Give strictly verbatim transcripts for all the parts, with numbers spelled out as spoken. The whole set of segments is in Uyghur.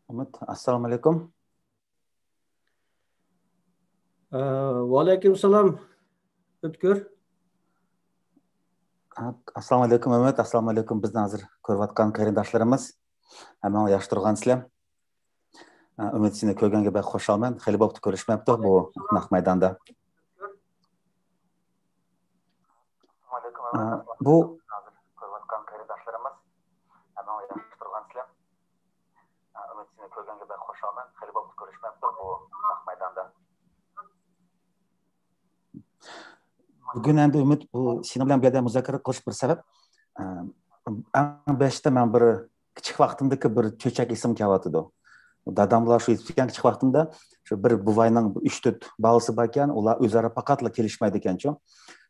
ئۈمىد، ئەسسالامۇ ئەلەيكۇم. ئە، ۋەئەلەيكۇم سالام، ئۆتكۈر. ئەسسالامۇ ئەلەيكۇم ئۈمىد، ئەسسالامۇ ئەلەيكۇم بىزنى ھازىر كۆرۈۋاتقان قېرىنداشلىرىمىز. ھەممىڭلار ياخشى تۇرغانسىلەر؟ ئۈمىد، سېنى كۆرگەنگە بەك خۇشالمەن. خېلى بوپتۇ كۆرۈشمەپتۇق بۇ نەق مەيداندا. بۇ بۈگۈن ئەمدى ئۈمىد، بۇ سېنىڭ بىلەن بۇ يەردە مۇزاكىرە قىلىش بىر سەۋەب. ئەڭ بېشىدا مەن بىر كىچىك ۋاقتىمدىكى بىر چۆچەك ئېسىمگە كېلىۋاتىدۇ. داداملار شۇ ئېيتىپ كەتكەن، كىچىك ۋاقتىمدا شۇ بىر بوۋاينىڭ ئۈچ تۆت بالىسى باركەن، ئۇلار ئۆزئارا پەقەتلا كېلىشمەيدىكەنچۇ.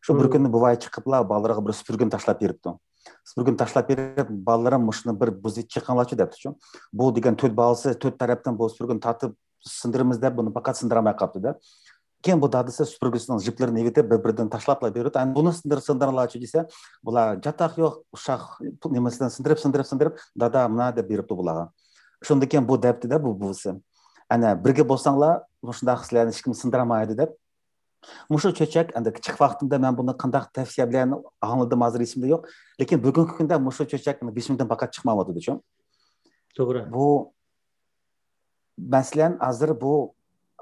شۇ بىر كۈنى بوۋاي چىقىپلا بالىلارغا بىر سۈپۈرگىنى تاشلاپ بېرىپتۇ. سۈپۈرگىنى تاشلاپ بېرىپ، بالىلىرىم مۇشۇنى بىر بۇزۇپ چىقىڭلارچۇ دەپتۇچۇ. بۇ دېگەن تۆت بالىسى تۆت تەرەپتىن بۇ سۈپۈرگىنى تارتىپ سىندۇرىمىز دەپ، بۇنى پەقەت سىندۇرالماي قاپتۇ-دە. كېيىن بۇ دادىسى سۈپۈرگىسىنىڭ جىپلىرىنى ئېۋىتىپ، بىر-بىرىدىن تاشلاپلا بېرىپتۇ. ئەمدى بۇنى سىندۇر، سىندۇرۇڭلارچۇ دېسە، بۇلار جاتاق يوق، ئۇششاق نېمىسىدىن سىندۇرۇپ، سىندۇرۇپ، سىندۇرۇپ، دادا مانا دەپ بېرىپتۇ بۇلارغا. شۇندىن كېيىن بۇ دەپتۇ-دە بۇ بۇۋىسى. ئەنە بىرگە بولساڭلار، مۇشۇنداق سىلەرنى ھېچكىم سىندۇرالمايدۇ دەپ. مۇشۇ چۆچەك، ئەمدى كىچىك ۋاقتىمدا مەن بۇنى قانداق تەۋسىيە بىلەن ئاڭلىدىم، ھازىر ئېسىمدە يوق. لېكىن بۈگۈنكى كۈندە مۇشۇ چۆچەك بېشىمدىن پەقەت چىقمايۋاتىدۇچۇ. توغرا. بۇ مەسىلەن، ھازىر بۇ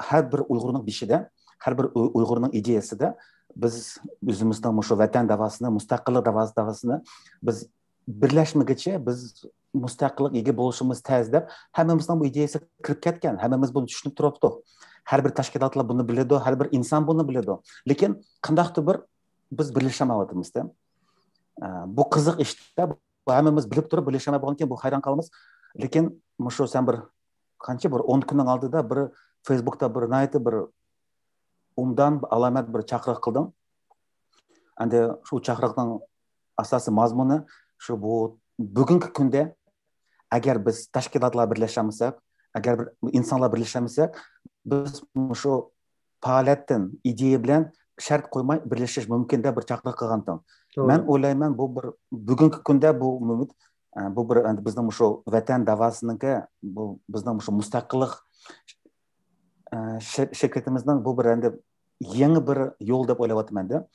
ھەر بىر ئۇيغۇرنىڭ بېشىدا، ھەر بىر ئۇ-، ئۇيغۇرنىڭ ئىدىيەسىدە بىز ئۆزىمىزنىڭ مۇشۇ ۋەتەن داۋاسىنى، مۇستەقىللىق داۋاسى، داۋاسىنى بىز بىرلەشمىگىچە بىز مۇستەقىللىق ئىگە بولۇشىمىز تەس دەپ ھەممىمىزنىڭ بۇ ئىدىيەسىگە كىرىپ كەتكەن، ھەممىمىز بۇنى چۈشىنىپ تۇرۇپتۇ. ھەر بىر تەشكىلاتلار بۇنى بىلىدۇ، ھەر بىر ئىنسان بۇنى بىلىدۇ. لېكىن قانداقتۇر بىر بىز بىرلىشەلمەيۋاتىمىز-دە. ئە، بۇ قىزىق ئىش-دە، بۇ ھەممىمىز بىلىپ تۇرۇپ بىرلىشەلمەي بولغاندىن كېيىن بۇ ھەيران قالىمىز. لېكىن مۇشۇ سەن بىر قانچە بىر ئون كۈننىڭ ئالدىدا بىر فېيسبۇكتا بىر ناھايىتى بىر ئوبدان، ئالامەت بىر چاقىرىق قىلدىڭ. ئەمدى شۇ چاقىرىقنىڭ ئاساسىي مەزمۇنى شۇ، بۇ بۈگۈنكى كۈندە ئەگەر بىز تەشكىلاتلار بىرلەشەلمىسەك، ئەگەر بىر ئىنسانلار بىرلەشەلمىسەك، بىز مۇشۇ پائالىيەتتىن، ئىدىيە بىلەن شەرت قويماي بىرلىشىش مۇمكىن دەپ بىر چاقىرىق قىلغانتىڭ. توغرا. مەن ئويلايمەن، بۇ بىر بۈگۈنكى كۈندە بۇ ئۈمىد، ئە، بۇ بىر ئەمدى بىزنىڭ مۇشۇ ۋەتەن داۋاسىنىڭكى، بۇ بىزنىڭ مۇشۇ مۇستەقىللىق، ئە، شىر-، شىركىتىمىزنىڭ بۇ بىر ئەمدى يېڭى بىر يول دەپ ئويلاۋاتىمەن-دە.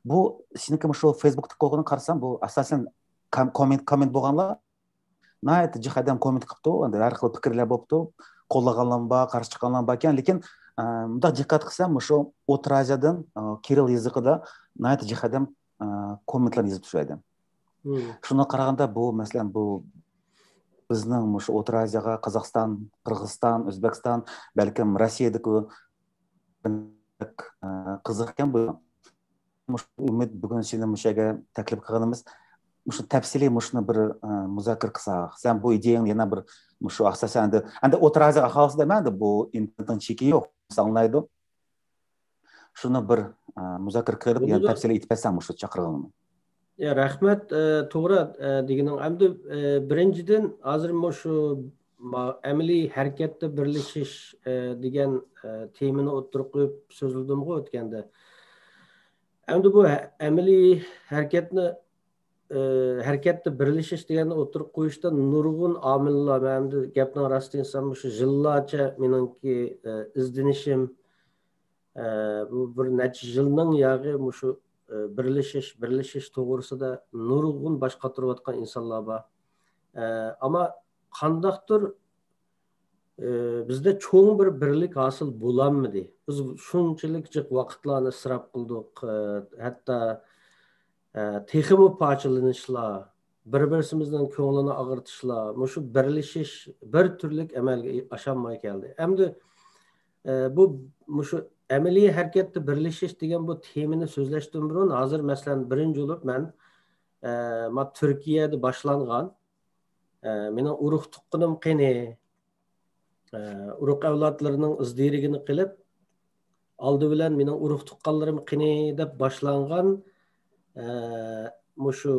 بۇ سېنىڭكى مۇشۇ فېيسبۇكتىكى قىلغىنىنى قارىسام، بۇ ئاساسەن كام-، كوممېنت، كوممېنت بولغانلار ناھايىتى جىق ئادەم كوممېنت قىپتۇ، ئەمدى ھەر خىل پىكىرلەر بوپتۇ، قوللىغانلارمۇ بار، قارشى چىققانلارمۇ باركەن، لېكىن، ئە، مۇنداق دىققەت قىلسام، مۇشۇ ئوتتۇرا ئازىيادىن، ئە، كىرىل يېزىقىدا ناھايىتى جىق ئادەم، ئە، كوممېنتلارنى يېزىپ تۇرۇۋاتىدۇ. مم. شۇنىڭغا قارىغاندا بۇ، مەسىلەن، بۇ بىزنىڭ مۇشۇ ئوتتۇرا ئازىياغا قازاقىستان، قىرغىزىستان، ئۆزبېكىستان، بەلكىم روسىيەدىكى بەك، ئە، قىزىق ئىكەن بۇ. مۇشۇ ئۈمىد بۈگۈن سېنى مۇشۇ يەرگە تەكلىپ قىلغىنىمىز، مۇشۇ تەپسىلىي مۇشۇنى بىر، ئە، مۇزاكىرە قىلساق. سەن بۇ ئىدىيەڭنى يەنە بىر مۇشۇ ئاساسەن ئەمدى، ئەمدى ئوتتۇرا ئازىياغا خالىسا دەيمەن، ئەمدى بۇ ئىنتېرنېتنىڭ چېكى يوق، ئاڭلايدۇ. شۇنى بىر، ئە، مۇزاكىرە قىلىپ، يەنە بولىدۇ. تەپسىلىي ئېيتىپ بەرسەڭ مۇشۇ چاقىرغىنىڭنى. يا، رەھمەت، ئە، توغرا، ئە، دېگىنىڭ. ئەمدى، ئە، بىرىنچىدىن، ھازىر مۇشۇ ما-، ئەمەلىي ھەرىكەتتە بىرلىشىش، ئە، دېگەن، ئە، تېمىنى ئوتتۇرىغا قويۇپ سۆزلىدىمغۇ ئۆتكەندە. ئەمدى بۇ ھە-، ئەمەلىي ھەرىكەتنى، ئە، ھەرىكەتتە بىرلىشىش دېگەننى ئوتتۇرىغا قويۇشتا نۇرغۇن ئامىللار، مەن ئەمدى گەپنىڭ راستىنى ئېيتسام، مۇشۇ يىللارچە مېنىڭكى، ئە، ئىزدىنىشىم، ئە، بۇ بىر نەچچە يىلنىڭ ياغى مۇشۇ، ئە، بىرلىشىش، بىرلىشىش توغرىسىدا نۇرغۇن باش قاتۇرۇۋاتقان ئىنسانلار بار. ئە، ئەمما قانداقتۇر، ئە، بىزدە چوڭ بىر بىرلىك ھاسىل بولالمىدى. بىز شۇنچىلىك جىق ۋاقىتلارنى ئىسراپ قىلدۇق. ئە، ھەتتا، ئە، تېخىمۇ پارچىلىنىشلار، بىر-بىرسىمىزنىڭ كۆڭلىنى ئاغرىتىشلار، مۇشۇ بىرلىشىش بىر تۈرلۈك ئەمەلگە ئاشالماي كەلدى. ئەمدى، ئە، بۇ، مۇشۇ ئەمەلىي ھەرىكەتتە بىرلىشىش دېگەن بۇ تېمىنى سۆزلەشتىن بۇرۇن، ھازىر، مەسىلەن، بىرىنچى بولۇپ مەن، ئە، ما تۈركىيەدە باشلانغان، ئە، مېنىڭ ئۇرۇق تۇغقىنىم قېنى؟ ئە، ئۇرۇق ئەۋلادلىرىنىڭ ئىز دېرىكىنى قىلىپ، ئالدى بىلەن مېنىڭ ئۇرۇق تۇغقانلىرىم قېنى دەپ باشلانغان، ئە، مۇشۇ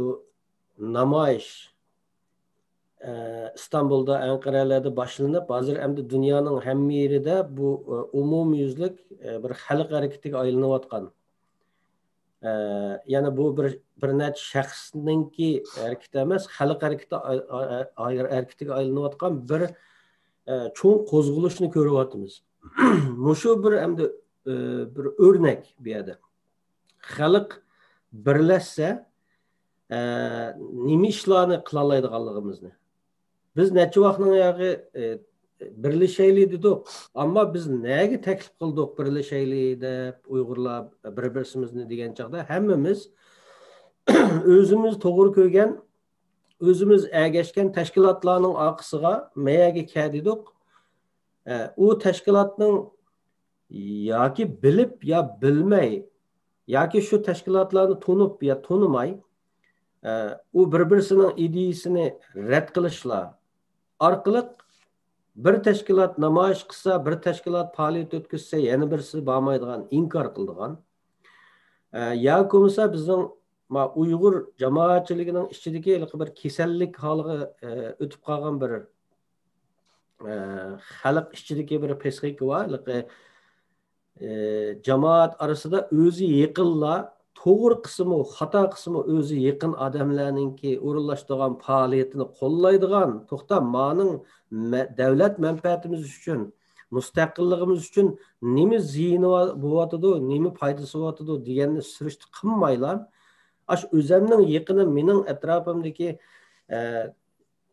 نامايىش، ئە، ئىستانبۇلدا، ئەنقەرەلەردە باشلىنىپ، ھازىر ئەمدى دۇنيانىڭ ھەممە يېرىدە بۇ، ئە، ئومۇميۈزلۈك، ئە، بىر خەلق ھەرىكىتىگە ئايلىنىۋاتقان. ئە، يەنى بۇ بىر، بىر نەچچە شەخسنىڭكى ھەرىكىتى ئەمەس، خەلق ھەرىكىتى ئاي-، ئاي-، ئاي-، ھەرىكىتىگە ئايلىنىۋاتقان بىر، ئە، چوڭ قوزغىلىشنى كۆرۈۋاتىمىز. مۇشۇ بىر ئەمدى، ئە، بىر ئۆرنەك بۇ يەردە. خەلق بىرلەشسە، ئە، نېمە ئىشلارنى قىلالايدىغانلىقىمىزنى. بىز نەچچە ۋاقنىڭ ياغى، ئە، بىرلىشەيلى دېدۇق. ئەمما بىز نەگە تەكلىپ قىلدۇق بىرلىشەيلى دەپ ئۇيغۇرلار بىر-بىرسىمىزنى دېگەن چاغدا ھەممىمىز ئۆزىمىز توغرا كۆرگەن، ئۆزىمىز ئەگەشكەن تەشكىلاتلارنىڭ ئارقىسىغا مەيەگە كە دېدۇق. ئە، ئۇ تەشكىلاتنىڭ ياكى بىلىپ يا بىلمەي، ياكى شۇ تەشكىلاتلارنى تونۇپ يا تونۇماي، ئە، ئۇ بىر-بىرسىنىڭ ئىدىيىسىنى رەت قىلىشلار ئارقىلىق بىر تەشكىلات نامايىش قىلسا، بىر تەشكىلات پائالىيەت ئۆتكۈزسە، يەنە بىرسى بارمايدىغان، ئىنكار قىلىدىغان. ئە، ياكى بولمىسا بىزنىڭ ما ئۇيغۇر جامائەتچىلىكىنىڭ ئىچىدىكى ھېلىقى بىر كېسەللىك ھالىغا، ئە، ئۆتۈپ قالغان بىر، ئە، خەلق ئىچىدىكى بىر پسىخىكا بار. ھېلىقى، ئە، جامائەت ئارىسىدا ئۆزى يېقىنلار توغرا قىسمى، خاتا قىسمى ئۆزى يېقىن ئادەملەرنىڭكى ئورۇنلاشتۇرغان پائالىيىتىنى قوللايدىغان، توختا، مانىڭ مە-، دەۋلەت مەنپەئەتىمىز ئۈچۈن، مۇستەقىللىقىمىز ئۈچۈن نېمە زىيىنى وا-، بولۇۋاتىدۇ، نېمە پايدىسى بولۇۋاتىدۇ دېگەننى سۈرۈشتە قىلمايلا، ئاشۇ ئۆزەمنىڭ يېقىنى، مېنىڭ ئەتراپىمدىكى، ئە،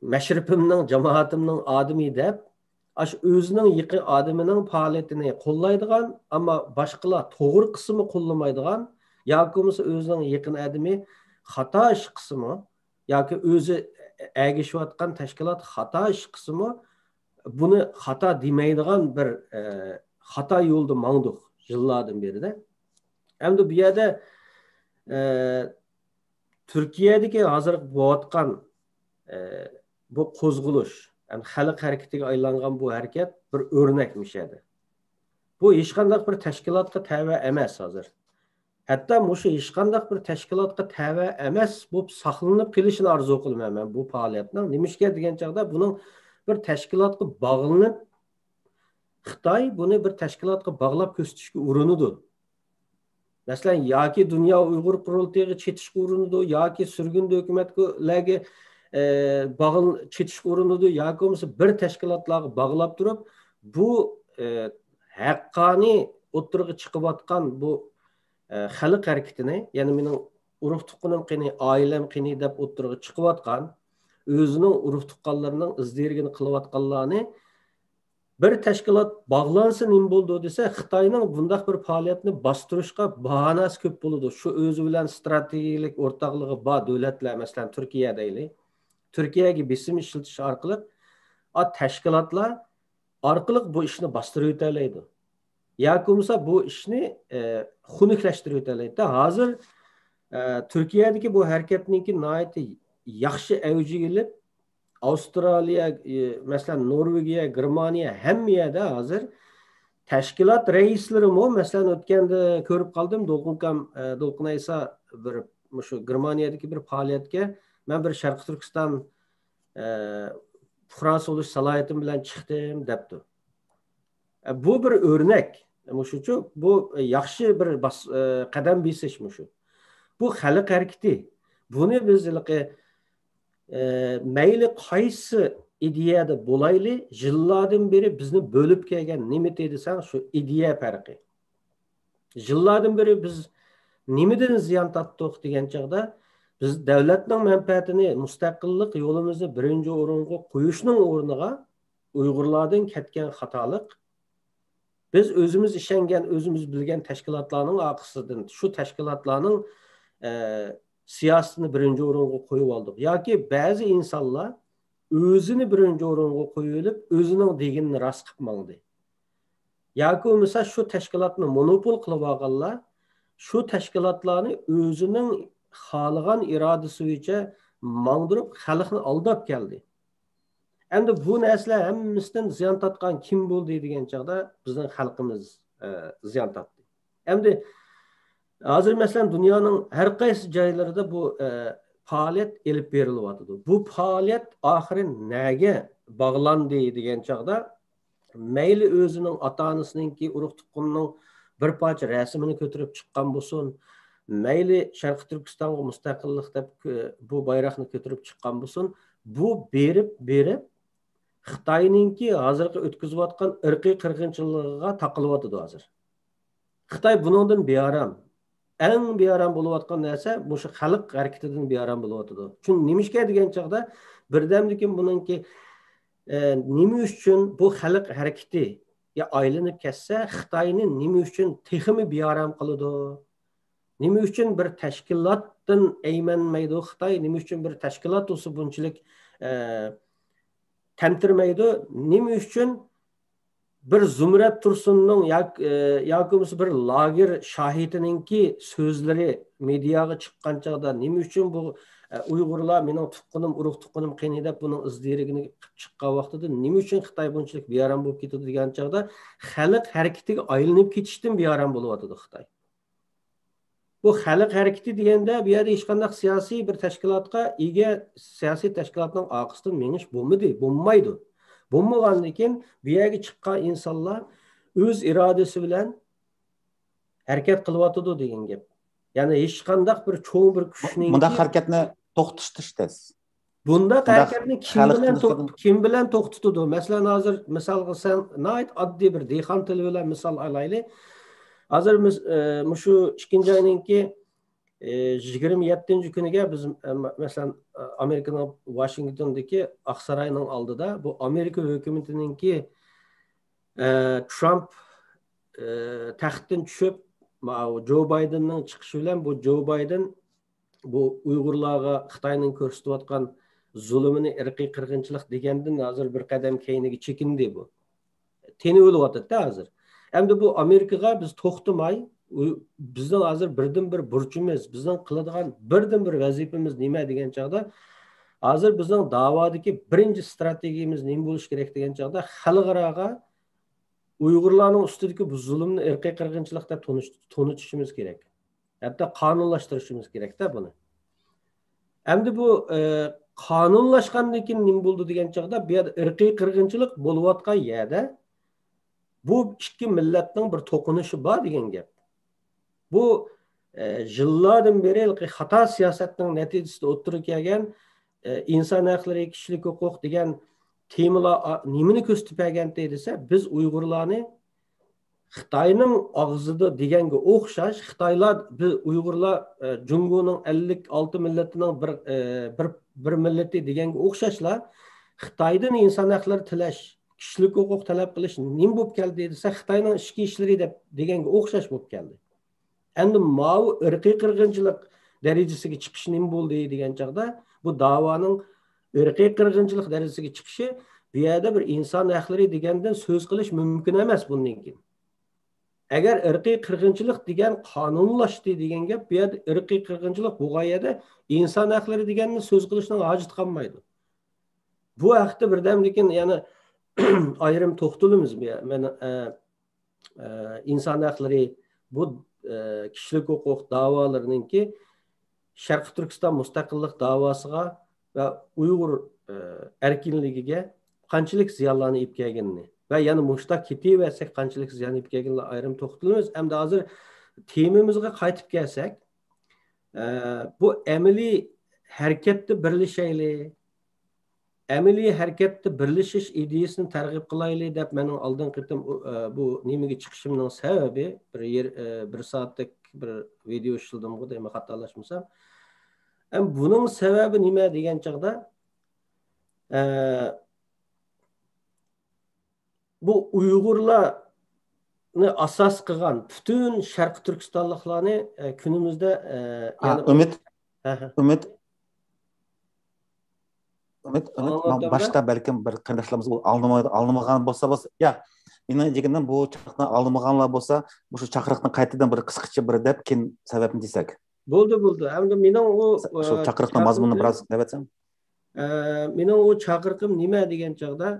مەشرىپىمنىڭ، جامائىتىمنىڭ ئادىمى دەپ، ئاشۇ ئۆزىنىڭ يېقىن ئادىمىنىڭ پائالىيىتىنى قوللايدىغان، ئەمما باشقىلار توغرا قىسمى قوللىمايدىغان ياكى بولمىسا ئۆزىنىڭ يېقىن ئادىمى خاتا ئىش قىلسىمۇ ياكى ئۆزى ئەگىشىۋاتقان تەشكىلات خاتا ئىش قىلسىمۇ، بۇنى خاتا دېمەيدىغان بىر، ئە، خاتا يولدا ماڭدۇق يىللاردىن بېرىدە. ئەمدى بۇ يەردە، ئە، تۈركىيەدىكى ھازىرقى بولۇۋاتقان، ئە، بۇ قوزغىلىش، يەنى خەلق ھەرىكىتىگە ئايلانغان بۇ ھەرىكەت بىر ئۆرنەك مۇشۇ يەردە. بۇ ھېچقانداق بىر تەشكىلاتقا تەۋە ئەمەس ھازىر. ھەتتا مۇشۇ ھېچقانداق بىر تەشكىلاتقا تەۋە ئەمەس بولۇپ ساقلىنىپ قېلىشىنى ئارزۇ قىلىمەن مەن بۇ پائالىيەتنىڭ. نېمىشقا دېگەن چاغدا بۇنىڭ بىر تەشكىلاتقا باغلىنىپ، خىتاي بۇنى بىر تەشكىلاتقا باغلاپ كۆرسىتىشكە ئۇرۇنىدۇ. مەسىلەن، ياكى دۇنيا ئۇيغۇر قۇرۇلتىيىغا چېتىشقا ئۇرۇنىدۇ، ياكى سۈرگۈندە ھۆكۈمەتلەرگە، ئە، باغل-، چېتىشقا ئۇرۇنىدۇ، ياكى بولمىسا بىر تەشكىلاتلارغا باغلاپ تۇرۇپ، بۇ، ئە، ھەققانىي ئوتتۇرىغا چىقىۋاتقان بۇ، ئە، خەلق ھەرىكىتىنى، يەنى مېنىڭ ئۇرۇق تۇغقىنىم قېنى، ئائىلەم قېنى دەپ ئوتتۇرىغا چىقىۋاتقان، ئۆزىنىڭ ئۇرۇق تۇغقانلىرىنىڭ ئىز دېرىكىنى قىلىۋاتقانلارنى بىر تەشكىلات باغلانسا نېمە بولىدۇ دېسە، خىتاينىڭ بۇنداق بىر پائالىيەتنى باستۇرۇشقا باھانەسى كۆپ بولىدۇ. شۇ ئۆزى بىلەن ستراتېگىيەلىك ئورتاقلىقى بار دۆلەتلەر، مەسىلەن، تۈركىيە دەيلى. تۈركىيەگە بېسىم ئىشلىتىش ئارقىلىق، ئا، تەشكىلاتلار ئارقىلىق بۇ ئىشنى باستۇرۇۋېتەلەيدۇ. ياكى بولمىسا بۇ ئىشنى، ئە، خۇنۈكلەشتۈرۈۋېتەلەيدۇ. ھازىر، ئە، تۈركىيەدىكى بۇ ھەرىكەتنىڭكى ناھايىتى ياخشى ئەۋجىگە ئېلىپ، ئاۋسترالىيە، ئى، مەسىلەن، نورۋېگىيە، گېرمانىيە، ھەممە يەردە ھازىر تەشكىلات رەئىسلىرىمۇ، مەسىلەن، ئۆتكەندە كۆرۈپ قالدىم، دولقۇن ئاكام، ئە، دولقۇن ئەيسا بىر مۇشۇ گېرمانىيەدىكى بىر پائالىيەتكە مەن بىر شەرقىي تۈركىستان، ئە، پۇقراسى بولۇش سالاھىيىتىم بىلەن چىقتىم دەپتۇ. ئە، بۇ بىر ئۆرنەك. مۇشۇچۇ، بۇ ياخشى بىر باس-، ئە، قەدەم بېسىش مۇشۇ. بۇ خەلق ھەرىكىتى. بۇنى بىز ھېلىقى، ئە، مەيلى قايسى ئىدىيەدە بولايلى، يىللاردىن بېرى بىزنى بۆلۈپ كەلگەن نېمىتى دېسەڭ، شۇ ئىدىيە پەرقى. يىللاردىن بېرى بىز نېمىدىن زىيان تارتتۇق دېگەن چاغدا، بىز دۆلەتنىڭ مەنپەئەتىنى، مۇستەقىللىق يولىمىزنى بىرىنچى ئورۇنغا قويۇشنىڭ ئورنىغا ئۇيغۇرلاردىن كەتكەن خاتالىق. بىز ئۆزىمىز ئىشەنگەن، ئۆزىمىز بىلگەن تەشكىلاتلارنىڭ ئارقىسىدىن شۇ تەشكىلاتلارنىڭ، ئە، سىياسىتىنى بىرىنچى ئورۇنغا قويۇۋالدۇق. ياكى بەزى ئىنسانلار ئۆزىنى بىرىنچى ئورۇنغا قويۇۋېلىپ، ئۆزىنىڭ دېگىنىنى راست قىلىپ ماڭدى. ياكى بولمىسا شۇ تەشكىلاتنى مونوپول قىلىۋالغانلار شۇ تەشكىلاتلارنى ئۆزىنىڭ خالىغان ئىرادىسى بويىچە ماڭدۇرۇپ، خەلقنى ئالداپ كەلدى. ئەمدى بۇ نەرسىلەر ھەممىسىدىن زىيان تارتقان كىم بولدى دېگەن چاغدا بىزنىڭ خەلقىمىز، ئە، زىيان تارتتى. ئەمدى ھازىر مەسىلەن دۇنيانىڭ ھەر قايسى جايلىرىدا بۇ، ئە، پائالىيەت ئېلىپ بېرىلىۋاتىدۇ. بۇ پائالىيەت ئاخىرى نەگە باغلاندى دېگەن چاغدا مەيلى ئۆزىنىڭ ئاتا-ئانىسىنىڭكى، ئۇرۇق-تۇغقىنىنىڭ بىر پارچە رەسىمىنى كۆتۈرۈپ چىققان بولسۇن، مەيلى شەرقىي تۈركىستانغا مۇستەقىللىق دەپ كۆ-، بۇ بايراقنى كۆتۈرۈپ چىققان بولسۇن، بۇ بېرىپ، بېرىپ، خىتاينىڭكى ھازىرقى ئۆتكۈزۈۋاتقان ئىرقىي قىرغىنچىلىقىغا تاقىلىۋاتىدۇ ھازىر. خىتاي بۇنىڭدىن بىئارام. ئەڭ بىئارام بولۇۋاتقان نەرسە مۇشۇ خەلق ھەرىكىتىدىن بىئارام بولۇۋاتىدۇ. چۈنكى نېمىشقا دېگەن چاغدا، بىردەمدىكىن بۇنىڭكى، ئە، نېمە ئۈچۈن بۇ خەلق ھەرىكىتى يا ئايلىنىپ كەتسە، خىتاينى نېمە ئۈچۈن تېخىمۇ بىئارام قىلىدۇ؟ نېمە ئۈچۈن بىر تەشكىلاتتىن ئەيمەنمەيدۇ خىتاي؟ نېمە ئۈچۈن بىر تەشكىلات بولسا بۇنچىلىك، ئە، تەمتىرىمەيدۇ؟ نېمە ئۈچۈن بىر زۇمرەت تۇرسۇننىڭ ياك-، ئە، ياكى بولمىسا بىر لاگېر شاھىتىنىڭكى سۆزلىرى مېدىياغا چىققان چاغدا، نېمە ئۈچۈن بۇ، ئە، ئۇيغۇرلار مېنىڭ تۇغقىنىم، ئۇرۇق تۇغقىنىم قېنى دەپ بۇنىڭ ئىز دېرىكىنى قىلىپ چىققان ۋاقتىدا، نېمە ئۈچۈن خىتاي بۇنچىلىك بىئارام بولۇپ كېتىدۇ دېگەن چاغدا، خەلق ھەرىكىتىگە ئايلىنىپ كېتىشتىن بىئارام بولۇۋاتىدۇ خىتاي. بۇ خەلق ھەرىكىتى دېگەندە، بۇ يەردە ھېچقانداق سىياسىي بىر تەشكىلاتقا ئىگە، سىياسىي تەشكىلاتنىڭ ئارقىسىدىن مېڭىش بولمىدى، بولمايدۇ. بولمىغاندىن كېيىن بۇ يەرگە چىققان ئىنسانلار ئۆز ئىرادىسى بىلەن ھەرىكەت قىلىۋاتىدۇ دېگەن گەپ. يەنى ھېچقانداق بىر چوڭ بىر كۈچنىڭ مۇنداق ھەرىكەتنى توختىتىش تەس. بۇنداق بۇنداق ھەرىكەتنى كىم خەلق بىلەن تو-، تۇتۇشتىن كىم بىلەن توختىتىدۇ؟ مەسىلەن، ھازىر مىسالغا سەن ناھايىتى ئاددىي بىر دېھقان تىلى بىلەن مىسال ئالايلى. ھازىر مىس-، ئە، مۇشۇ ئىككىنچى ئاينىڭكى، ئە، يىگىرمە يەتتىنچى كۈنىگە بىز، ئە، مە-، مەسىلەن، ئە، ئامېرىكىنىڭ ۋاشىنگتوندىكى ئاقساراينىڭ ئالدىدا بۇ ئامېرىكا ھۆكۈمىتىنىڭكى، ئە، ترامپ، ئە، تەختتىن چۈشۈپ، ماۋۇ جو بايدېننىڭ چىقىشى بىلەن بۇ جو بايدېن بۇ ئۇيغۇرلارغا خىتاينىڭ كۆرسىتىۋاتقان زۇلۇمىنى ئىرقىي قىرغىنچىلىق دېگەندىن ھازىر بىر قەدەم كەينىگە چېكىندى بۇ. تېنى ئۆلۈۋاتىدۇ ھازىر. ئەمدى بۇ ئامېرىكىغا بىز توختىماي، ئۇ-، بىزنىڭ ھازىر بىردىنبىر بۇرچىمىز، بىزنىڭ قىلىدىغان بىردىنبىر ۋەزىپىمىز نېمە دېگەن چاغدا، ھازىر بىزنىڭ داۋادىكى بىرىنچى ئىستراتېگىيىمىز نېمە بولۇشى كېرەك دېگەن چاغدا، خەلقئاراغا ئۇيغۇرلارنىڭ ئۈستىدىكى بۇ زۇلۇمنى ئىرقىي قىرغىنچىلىق دەپ تونۇش-، تونۇتۇشىمىز كېرەك. ھەتتا قانۇنلاشتۇرۇشىمىز كېرەكتە بۇنى. ئەمدى بۇ، ئە، قانۇنلاشقاندىن كېيىن نېمە بولىدۇ دېگەن چاغدا، بۇ يەردە ئىرقىي قىرغىنچىلىق بولۇۋاتقان يەردە بۇ ئىككى مىللەتنىڭ بىر توقۇنۇشى بار دېگەن گەپ. بۇ، ئە، يىللاردىن بېرى خاتا سىياسەتنىڭ نەتىجىسىدە ئوتتۇرىغا كەلگەن، ئە، ئىنسان ھەقلىرى، كىشىلىك ھوقۇق دېگەن تېمىلار، ئا، نېمىنى كۆرسىتىپ بەرگەنتى دېسە، بىز ئۇيغۇرلارنى خىتاينىڭ ئاغزىدا دېگەنگە ئوخشاش، خىتايلار، بىز ئۇيغۇرلار، ئە، جۇڭگونىڭ ئەللىك ئالتە مىللىتىنىڭ بىر، ئە، بىر، بىر مىللىتى دېگەنگە ئوخشاشلا، خىتايدىن ئىنسان ھەقلىرى تىلەش، كىشىلىك ھوقۇق تەلەپ قىلىش نېمە بولۇپ كەلدى دېسە، خىتاينىڭ ئىچكى ئىشلىرى دەپ دېگەنگە ئوخشاش بولۇپ كەلدى. ئەمدى ماۋۇ ئىرقىي قىرغىنچىلىق دەرىجىسىگە چىقىش نېمە بولدى دېگەن چاغدا، بۇ داۋانىڭ ئىرقىي قىرغىنچىلىق دەرىجىسىگە چىقىشى بۇ يەردە بىر ئىنسان ھەقلىرى دېگەندىن سۆز قىلىش مۇمكىن ئەمەس بۇندىن كېيىن. ئەگەر ئىرقىي قىرغىنچىلىق دېگەن قانۇنلاشتى دېگەن گەپ، بۇ يەردە ئىرقىي قىرغىنچىلىق بولغان يەردە ئىنسان ھەقلىرى دېگەننى سۆز قىلىشنىڭ ھاجىتى قالمايدۇ. بۇ ھەقتە بىردەمدىن كېيىن يەنە ئايرىم توختىلىمىز. مەن، ئە، ئە، ئىنسان ھەقلىرى، بۇ، ئە، كىشىلىك ھوقۇق داۋالىرىنىڭكى شەرقىي تۈركىستان مۇستەقىللىق داۋاسىغا ۋە ئۇيغۇر، ئە، ئەركىنلىكىگە قانچىلىك زىيانلارنى ئېلىپ كەلگىنىنى ۋە يەنە مۇشۇنداق كېتىۋەرسەك قانچىلىك زىيان ئېلىپ كەلگىنىنى ئايرىم توختىلىمىز. ئەمدى ھازىر تېمىمىزغا قايتىپ كەلسەك، ئە، بۇ ئەمەلىي ھەرىكەتتە بىرلىشەيلى، ئەمەلىي ھەرىكەتتە بىرلىشىش ئىدىيەسىنى تەرغىب قىلايلى دەپ مېنىڭ ئالدىنقى قېتىم ئۇ، ئە، بۇ نېمىگە چىقىشىمنىڭ سەۋەبى، بىر يېر-، ئە، بىر سائەتلىك بىر ۋىدېئو ئىشلىدىمغۇ دەيمەن، خاتالاشمىسام. ئەم، بۇنىڭ سەۋەبى نېمە دېگەن چاغدا، ئە، بۇ ئۇيغۇرلارنى ئاساس قىلغان پۈتۈن شەرقىي تۈركىستانلىقلارنى، ئە، كۈنىمىزدە، ئە، ھا، يەنە ئۈمىد، ھە، ھە. ئۈمىد، ئۈمىد، ئۈمىد، ئاڭلاۋاتامدا؟ باشتا بەلكىم بىر قېرىنداشلىرىمىز بۇ ئاڭلىمايدۇ، ئاڭلىمىغان بولسا، بولسا، يا، مېنىڭ دېگىنىم بۇ چاقىرىقنى ئاڭلىمىغانلار بولسا، مۇشۇ چاقىرىقنى قايتىدىن بىر قىسقىچە بىر دەپ كېيىن سەۋەبنى دېسەك. بولدى، بولدى. ئەمدى مېنىڭ ئۇ، شۇ ئە، چاقىرىقنىڭ مازمۇنىنى چاقىرىقنى بىراز دەۋەتسەم. ئە، مېنىڭ ئۇ چاقىرىقىم نېمە دېگەن چاغدا،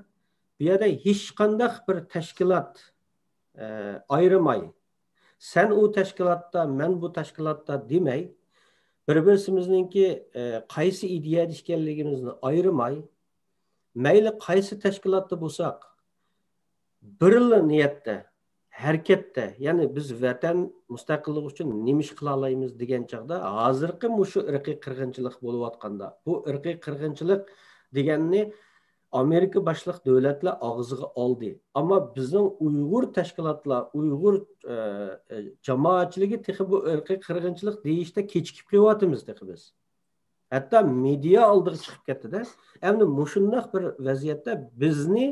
بۇ يەردە ھېچقانداق بىر تەشكىلات، ئە، ئايرىماي، سەن ئۇ تەشكىلاتتا، مەن بۇ تەشكىلاتتا دېمەي، بىر-بىرسىمىزنىڭكى، ئە، قايسى ئىدىيەدە ئىكەنلىكىمىزنى ئايرىماي، مەيلى قايسى تەشكىلاتتا بولساق، بىرلا نىيەتتە، ھەرىكەتتە، يەنى بىز ۋەتەن مۇستەقىللىقى ئۈچۈن نېمە ئىش قىلالايمىز دېگەن چاغدا، ھازىرقى مۇشۇ ئىرقىي قىرغىنچىلىق بولۇۋاتقاندا، بۇ ئىرقىي قىرغىنچىلىق دېگەننى ئامېرىكا باشلىق دۆلەتلەر ئاغزىغا ئالدى. ئەمما بىزنىڭ ئۇيغۇر تەشكىلاتلار، ئۇيغۇر، ئە، ئە، جامائەتچىلىكى تېخى بۇ ئىرقىي قىرغىنچىلىق دېيىشتە كېچىكىپ قېلىۋاتىمىز تېخى بىز. ھەتتا مېدىيا ئالدىغا چىقىپ كەتتىدە. ئەمدى مۇشۇنداق بىر ۋەزىيەتتە بىزنى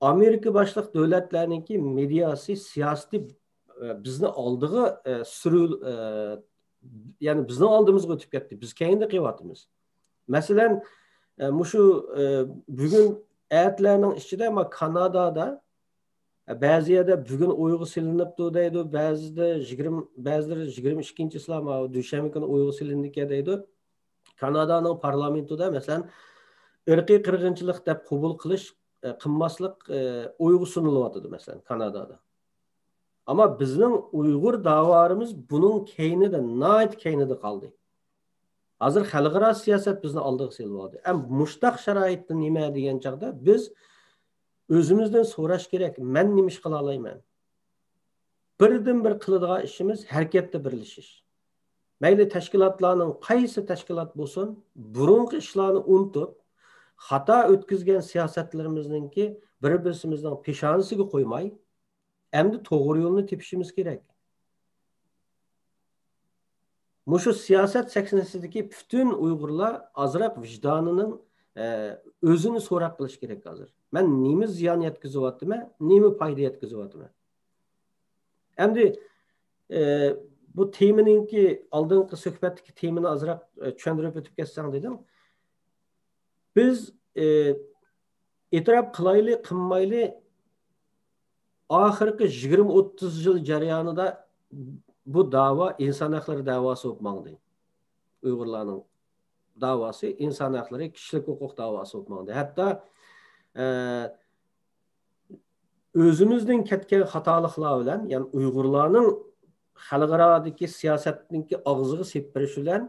ئامېرىكا باشلىق دۆلەتلەرنىڭكى مېدىياسى، سىياسىتى، ئە، بىزنى ئالدىغا، ئە، سۈرۈل-، ئە، يەنى بىزنىڭ ئالدىمىزغا ئۆتۈپ كەتتى. بىز كەينىدە قېلىۋاتىمىز. مەسىلەن، ئە، مۇشۇ، ئە، بۈگۈن ئەتىلەرنىڭ ئىچىدە ما كانادادا، ئە، بەزى يەردە بۈگۈن ئويغا سېلىنىپتۇ دەيدۇ، بەزىدە يىگىرمە، بەزىلىرى يىگىرمە ئىككىنچى چىسلا، ما دۈشەنبە كۈنى ئويغا سېلىندىكەن دەيدۇ. كانادانىڭ پارلامېنتىدا، مەسىلەن، ئىرقىي قىرغىنچىلىق دەپ قوبۇل قىلىش، ئە، قىلماسلىق، ئە، ئويغا سۇنۇلۇۋاتىدۇ، مەسىلەن، كانادادا. ئەمما بىزنىڭ ئۇيغۇر داۋالىرىمىز بۇنىڭ كەينىدە، ناھايىتى كەينىدە قالدى. ھازىر خەلقئارا سىياسەت بىزنى ئالدىغا سېلىۋالدى. ئەم، مۇشتاق شارائىتتا نېمە دېگەن چاغدا بىز ئۆزىمىزدىن سوراش كېرەك، مەن نېمە ئىش قىلالايمەن؟ بىردىنبىر قىلىدىغان ئىشىمىز ھەرىكەتتە بىرلىشىش. مەيلى تەشكىلاتلارنىڭ قايسى تەشكىلات بولسۇن، بۇرۇنقى ئىشلارنى ئۇنتۇپ، خاتا ئۆتكۈزگەن سىياسەتلىرىمىزنىڭكى بىر-بىرسىمىزنىڭ پېشانىسىگە قويماي، ئەمدى توغرا يولنى تېپىشىمىز كېرەك. مۇشۇ سىياسەت سەھنىسىدىكى پۈتۈن ئۇيغۇرلار ئازراق ۋىجدانىنىڭ، ئە، ئۆزىنى سوراق قىلىش كېرەك ھازىر. مەن نېمە زىيان يەتكۈزۈۋاتىمەن، نېمە پايدا يەتكۈزۈۋاتىمەن؟ ئەمدى، ئە، بۇ تېمىنىڭكى، ئالدىنقى سۆھبەتتىكى تېمىنى ئازراق، ئە، چۈشەندۈرۈپ ئۆتۈپ كەتسەڭ دېدىم. بىز، ئە، ئېتىراپ قىلايلى، قىلمايلى، ئاخىرقى يىگىرمە ئوتتۇز يىل جەريانىدا بۇ داۋا ئىنسان ھەقلىرى داۋاسى بولۇپ ماڭدى. ئۇيغۇرلارنىڭ داۋاسى ئىنسان ھەقلىرى، كىشىلىك ھوقۇق داۋاسى بولۇپ ماڭدى. ھەتتا، ئە، ئۆزىمىزدىن كەتكەن خاتالىقلار بىلەن، يەنى ئۇيغۇرلارنىڭ خەلقئارادىكى سىياسەتنىڭكى ئاغزىغا سېلىپ بېرىش بىلەن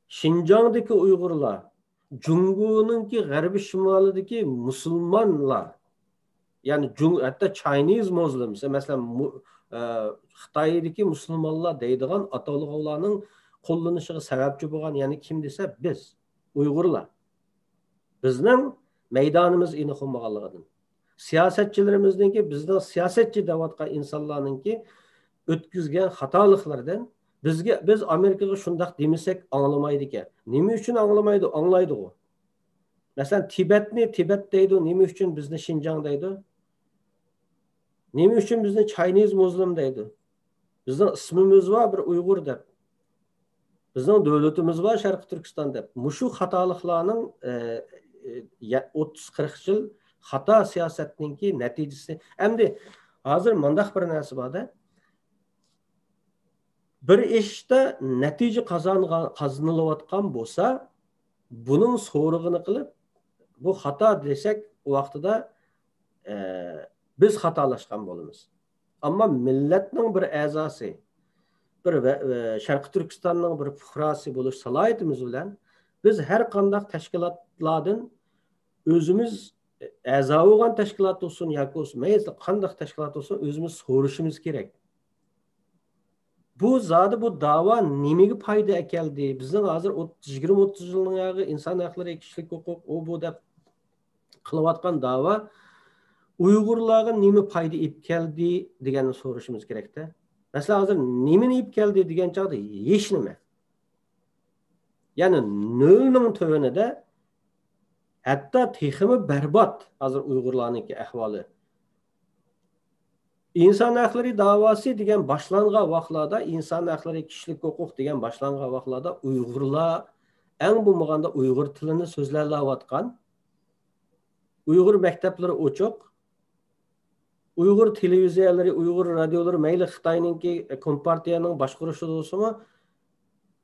شىنجاڭدىكى ئۇيغۇرلار، جۇڭگونىڭكى غەربىي شىمالىدىكى مۇسۇلمانلار، يەنى جۇڭ-، ھەتتا Chinese Muslims، مەسىلەن، مۇ-، ئە، خىتايدىكى مۇسۇلمانلار دەيدىغان ئاتالغۇلارنىڭ قوللىنىشىغا سەۋەبچى بولغان يەنە كىم دېسە، بىز، ئۇيغۇرلار. بىزنىڭ مەيدانىمىز ئېنىق بولمىغانلىقىدىن، سىياسەتچىلىرىمىزنىڭكى، بىزنىڭ سىياسەتچى دەۋاتقان ئىنسانلارنىڭكى ئۆتكۈزگەن خاتالىقلىرىدىن بىزگە، بىز ئامېرىكىغا شۇنداق دېمىسەك ئاڭلىمايدىكەن. نېمە ئۈچۈن ئاڭلىمايدۇ؟ ئاڭلايدىغۇ. مەسىلەن، تىبەتنى تىبەت دەيدۇ، نېمە ئۈچۈن بىزنى شىنجاڭ دەيدۇ؟ نېمە ئۈچۈن بىزنى Chinese Muslim دەيدۇ؟ بىزنىڭ ئىسمىمىز بار بىر ئۇيغۇر دەپ. بىزنىڭ دۆلىتىمىز بار شەرقىي تۈركىستان دەپ. مۇشۇ خاتالىقلارنىڭ، ئە، ئە، يە-، ئوتتۇز قىرىق يىل خاتا سىياسەتنىڭكى نەتىجىسى. ئەمدى ھازىر مۇنداق بىر نەرسە بار-دە. بىر ئىشتا نەتىجە قازانغان، قازىنىلىۋاتقان بولسا، بۇنىڭ سورىقىنى قىلىپ، بۇ خاتا دېسەك، ئۇ ۋاقتىدا، ئە، بىز خاتالاشقان بولىمىز. ئەمما مىللەتنىڭ بىر ئەزاسى، بىر ۋە-، ۋە شەرقىي تۈركىستاننىڭ بىر پۇقراسى بولۇش سالاھىيىتىمىز بىلەن بىز ھەر قانداق تەشكىلاتلاردىن ئۆزىمىز ئەزا بولغان تەشكىلات بولسۇن ياكى بولسۇن، مەيلى قانداق تەشكىلات بولسۇن، ئۆزىمىز سورىشىمىز كېرەك. بۇ زادى بۇ داۋا نېمىگە پايدا ئەكەلدى؟ بىزنىڭ ھازىر ئوت-، يىگىرمە ئوتتۇز يىلنىڭ ياغى ئىنسان ھەقلىرى، كىشىلىك ھوقۇق، ئۇ بۇ دەپ قىلىۋاتقان داۋا ئۇيغۇرلارغا نېمە پايدا ئېلىپ كەلدى دېگەننى سورىشىمىز كېرەكتە. مەسىلەن، ھازىر نېمىنى ئېلىپ كەلدى دېگەن چاغدا ھېچنېمە. يەنى نۆلنىڭ تۆۋىنىدە، ھەتتا تېخىمۇ بەربات ھازىر ئۇيغۇرلارنىڭكى ئەھۋالى. ئىنسان ھەقلىرى داۋاسى دېگەن باشلانغان ۋاقىتلاردا، ئىنسان ھەقلىرى، كىشىلىك ھوقۇق دېگەن باشلانغان ۋاقىتلاردا ئۇيغۇرلار، ئەڭ بولمىغاندا ئۇيغۇر تىلىنى سۆزلەۋاتقان، ئۇيغۇر مەكتەپلىرى ئوچۇق، ئۇيغۇر تېلېۋىزىيەلىرى، ئۇيغۇر رادىيولىرى، مەيلى خىتاينىڭكى، ئە، كومپارتىيەنىڭ باشقۇرۇشىدا بولسىمۇ،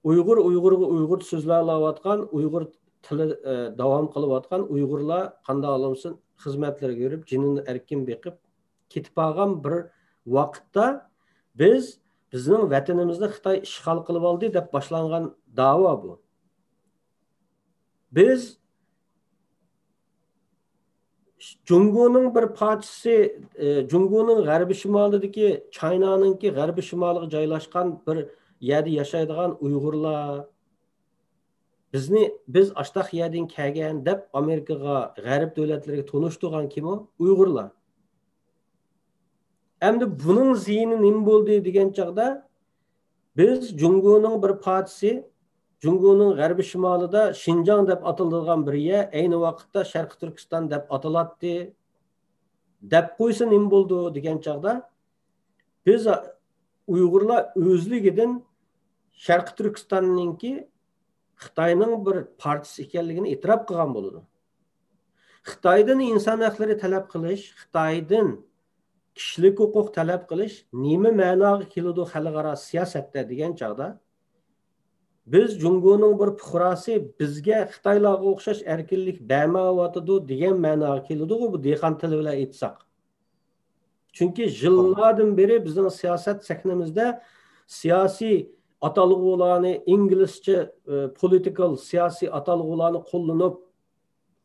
ئۇيغۇر ئۇيغۇرغا ئۇيغۇرچە سۆزلەۋاتقان، ئۇيغۇر تىلى، ئە، داۋام قىلىۋاتقان ئۇيغۇرلار قانداق بولمىسۇن خىزمەتلىرىگە يۈرۈپ، جېنىنى ئەركىن بېقىپ كېتىپ قالغان بىر ۋاقىتتا، بىز، بىزنىڭ ۋەتىنىمىزنى خىتاي ئىشغال قىلىۋالدى دەپ باشلانغان داۋا بۇ. بىز جۇڭگونىڭ بىر پارچىسى، ئى، جۇڭگونىڭ غەربىي شىمالىدىكى، چاينانىڭكى غەربىي شىمالىغا جايلاشقان بىر يەردە ياشايدىغان ئۇيغۇرلار، بىزنى، بىز ئاشتاق يەردىن كەلگەن دەپ ئامېرىكىغا، غەرب دۆلەتلىرىگە تونۇشتۇرغان كىم ئۇ؟ ئۇيغۇرلار. ئەمدى بۇنىڭ زىيىنى نېمە بولدى دېگەن چاغدا، بىز جۇڭگونىڭ بىر پارچىسى، جۇڭگونىڭ غەربىي شىمالىدا شىنجاڭ دەپ ئاتىلىدىغان بىر يەر، ئەينى ۋاقىتتا شەرقىي تۈركىستان دەپ ئاتىلاتتى، دەپ قويسا نېمە بولىدۇ دېگەن چاغدا، بىز ئۇيغۇرلار ئۆزلۈكىدىن شەرقىي تۈركىستاننىڭكى خىتاينىڭ بىر پارچىسى ئىكەنلىكىنى ئېتىراپ قىلغان بولىدۇ. خىتايدىن ئىنسان ھەقلىرى تەلەپ قىلىش، خىتايدىن كىشىلىك ھوقۇق تەلەپ قىلىش نېمە مەناغا كېلىدۇ خەلقئارا سىياسەتتە دېگەن چاغدا، بىز جۇڭگونىڭ بىر پۇقراسى، بىزگە خىتايلارغا ئوخشاش ئەركىنلىك بەرمەيۋاتىدۇ دېگەن مەناغا كېلىدىغۇ، بۇ دېھقان تىلى بىلەن ئېيتساق. چۈنكى يىللاردىن بېرى بىزنىڭ سىياسەت سەھنىمىزدە سىياسىي ئاتالغۇلارنى، ئىنگلىزچە، ئى، پولىتىكال سىياسىي ئاتالغۇلارنى قوللىنىپ،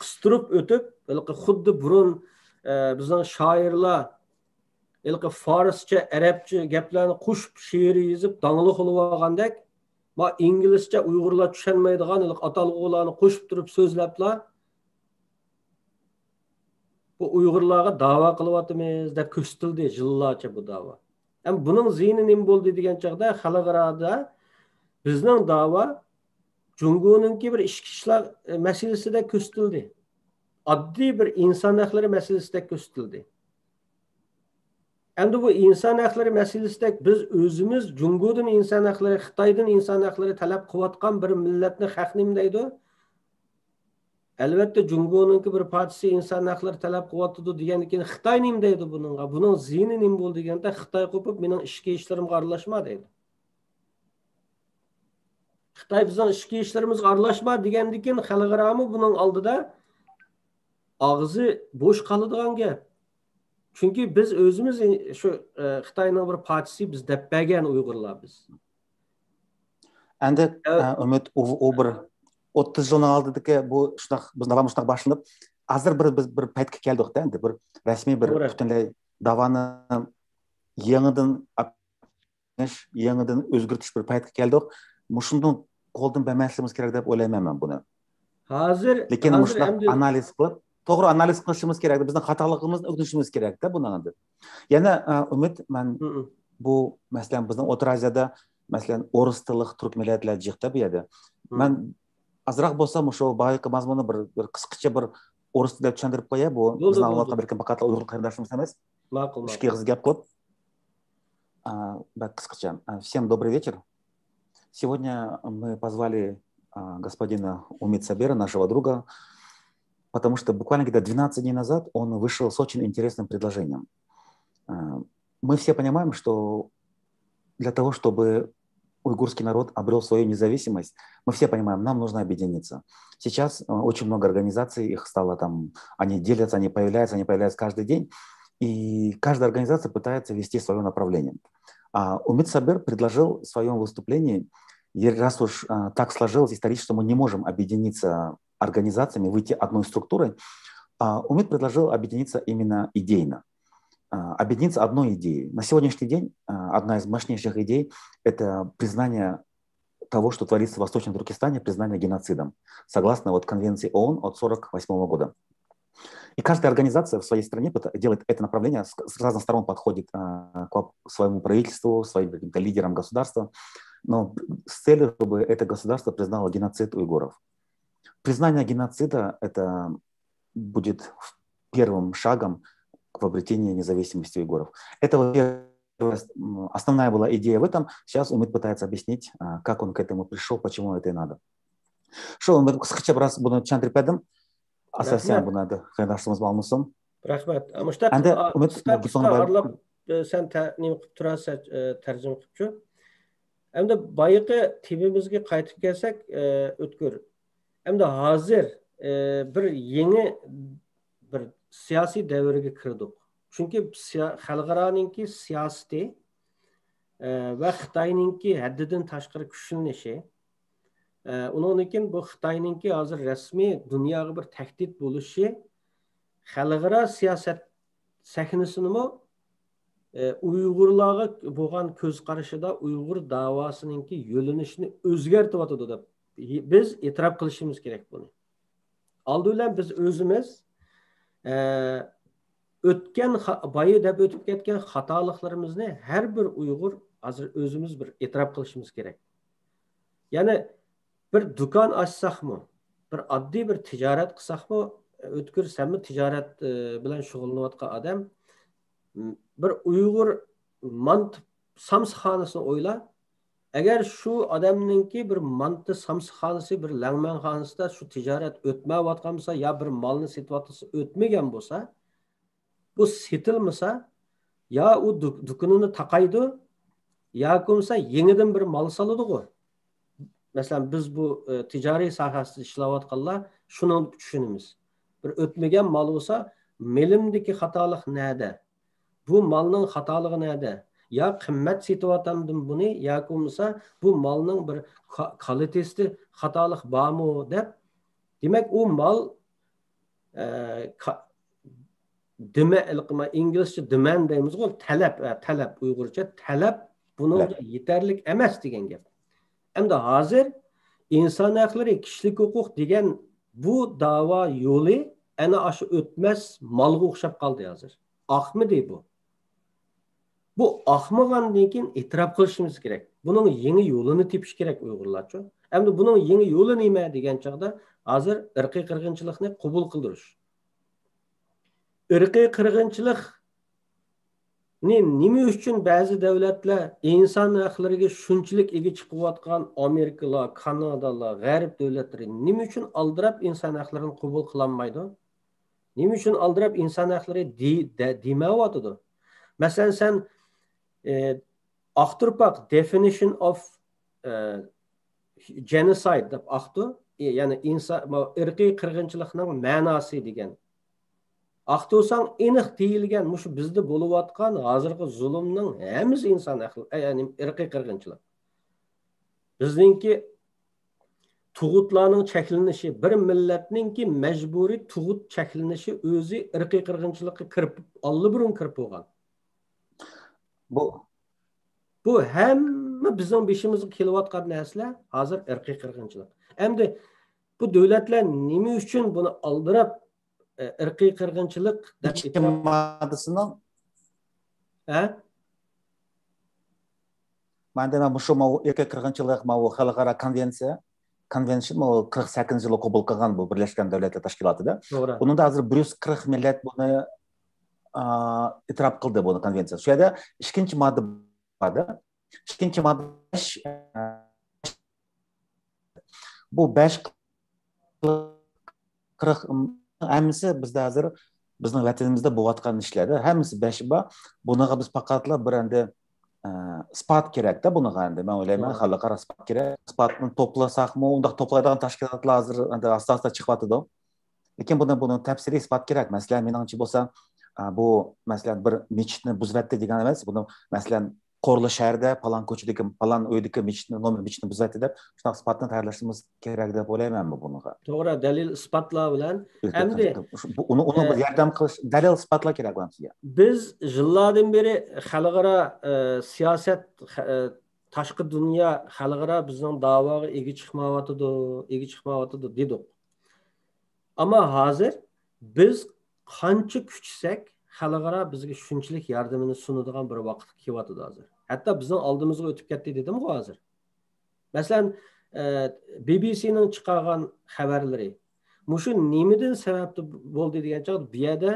قىستۇرۇپ ئۆتۈپ، ھېلىقى خۇددى بۇرۇن، ئە، بىزنىڭ شائىرلار ھېلىقى فارسچە، ئەرەبچە گەپلەرنى قوشۇپ شېئىر يېزىپ داڭلىق بولۇۋالغاندەك، ما ئىنگلىزچە ئۇيغۇرلار چۈشەنمەيدىغان ھېلىقى ئاتالغۇلارنى قوشۇپ تۇرۇپ سۆزلەپلا، بۇ ئۇيغۇرلارغا داۋا قىلىۋاتىمىز دەپ كۆرسىتىلدى يىللارچە بۇ داۋا. ئەمما بۇنىڭ زىيىنى نېمە بولدى دېگەن چاغدا، خەلقئارادا بىزنىڭ داۋا جۇڭگونىڭكى بىر ئىچكى ئىشلار، ئە، مەسىلىسىدەك كۆرسىتىلدى. ئاددىي بىر ئىنسان ھەقلىرى مەسىلىسىدەك كۆرسىتىلدى. ئەمدى بۇ ئىنسان ھەقلىرى مەسىلىسىدەك بىز ئۆزىمىز جۇڭگودىن ئىنسان ھەقلىرى، خىتايدىن ئىنسان ھەقلىرى تەلەپ قىلىۋاتقان بىر مىللەتنى خەق نېمە دەيدۇ؟ ئەلۋەتتە، جۇڭگونىڭكى بىر پارچىسى ئىنسان ھەقلىرى تەلەپ قىلىۋاتىدۇ دېگەندىن كېيىن خىتاي نېمە دەيدۇ بۇنىڭغا؟ بۇنىڭ زىيىنى نېمە بولدى دېگەندە، خىتاي قوپۇپ، مېنىڭ ئىچكى ئىشلىرىمغا ئارىلاشما دەيدۇ. خىتاي بىزنىڭ ئىچكى ئىشلىرىمىزغا ئارىلاشما دېگەندىن كېيىن خەلقئارامۇ بۇنىڭ ئالدىدا ئاغزى بوش قالىدىغان گەپ. چۈنكى بىز ئۆزىمىز شۇ، ئە، خىتاينىڭ بىر پارچىسى، بىز دەپ بەرگەن ئۇيغۇرلار بىز. ئەمدى، ئە، ئۈمىد، ئۇ، ئۇ بىر ئوتتۇز يىلنىڭ ئالدىدىكى بۇ شۇنداق، بىز داۋام شۇنداق باشلىنىپ، ھازىر بىر، بىز بىر پەيتكە كەلدۇق-تە، ئەمدى بىر رەسمىي بىر توغرا. پۈتۈنلەي داۋانى يېڭىدىن ئاپنىش، يېڭىدىن ئۆزگەرتىش بىر پەيتكە كەلدۇق. مۇشۇنىڭ قولدىن بەرمەسلىكىمىز كېرەك دەپ ئويلايمەن مەن بۇنى. ھازىر، لېكىن ھازىر مۇشۇنداق ئەمدى ئانالىز قىلىپ، توغرا ئانالىز قىلىشىمىز كېرەك. بىزنىڭ خاتالىقىمىزنى ئۆگىنىشىمىز كېرەك-تە بۇنىڭ ئەمدى. يەنە، ئە، ئۈمىد، مەن ھم. بۇ، مەسىلەن، بىزنىڭ ئوتتۇرا ئازىيادا، مەسىلەن، ئورۇس تىللىق تۈرك مىللەتلەر جىق-تە بۇ يەردە. ھم. مەن ئازراق بولسا مۇشۇ بايىقى مەزمۇننى بىر، بىر قىسقىچە بىر ئورۇس تىلىدا چۈشەندۈرۈپ قوياي. بۇ بولىدۇ، بىزنىڭ بولىدۇ. ئاڭلاۋاتقان بەلكىم پەقەتلا ئۇيغۇر قېرىنداشلىرىمىز ئەمەس. ماقۇل، ئىككى ماقۇل. ئېغىز گەپ قىلىپ، ئا، بەك قىسقىچە. ئا، Всем добрый вечер. Сегодня мы позвали, а, господина Умит Сабера, нашего друга, потому что буквально где-то двенадцать дней назад он вышел с очень интересным предложением. А, мы все понимаем, что для того, чтобы уйгурский народ обрел свою независимость, мы все понимаем, нам нужно объединиться. Сейчас, э, очень много организаций, их стало там, они делятся, они появляются, они появляются каждый день, и каждая организация пытается вести свое направление. А Умит Сабер предложил в своем выступлении, и раз уж, а, так сложилось исторически, что мы не можем объединиться организациями, выйти одной структурой, а, Умит предложил объединиться именно идейно. А, объединиться одной идеей. На сегодняшний день, а, одна из мощнейших идей — это признание того, что творится в Восточном Туркестане, признание геноцидом, согласно вот конвенции ООН от сорок восьмого года. И каждая организация в своей стране пыта-, делает это направление, с, с разных сторон подходит, а, к воп-, своему правительству, своим каким-то лидерам государства, но с целью, чтобы это государство признало геноцид уйгуров. Признание геноцида — это будет в-, первым шагом к обретению независимости уйгуров. Это вот первая, м, основная была идея в этом. Сейчас Умит пытается объяснить, а, как он к этому пришёл, почему это и надо. Шо, мен кыскача бираз буну түшүндүрүп бердим. Асасиян Рахмат. Буну да кырдашларыбыз ангыласын. رەھمەت. مۇشتاق ئەمدى قىسقا، ئۈمىد، قىسقا، بۇ قىسقا سوڭغا بار- ئارىلاپ، ئە، سەن تە-، نېمە قىلىپ تۇرارسەن، ئە، تەرجىمە قىلىپچۇ. ئەمدى بايىقى تېمىمىزغا قايتىپ كەلسەك، ئە، ئۆتكۈر. ئەمدى ھازىر، ئە، بىر يېڭى بىر سىياسىي دەۋرگە كىردۇق. چۈنكى سىيا-، خەلقئارانىڭكى سىياسىتى، ئە، ۋە خىتاينىڭكى ھەددىدىن تاشقىرى كۈچلىنىشى، ئە، ئۇنىڭدىن كېيىن بۇ خىتاينىڭكى ھازىر رەسمىي دۇنياغا بىر تەھدىت بولۇشى خەلقئارا سىياسەت سەھنىسىنىمۇ، ئە، ئۇيغۇرلارغا بولغان كۆز قارىشىدا ئۇيغۇر داۋاسىنىڭكى يۆنىلىشىنى ئۆزگەرتىۋاتىدۇ دەپ بىز ئېتىراپ قىلىشىمىز كېرەك بۇنى. ئالدى بىلەن بىز ئۆزىمىز، ئە، ئۆتكەن خا-، بايا دەپ ئۆتۈپ كەتكەن خاتالىقلىرىمىزنى ھەر بىر ئۇيغۇر ھازىر ئۆزىمىز بىر ئېتىراپ قىلىشىمىز كېرەك. يەنى بىر دۇكان ئاچساقمۇ، بىر ئاددىي بىر تىجارەت قىلساقمۇ، ئۆتكۈر، سەنمۇ تىجارەت، ئە، بىلەن شۇغۇللىنىۋاتقان ئادەم، بىر ئۇيغۇر مانتا سامسىخانىسىنى ئويلا. ئەگەر شۇ ئادەمنىڭكى بىر مانتا سامسىخانىسى، بىر لەڭمەنخانىسىدا شۇ تىجارەت ئۆتمەيۋاتقان بولسا، يا بىر مالنى سېتىۋاتقان بولسا، ئۆتمىگەن بولسا، بۇ سېتىلمىسا، يا ئۇ دۇ-، دۇكىنىنى تاقايدۇ، ياكى بولمىسا يېڭىدىن بىر مال سالىدىغۇ. مەسىلەن، بىز بۇ، ئە، تىجارىي ساھەسىدە ئىشلەۋاتقانلار شۇنى چۈشىنىمىز. بىر ئۆتمىگەن مال بولسا، مېلىمدىكى خاتالىق نەدە؟ بۇ مالنىڭ خاتالىقى نەدە؟ يا قىممەت سېتىۋاتامدىم بۇنى، ياكى بولمىسا بۇ مالنىڭ بىر كا-، كالىتېسىدا خاتالىق بارمۇ دەپ. دېمەك، ئۇ مال، ئە، كا-، دېمە-، ئىنگلىزچە دېمەند دەيمىزغۇ، تەلەپ، ئە، تەلەپ، ئۇيغۇرچە تەلەپ بۇنىڭغا يېتەرلىك ئەمەس دېگەن گەپ. ئەمدى ھازىر ئىنسان ھەقلىرى، كىشىلىك ھوقۇق دېگەن بۇ داۋا يولى ئەنە ئاشۇ ئۆتمەس مالغا ئوخشاپ قالدى ھازىر. ئاقمىدى بۇ. بۇ ئاقمىغاندىن كېيىن ئېتىراپ قىلىشىمىز كېرەك. بۇنىڭ يېڭى يولىنى تېپىش كېرەك ئۇيغۇرلارچۇ. ئەمدى بۇنىڭ يېڭى يولى نېمە دېگەن چاغدا، ھازىر ئىرقىي قىرغىنچىلىقنى قوبۇل قىلدۇرۇش. ئىرقىي قىرغىنچىلىقنى نېمە ئۈچۈن بەزى دۆلەتلەر ئىنسان ھەقلىرىگە شۇنچىلىك ئىگە چىقىۋاتقان ئامېرىكىلار، كانادالار، غەرب دۆلەتلىرى نېمە ئۈچۈن ئالدىراپ ئىنسان ھەقلىرىنى قوبۇل قىلالمايدۇ؟ نېمە ئۈچۈن ئالدىراپ ئىنسان ھەقلىرى دې-، دە-، دېمەيۋاتىدۇ؟ مەسىلەن، سەن، ئى، ئاختۇرپاق، Definition of، ئى، Genocide دەپ ئاختۇ، ئى، يەنى ئىنسا-، ماۋۇ ئىرقىي قىرغىنچىلىقنىڭ مەناسى دېگەن. ئاختۇرساڭ ئېنىق دېيىلگەن، مۇشۇ بىزدە بولۇۋاتقان ھازىرقى زۇلۇمنىڭ ھەممىسى ئىنسان ھەقلىرى، يەنى ئىرقىي قىرغىنچىلىق. بىزنىڭكى تۇغۇتلارنىڭ چەكلىنىشى، بىر مىللەتنىڭكى مەجبۇرىي تۇغۇت چەكلىنىشى ئۆزى ئىرقىي قىرغىنچىلىققا كىرىپ، ئاللىبۇرۇن كىرىپ بولغان. بۇ بۇ ھەممە بىزنىڭ بېشىمىزغا كېلىۋاتقان نەرسىلەر ھازىر ئىرقىي قىرغىنچىلىق. ئەمدى بۇ دۆلەتلەر نېمە ئۈچۈن بۇنى ئالدىراپ، ئە، ئىرقىي قىرغىنچىلىق دەپ نەچچىنچى ئېتىراپ ماددىسىنىڭ؟ ھە؟ مەن دەيمەن، مۇشۇ ماۋۇ ئىرقىي قىرغىنچىلىق، ماۋۇ خەلقئارا كونۋېنسىيە، كونۋېنشن، ماۋۇ قىرىق سەككىزىنچى يىلى قوبۇل قىلغان بۇ بىرلەشكەن دۆلەتلەر تەشكىلاتىدا. توغرا. ئۇنىڭدا ھازىر بىر يۈز قىرىق مىللەت بۇنى، ئا، ئېتىراپ قىلدى، بۇنى كونۋېنسىيە. شۇ يەردە ئىككىنچى ماددا بار. ئىككىنچى ماددا، بۇ بەش قىرىق، ھەممىسى بىزدە ھازىر بىزنىڭ ۋەتىنىمىزدە بولۇۋاتقان ئىشلاردا ھەممىسى بەشى بار. بۇنىڭغا بىز پەقەتلا بىر ئەمدى، ئە، ئىسپات كېرەكتە بۇنىڭغا ئەمدى. مەن ئويلايمەن، توغرا. خەلقئارا ئىسپات كېرەك. ئىسپاتنى توپلىساقمۇ، ئۇنداق توپلايدىغان تەشكىلاتلار ھازىر ئەمدى ئاستا-ئاستا چىقىۋاتىدۇ. لېكىن بۇنى، بۇنىڭ تەپسىلىي ئىسپات كېرەك. مەسىلەن، مېنىڭچە بولسا، ئە، بۇ، مەسىلەن، بىر مېچىتنى بۇزۇۋەتتى دېگەن ئەمەس. بۇنى، مەسىلەن، قورلى شەھەردە پالان كوچىدىكى، پالان ئۆيدىكى مېچىتنى، نومۇر مېچىتنى بۇزۇۋەتتى دەپ، شۇنداق ئىسپاتنى تەييارلىشىمىز كېرەك دەپ ئويلايمەن بۇنىڭغا. توغرا، دەلىل ئىسپاتلار بىلەن. ئەمدى، شۇ، بۇ، ئۇنى، ئۇنى ئە، ياردەم قىلىش، دەلىل ئىسپاتلار كېرەك بۇنىڭغا. بىز يىللاردىن بېرى خەلقئارا، ئە، سىياسەت، خە-، ئە، تاشقى دۇنيا خەلقئارا بىزنىڭ داۋاغا ئىگە چىقمايۋاتىدۇ، ئىگە چىقمايۋاتىدۇ دېدۇق. ئەمما ھازىر بىز قانچە كۈچىسەك، خەلقئارا بىزگە شۇنچىلىك ياردىمىنى سۇنىدىغان بىر ۋاقىتقا كېلىۋاتىدۇ ھازىر. ھەتتا بىزنىڭ ئالدىمىزغا ئۆتۈپ كەتتى دېدىمغۇ ھازىر. مەسىلەن، ئە، بى بى سىنىڭ چىقارغان خەۋەرلىرى. مۇشۇ نېمىدىن سەۋەبتە بولدى دېگەن چاغدا، بۇ يەردە،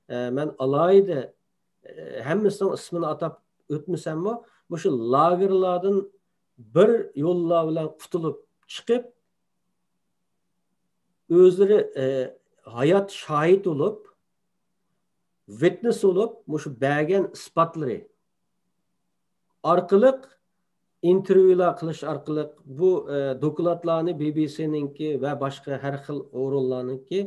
ئە، مەن ئالاھىدە، ئە، ھەممىسىنىڭ ئىسمىنى ئاتاپ ئۆتمىسەممۇ، مۇشۇ لاگېرلاردىن بىر يوللار بىلەن قۇتۇلۇپ چىقىپ، ئۆزلىرى، ئە، ھايات شاھىت بولۇپ، ۋىتنېس بولۇپ، مۇشۇ بەرگەن ئىسپاتلىرى ئارقىلىق، ئىنتېرۋيۇلار قىلىش ئارقىلىق بۇ، ئە، دوكلاتلارنى بى بى سىنىڭكى ۋە باشقا ھەر خىل ئورۇنلارنىڭكى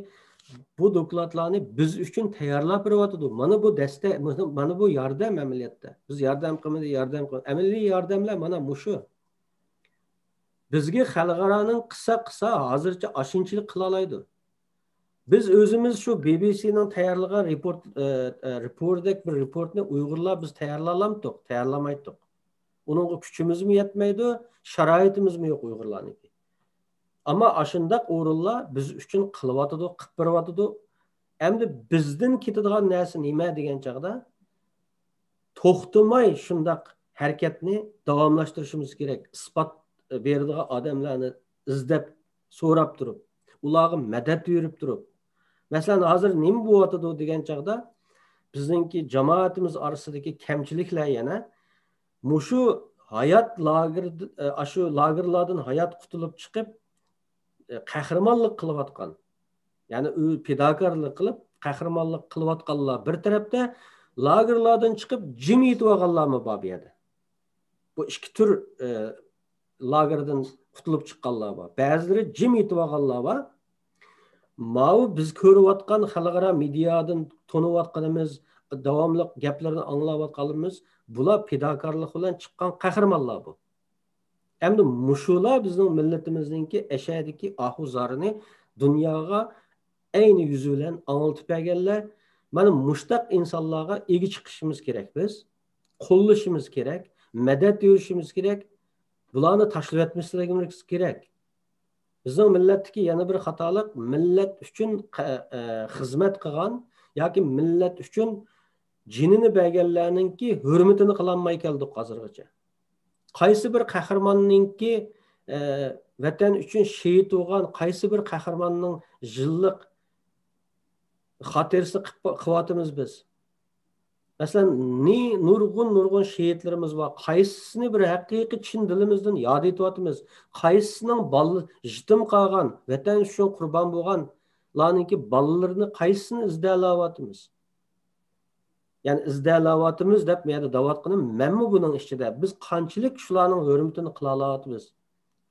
بۇ دوكلاتلارنى بىز ئۈچۈن تەييارلاپ بېرىۋاتىدۇ. مانا بۇ دەستە-، مانا بۇ ياردەم ئەمەلىيەتتە. بىز ياردەم قىلمىدى، ياردەم قىل-، ئەمەلىي ياردەملەر مانا مۇشۇ. بىزگە خەلقئارانىڭ قىسا قىسا ھازىرچە ئاشۇنچىلىك قىلالايدۇ. بىز ئۆزىمىز شۇ بى بى سىنىڭ تەييارلىغان رېپورت، ئە، ئە، رېپورتدەك بىر رېپورتنى ئۇيغۇرلار بىز تەييارلالامتۇق؟ تەييارلامايتتۇق. ئۇنىڭغا كۈچىمىزمۇ يەتمەيدۇ، شارائىتىمىزمۇ يوق ئۇيغۇرلارنىڭكى. ئەمما ئاشۇنداق ئورۇنلار بىز ئۈچۈن قىلىۋاتىدۇ، قىلىپ بېرىۋاتىدۇ. ئەمدى بىزدىن كېتىدىغان نەرسە نېمە دېگەن چاغدا، توختىماي شۇنداق ھەرىكەتنى داۋاملاشتۇرۇشىمىز كېرەك. ئىسپات بېرىدىغان ئادەملەرنى ئىزدەپ، سوراپ تۇرۇپ، ئۇلارغا مەدەت بېرىپ تۇرۇپ. مەسىلەن، ھازىر نېمە بولۇۋاتىدۇ دېگەن چاغدا، بىزنىڭكى جامائىتىمىز ئارىسىدىكى كەمچىلىكلەر يەنە مۇشۇ ھايات لاگېر، ئاشۇ لاگېرلاردىن ھايات قۇتۇلۇپ چىقىپ، قەھرىمانلىق قىلىۋاتقان، يەنى ئۆ-، پىداكارلىق قىلىپ، قەھرىمانلىق قىلىۋاتقانلار بىر تەرەپتە، لاگېرلاردىن چىقىپ جىم يېتىۋالغانلارمۇ بار بۇ يەردە. بۇ ئىككى تۈر، ئە، لاگېردىن قۇتۇلۇپ چىققانلار بار. بەزىلىرى جىم يېتىۋالغانلار بار. ماۋۇ بىز كۆرۈۋاتقان خەلقئارا مېدىيادىن تونۇۋاتقىنىمىز، داۋاملىق گەپلىرىنى ئاڭلاۋاتقانلىرىمىز، بۇلار پىداكارلىق بىلەن چىققان قەھرىمانلار بۇ. ئەمدى مۇشۇلار بىزنىڭ مىللىتىمىزنىڭكى ئەشەدىكى ئاھۇ زارىنى دۇنياغا ئەينى يۈزى بىلەن ئاڭلىتىپ بەرگەنلەر. مانا مۇشۇنداق ئىنسانلارغا ئىگە چىقىشىمىز كېرەك بىز. قوللىشىمىز كېرەك، مەدەت بېرىشىمىز كېرەك. بۇلارنى تاشلىۋەتمەسلىكىمىز كېرەك. بىزنىڭ مىللەتتىكى يەنە بىر خاتالىق، مىللەت ئۈچۈن قە-، ئە، خىزمەت قىلغان ياكى مىللەت ئۈچۈن جېنىنى بەرگەنلەرنىڭكى ھۆرمىتىنى قىلالماي كەلدۇق ھازىرغىچە. قايسى بىر قەھرىماننىڭكى، ئە، ۋەتەن ئۈچۈن شېھىت بولغان قايسى بىر قەھرىماننىڭ يىللىق خاتىرىسىنى قىپ-، قىلىۋاتىمىز بىز؟ مەسىلەن، نى-، نۇرغۇن، نۇرغۇن شېھىتلىرىمىز بار. قايسىسىنى بىر ھەقىقىي چىن دىلىمىزدىن ياد ئېتىۋاتىمىز؟ قايسىسىنىڭ بالىلىرى يېتىم قالغان، ۋەتەن ئۈچۈن قۇربان بولغانلارنىڭكى بالىلىرىنى قايسىسىنى ئىزدەۋاتىمىز؟ يەنى ئىزدەۋاتىمىز دەپ مەن دەۋاتقىنىم مەنمۇ بۇنىڭ ئىچىدە. بىز قانچىلىك شۇلارنىڭ ھۆرمىتىنى قىلالاۋاتىمىز؟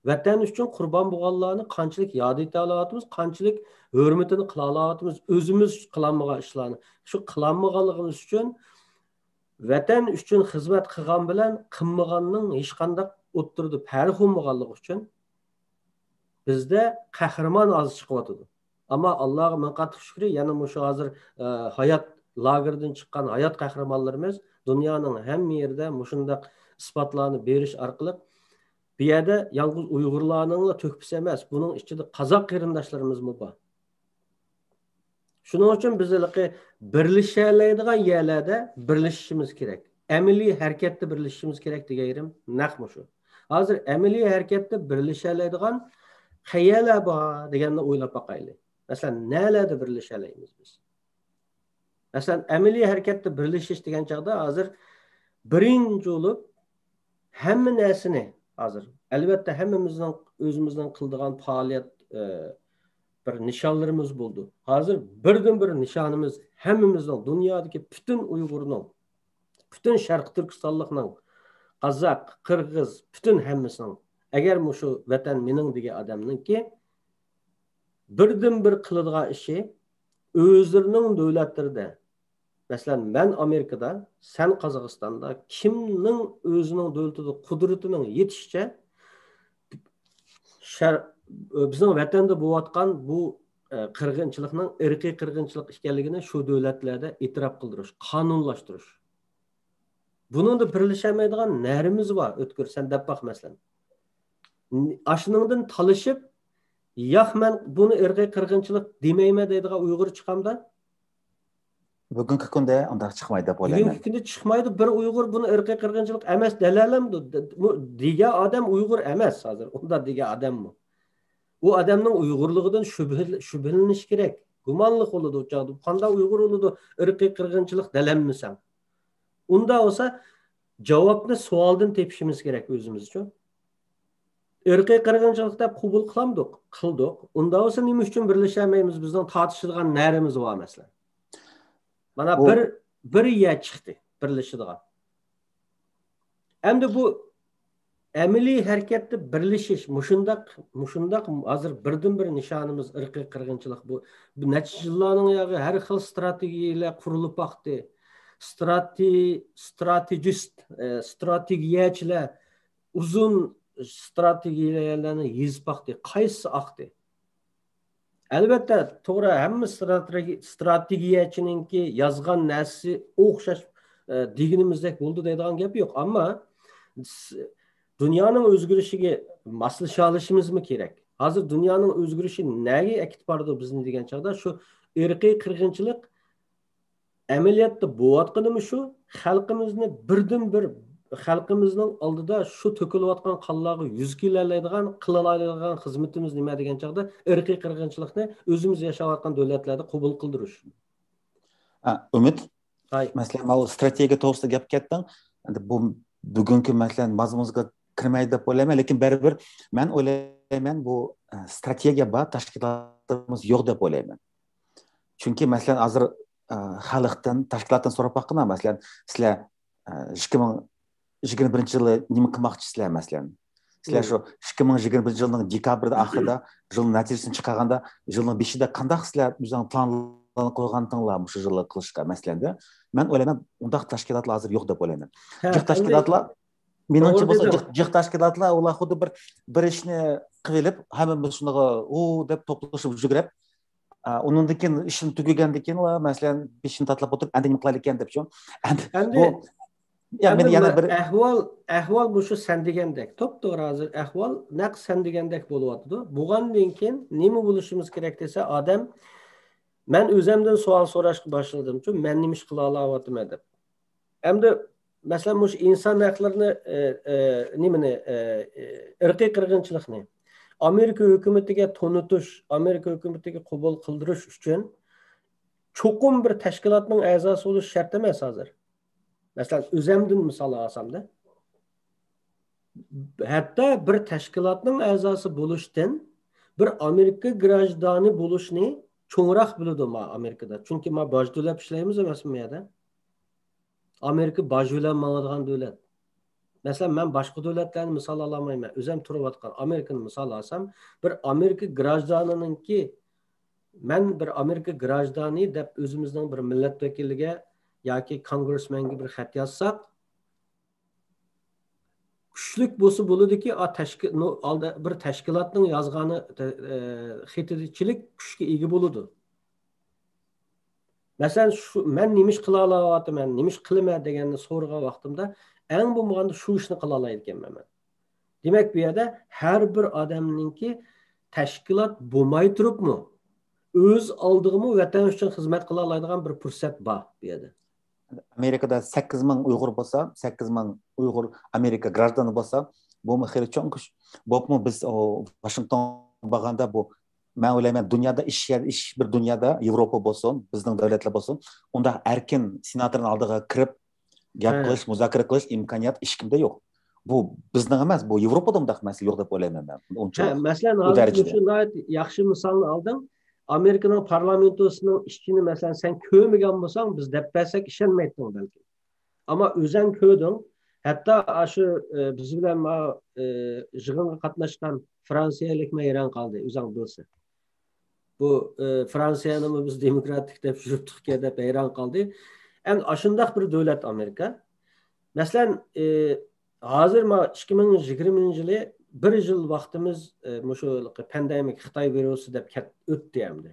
ۋەتەن ئۈچۈن قۇربان بولغانلارنى قانچىلىك ياد ئېتەلەۋاتىمىز، قانچىلىك ھۆرمىتىنى قىلالاۋاتىمىز، ئۆزىمىز قىلالمىغان ئىشلارنى. شۇ قىلالمىغانلىقىمىز ئۈچۈن، ۋەتەن ئۈچۈن خىزمەت قىلغان بىلەن قىلمىغاننىڭ ھېچقانداق ئوتتۇرىدا پەرقى بولمىغانلىقى ئۈچۈن بىزدە قەھرىمان ئاز چىقىۋاتىدۇ. ئەمما ئاللاغا مىڭ قاتلىق شۈكرى، يەنە مۇشۇ ھازىر، ئە، ھايات لاگېرىدىن چىققان ھايات قەھرىمانلىرىمىز دۇنيانىڭ ھەممە يېرىدە مۇشۇنداق ئىسپاتلارنى بېرىش ئارقىلىق، بۇ يەردە يالغۇز ئۇيغۇرلارنىڭلا تۆھپىسى ئەمەس، بۇنىڭ ئىچىدە قازاق قېرىنداشلىرىمىزمۇ بار. شۇنىڭ ئۈچۈن بىز ھېلىقى بىرلىشەلەيدىغان يەرلەردە بىرلىشىشىمىز كېرەك. ئەمەلىي ھەرىكەتتە بىرلىشىشىمىز كېرەك دېگەن يېرىم نەق مۇشۇ. ھازىر ئەمەلىي ھەرىكەتتە بىرلىشەلەيدىغان قەيەرلەر بار دېگەننى ئويلاپ باقايلى. مەسىلەن، نەلەردە بىرلىشەلەيمىز بىز؟ مەسىلەن، ئەمەلىي ھەرىكەتتە بىرلىشىش دېگەن چاغدا ھازىر بىرىنچى بولۇپ ھەممە نەرسىنى ھازىر، ئەلۋەتتە، ھەممىمىزنىڭ ئۆزىمىزنىڭ قىلىدىغان پائالىيەت، ئە، بىر نىشانلىرىمىز بولىدۇ. ھازىر بىردىنبىر نىشانىمىز ھەممىمىزنىڭ، دۇنيادىكى پۈتۈن ئۇيغۇرنىڭ، پۈتۈن شەرقىي تۈركىستانلىقنىڭ، قازاق، قىرغىز، پۈتۈن ھەممىسىنىڭ، ئەگەر مۇشۇ ۋەتەن مېنىڭ دېگەن ئادەمنىڭكى بىردىنبىر قىلىدىغان ئىشى، ئۆزلىرىنىڭ دۆلەتلىرىدە، مەسىلەن، مەن ئامېرىكىدا، سەن قازاقىستاندا، كىمنىڭ ئۆزىنىڭ دۆلىتىدە قۇدرىتىنىڭ يېتىشىچە شەر-، بىزنىڭ ۋەتەندە بولۇۋاتقان بۇ، ئە، قىرغىنچىلىقنىڭ ئىرقىي قىرغىنچىلىق ئىكەنلىكىنى شۇ دۆلەتلەردە ئېتىراپ قىلدۇرۇش، قانۇنلاشتۇرۇش. بۇنىڭدا بىرلىشەلمەيدىغان نەرىمىز بار، ئۆتكۈر، سەن دەپ باق، مەسىلەن. ئاشۇنىڭدىن تالىشىپ، ياق، مەن بۇنى ئىرقىي قىرغىنچىلىق دېمەيمەن دەيدىغان ئۇيغۇر چىقامدا؟ بۈگۈنكى كۈندە ئۇنداق چىقمايدۇ دەپ ئويلايمەن. بۈگۈنكى كۈندە چىقمايدۇ، بىر ئۇيغۇر بۇنى ئىرقىي قىرغىنچىلىق ئەمەس دېيەلەمدۇ؟ دېگەن ئادەم ئۇيغۇر ئەمەس ھازىر، ئۇنداق دېگەن ئادەممۇ. ئۇ ئادەمنىڭ ئۇيغۇرلۇقىدىن شۈبھە-، شۈبھىلىنىش كېرەك. گۇمانلىق بولىدۇ ئۇ چاغدا. قانداق ئۇيغۇر بولىدۇ، ئىرقىي قىرغىنچىلىق دېيەلمىسەڭ؟ ئۇنداق بولسا، جاۋابنى سوئالدىن تېپىشىمىز كېرەك ئۆزىمىزچۇ. ئىرقىي قىرغىنچىلىق دەپ قوبۇل قىلامدۇق؟ قىلدۇق. ئۇنداق بولسا نېمە ئۈچۈن بىرلىشەلمەيمىز؟ بىزنىڭ تارتىشىدىغان نەرىمىز بار، مەسىلەن. مانا بۇ بىر، بىر يەر چىقتى بىرلىشىدىغان. ئەمدى بۇ ئەمەلىي ھەرىكەتتە بىرلىشىش، مۇشۇنداق، مۇشۇنداق ھازىر بىردىنبىر نىشانىمىز ئىرقىي قىرغىنچىلىق. بۇ، بۇ نەچچە يىللارنىڭ ياغى ھەر خىل ستراتېگىيەلەر قۇرۇلۇپ باقتى. ستراتې-، ستراتېگىست، ئە، ستراتېگىيەچىلەر ئۇزۇن ستراتېگىيەلەرنى يېزىپ باقتى. قايسىسى ئاقتى؟ ئەلۋەتتە، توغرا، ھەممە ستراتېگى-، ستراتېگىيەچىنىڭكى يازغان نەرسىسى ئوخشاش، ئە، دېگىنىمىزدەك بولدى دەيدىغان گەپ يوق. ئەمما س-، دۇنيانىڭ ئۆزگىرىشىگە ماسلىشالىشىمىزمۇ كېرەك. ھازىر دۇنيانىڭ ئۆزگىرىشى نەگە ئەكېتىپ بارىدۇ بىزنى دېگەن چاغدا، شۇ ئىرقىي قىرغىنچىلىق ئەمەلىيەتتە بولۇۋاتقىنىمۇ شۇ، خەلقىمىزنى بىردىنبىر، خەلقىمىزنىڭ ئالدىدا شۇ تۆكۈلۈۋاتقان قانلارغا يۈز كېلەلەيدىغان، قىلالايدىغان خىزمىتىمىز نېمە دېگەن چاغدا، ئىرقىي قىرغىنچىلىقنى ئۆزىمىز ياشاۋاتقان دۆلەتلەردە قوبۇل قىلدۇرۇش. ئا، ئۈمىد، ھاي. مەسىلەن، ماۋۇ ستراتېگىيە توغرىسىدا گەپ كەتتىڭ. ئەمدى بۇ بۈگۈنكى، مەسىلەن، مازمۇزغا كىرمەيدۇ دەپ ئويلايمەن، لېكىن بەرىبىر مەن ئويلايمەن، بۇ، ئە، ستراتېگىيە بار، تەشكىلاتىمىز يوق دەپ ئويلايمەن. چۈنكى، مەسىلەن، ھازىر، ئە، خەلقتىن، تەشكىلاتتىن سوراپ باققىنا، مەسىلەن، سىلەر، ئە، ئىككى مىڭ يىگىرمە بىرىنچى يىلى نېمە قىلماقچىسىلەر، مەسىلەن؟ سىلەر شۇ ئىككى مىڭ يىگىرمە بىرىنچى يىلنىڭ دېكابىردا ئاخىرىدا، يىلنىڭ نەتىجىسىنى چىقارغاندا، يىلنىڭ بېشىدا قانداق سىلەر ئۆزۈڭ پىلانلارنى قويغانتىڭلار مۇشۇ يىلى قىلىشقا، مەسىلەن، دە؟ مەن ئويلايمەن، ئۇنداق تەشكىلاتلار ھازىر يوق دەپ ئويلايمەن. جىق تەشكىلاتلار، مېنىڭچە بولسا، جىق، جىق تەشكىلاتلار، ئۇلار خۇددى بىر، بىر ئىشنى قىلىۋېلىپ، ھەممىمىز شۇنىڭغا ئۇ دەپ توپلىشىپ يۈگۈرۈپ، ئۇنىڭدىن كېيىن ئىشىنى تۈگىگەندىن كېيىن، مەسىلەن، بېشىنى تاتلاپ ئولتۇرۇپ، ئەمدى نېمە قىلايلىكەن دەپ شۇ. ئەمدى بۇ، يا، مەن يەنە بىر ئەھۋال، ئەھۋال مۇشۇ سەن دېگەندەك. توپتوغرا ھازىر ئەھۋال نەق سەن دېگەندەك بولۇۋاتىدۇ. بولغاندىن كېيىن نېمە بولۇشىمىز كېرەك دېسە، ئادەم، مەن ئۆزەمدىن سوئال سوراشقا باشلىدىمچۇ، مەن نېمە ئىش قىلالاۋاتىمەن دەپ. ئەمدى، مەسىلەن، مۇشۇ ئىنسان ھەقلىرىنى، ئە، ئە، نېمىنى، ئە، ئە، ئىرقىي قىرغىنچىلىقنى ئامېرىكا ھۆكۈمىتىگە تونۇتۇش، ئامېرىكا ھۆكۈمىتىگە قوبۇل قىلدۇرۇش ئۈچۈن چوقۇم بىر تەشكىلاتنىڭ ئەزاسى بولۇش شەرت ئەمەس ھازىر. مەسىلەن، ئۆزەمدىن مىسال ئالسامدا، ھەتتا بىر تەشكىلاتنىڭ ئەزاسى بولۇشتىن بىر ئامېرىكا گراژدانى بولۇشنى چوڭراق بىلىدۇ ما ئامېرىكىدا. چۈنكى ما باج تۆلەپ ئىشلەيمىز ئەمەسمۇ بۇ يەردە؟ ئامېرىكا باج بىلەن ماڭىدىغان دۆلەت. مەسىلەن، مەن باشقا دۆلەتلەرنى مىسال ئالالمايمەن. ئۆزۈم تۇرۇۋاتقان ئامېرىكىنى مىسال ئالسام، بىر ئامېرىكا گراژدانىنىڭكى، مەن بىر ئامېرىكا گراژدانى دەپ ئۆزىمىزنىڭ بىر مىللەت ۋەكىلىگە ياكى كونگرېسمېنگە بىر خەت يازساق، كۈچلۈك بولسا بولىدۇكى، ئا، تەشكىل-، نو-، ئالدى بىر تەشكىلاتنىڭ يازغانى، تە-، ئە، خېتىچىلىك كۈچكە ئىگە بولىدۇ. مەسىلەن، شۇ، مەن نېمە ئىش قىلالاۋاتىمەن، نېمە ئىش قىلىمەن دېگەننى سورىغان ۋاقتىمدا، ئەڭ بولمىغاندا شۇ ئىشنى قىلالايدىكەنمەن مەن. دېمەك، بۇ يەردە ھەر بىر ئادەمنىڭكى تەشكىلات بولماي تۇرۇپمۇ، ئۆز ئالدىغىمۇ ۋەتەن ئۈچۈن خىزمەت قىلالايدىغان بىر پۇرسەت بار بۇ يەردە. ئامېرىكىدا سەككىز مىڭ ئۇيغۇر بولسا، سەككىز مىڭ ئۇيغۇر ئامېرىكا گراژدانى بولسا، بۇمۇ خېلى چوڭ كۈچ. بولۇپمۇ بىز، ئو، ۋاشىنگتونغا بارغاندا بۇ، مەن ئويلايمەن، دۇنيادا ئىش يەر، ئىش بىر دۇنيادا، ياۋروپا بولسۇن، بىزنىڭ دۆلەتلەر بولسۇن، ئۇنداق ئەركىن سېناتورنىڭ ئالدىغا كىرىپ گەپ قىلىش، مۇزاكىرە قىلىش ئىمكانىيەت ھېچكىمدە يوق. بۇ بىزنىڭ ئەمەس، بۇ ياۋروپادا ئۇنداق مەسىلە يوق دەپ ئويلايمەن مەن. ئۇنچە، مەسىلەن، ھازىر مۇشۇ ناھايىتى ياخشى مىسالنى ئالدىڭ. ئامېرىكىنىڭ پارلامېنتوسىنىڭ ئىشىنى، مەسىلەن، سەن كۆرمىگەن بولساڭ، بىز دەپ بەرسەك ئىشەنمەيتتىڭ بەلكىم. ئەمما ئۆزەڭ كۆردۈڭ. ھەتتا ئاشۇ، ئە، بىز بىلەن ما، ئە، يىغىنغا قاتناشقان فرانسىيەلىكمۇ ھەيران قالدى، ئۆزەڭ بىلسە. بۇ، ئە، فرانسىيەنىمۇ بىز دېموكراتىك دەپ يۈرۈپتۇقكەن دەپ ھەيران قالدى. ئەمدى ئاشۇنداق بىر دۆلەت ئامېرىكا. مەسىلەن، ئە، ھازىر ما ئىككى مىڭ يىگىرمىنچى يىلى بىر يىل ۋاقتىمىز، ئە، مۇشۇ پاندېمىك خىتاي ۋىرۇسى دەپ كەت-، ئۆتتى ئەمدى.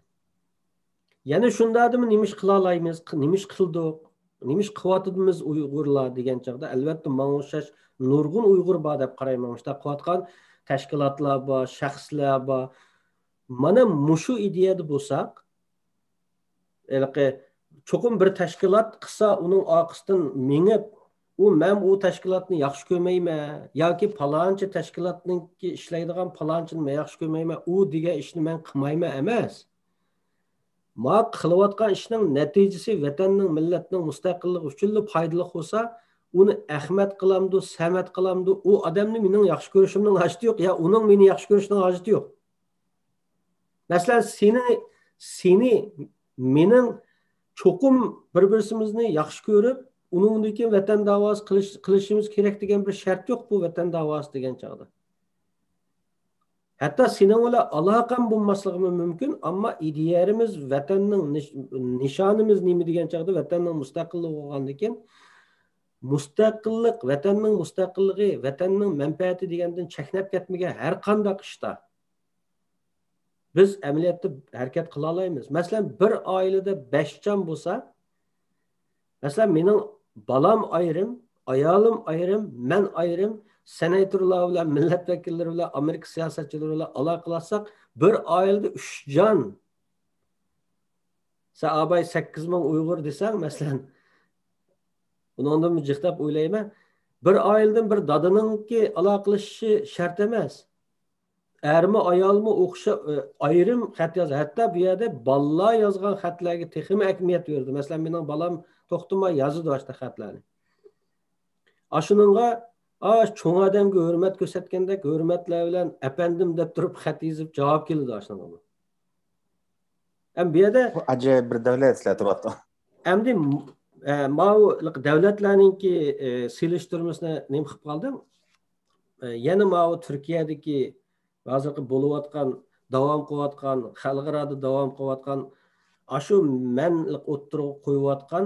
يەنە شۇنداقتىمۇ نېمە ئىش قىلالايمىز، ق-، نېمە ئىش قىلدۇق، نېمە ئىش قىلىۋاتىدىمىز ئۇيغۇرلار دېگەن چاغدا، ئەلۋەتتە، ماڭا ئوخشاش نۇرغۇن ئۇيغۇر بار دەپ قارايمەن. مۇشۇنداق قىلىۋاتقان تەشكىلاتلار بار، شەخسلەر بار. مانا مۇشۇ ئىدىيەدە بولساق، ھېلىقى چوقۇم بىر تەشكىلات قىلسا، ئۇنىڭ ئارقىسىدىن مېڭىپ، ئۇ، مەن ئۇ تەشكىلاتنى ياخشى كۆرمەيمەن ياكى پالانچى تەشكىلاتنىڭكى ئىشلەيدىغان پالانچىنى مەن ياخشى كۆرمەيمەن، ئۇ دېگەن ئىشنى مەن قىلمايمەن ئەمەس. ما قىلىۋاتقان ئىشنىڭ نەتىجىسى ۋەتەننىڭ، مىللەتنىڭ مۇستەقىللىقى ئۈچۈنلا پايدىلىق بولسا، ئۇنى ئەخمەت قىلامدۇ، سەمەت قىلامدۇ، ئۇ ئادەمنى مېنىڭ ياخشى كۆرۈشۈمنىڭ ھاجىتى يوق، يا ئۇنىڭ مېنى ياخشى كۆرۈشىنىڭ ھاجىتى يوق. مەسىلەن، سېنى، سېنى مېنىڭ چوقۇم بىر-بىرسىمىزنى ياخشى كۆرۈپ، ئۇنىڭدىن كېيىن ۋەتەن داۋاسى قىلىش، قىلىشىمىز كېرەك دېگەن بىر شەرت يوق بۇ ۋەتەن داۋاسى دېگەن چاغدا. ھەتتا سېنىڭ بىلەن ئالاقەم بولماسلىقىمۇ مۇمكىن، ئەمما ئىدىيەمىز، ۋەتەننىڭ نىش-، نىشانىمىز نېمە دېگەن چاغدا، ۋەتەننىڭ مۇستەقىللىقى بولغاندىن كېيىن، مۇستەقىللىق، ۋەتەننىڭ مۇستەقىللىقى، ۋەتەننىڭ مەنپەئەتى دېگەندىن چەكنەپ كەتمىگەن ھەر قانداق ئىشتا بىز ئەمەلىيەتتە ھەرىكەت قىلالايمىز. مەسىلەن، بىر ئائىلىدە بەش جان بولسا، مەسىلەن، مېنىڭ بالام ئايرىم، ئايالىم ئايرىم، مەن ئايرىم، سېناتورلار بىلەن، مىللەت ۋەكىللىرى بىلەن، ئامېرىكا سىياسەتچىلىرى بىلەن ئالاقىلاشساق، بىر ئائىلىدە ئۈچ جان. سەن ئاباي سەككىز مىڭ ئۇيغۇر دېسەڭ، مەسىلەن، ئۇنىڭدىن جىق دەپ ئويلايمەن. بىر ئائىلىدىن بىر دادىنىڭكى ئالاقىلىشىشى شەرت ئەمەس. ئەرمۇ، ئايالمۇ ئوخشا-، ئايرىم خەت يازىدۇ. ھەتتا بۇ يەردە بالىلار يازغان خەتلەرگە تېخىمۇ ئەھمىيەت بېرىدۇ. مەسىلەن، مېنىڭ بالام توختىماي يازىدۇ ئاشۇنداق خەتلەرنى. ئاشۇنىڭغا، ئا، چوڭ ئادەمگە ھۆرمەت كۆرسەتكەندەك ھۆرمەتلەر بىلەن ئەپەندىم دەپ تۇرۇپ خەت يېزىپ جاۋاب كېلىدۇ ئاشۇنىڭغىمۇ. ھەم بۇ يەردە بۇ ئاجايىپ بىر دەۋلەت سىلەر تۇرۇۋاتىدۇ. ئەمدى، ئە، ماۋۇ دەۋلەتلەرنىڭكى، ئە، سېلىشتۇرمىسىنى نېمە قىلىپ قالدىم؟ ئە، يەنە ماۋۇ تۈركىيەدىكى ھازىرقى بولۇۋاتقان، داۋام قىلىۋاتقان، خەلقئارادا داۋام قىلىۋاتقان، ئاشۇ مەن ئوتتۇرىغا قويۇۋاتقان،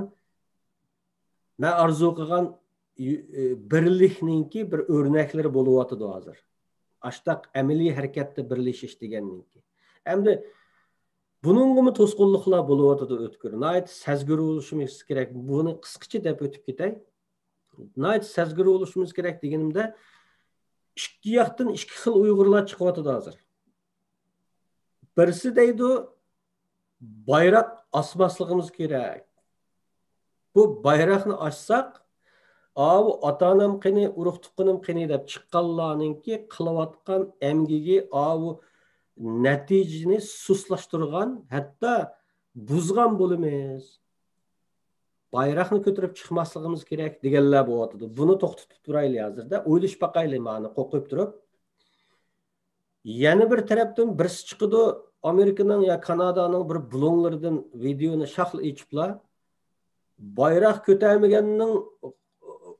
مەن ئارزۇ قىلغان يۇ-، ئە، بىرلىكنىڭكى بىر ئۆرنەكلىرى بولۇۋاتىدۇ ھازىر. ئاشتاق ئەمەلىي ھەرىكەتتە بىرلىشىش دېگەننىڭكى. ئەمدى بۇنىڭغىمۇ توسقۇنلۇقلار بولۇۋاتىدۇ ئۆتكۈر. ناھايىتى سەزگۈر بولۇشىمىز كېرەك. بۇنى قىسقىچە دەپ ئۆتۈپ كېتەي. ناھايىتى سەزگۈر بولۇشىمىز كېرەك دېگىنىمدە، ئىككى ياقتىن ئىككى خىل ئۇيغۇرلار چىقىۋاتىدۇ ھازىر. بىرسى دەيدۇ، بايراق ئاسماسلىقىمىز كېرەك. بۇ بايراقنى ئاچساق، ئاۋۇ ئاتا-ئانام قېنى، ئۇرۇق-تۇغقىنىم قېنى دەپ چىققانلارنىڭكى قىلىۋاتقان ئەمگىكى ئاۋۇ نەتىجىنى سۇسلاشتۇرغان، ھەتتا بۇزغان بولىمىز. بايراقنى كۆتۈرۈپ چىقماسلىقىمىز كېرەك دېگەنلەر بولۇۋاتىدۇ. بۇنى توختىتىپ تۇرايلى ھازىردا، ئويلىشىپ باقايلى مانا قورقۇپ تۇرۇپ. يەنە بىر تەرەپتىن بىرسى چىقىدۇ، ئامېرىكىنىڭ يا كانادانىڭ بىر بلوگلىرىدىن ۋىدېونى شاخلا ئېچىپلا، بايراق كۆتەرمىگەننىڭ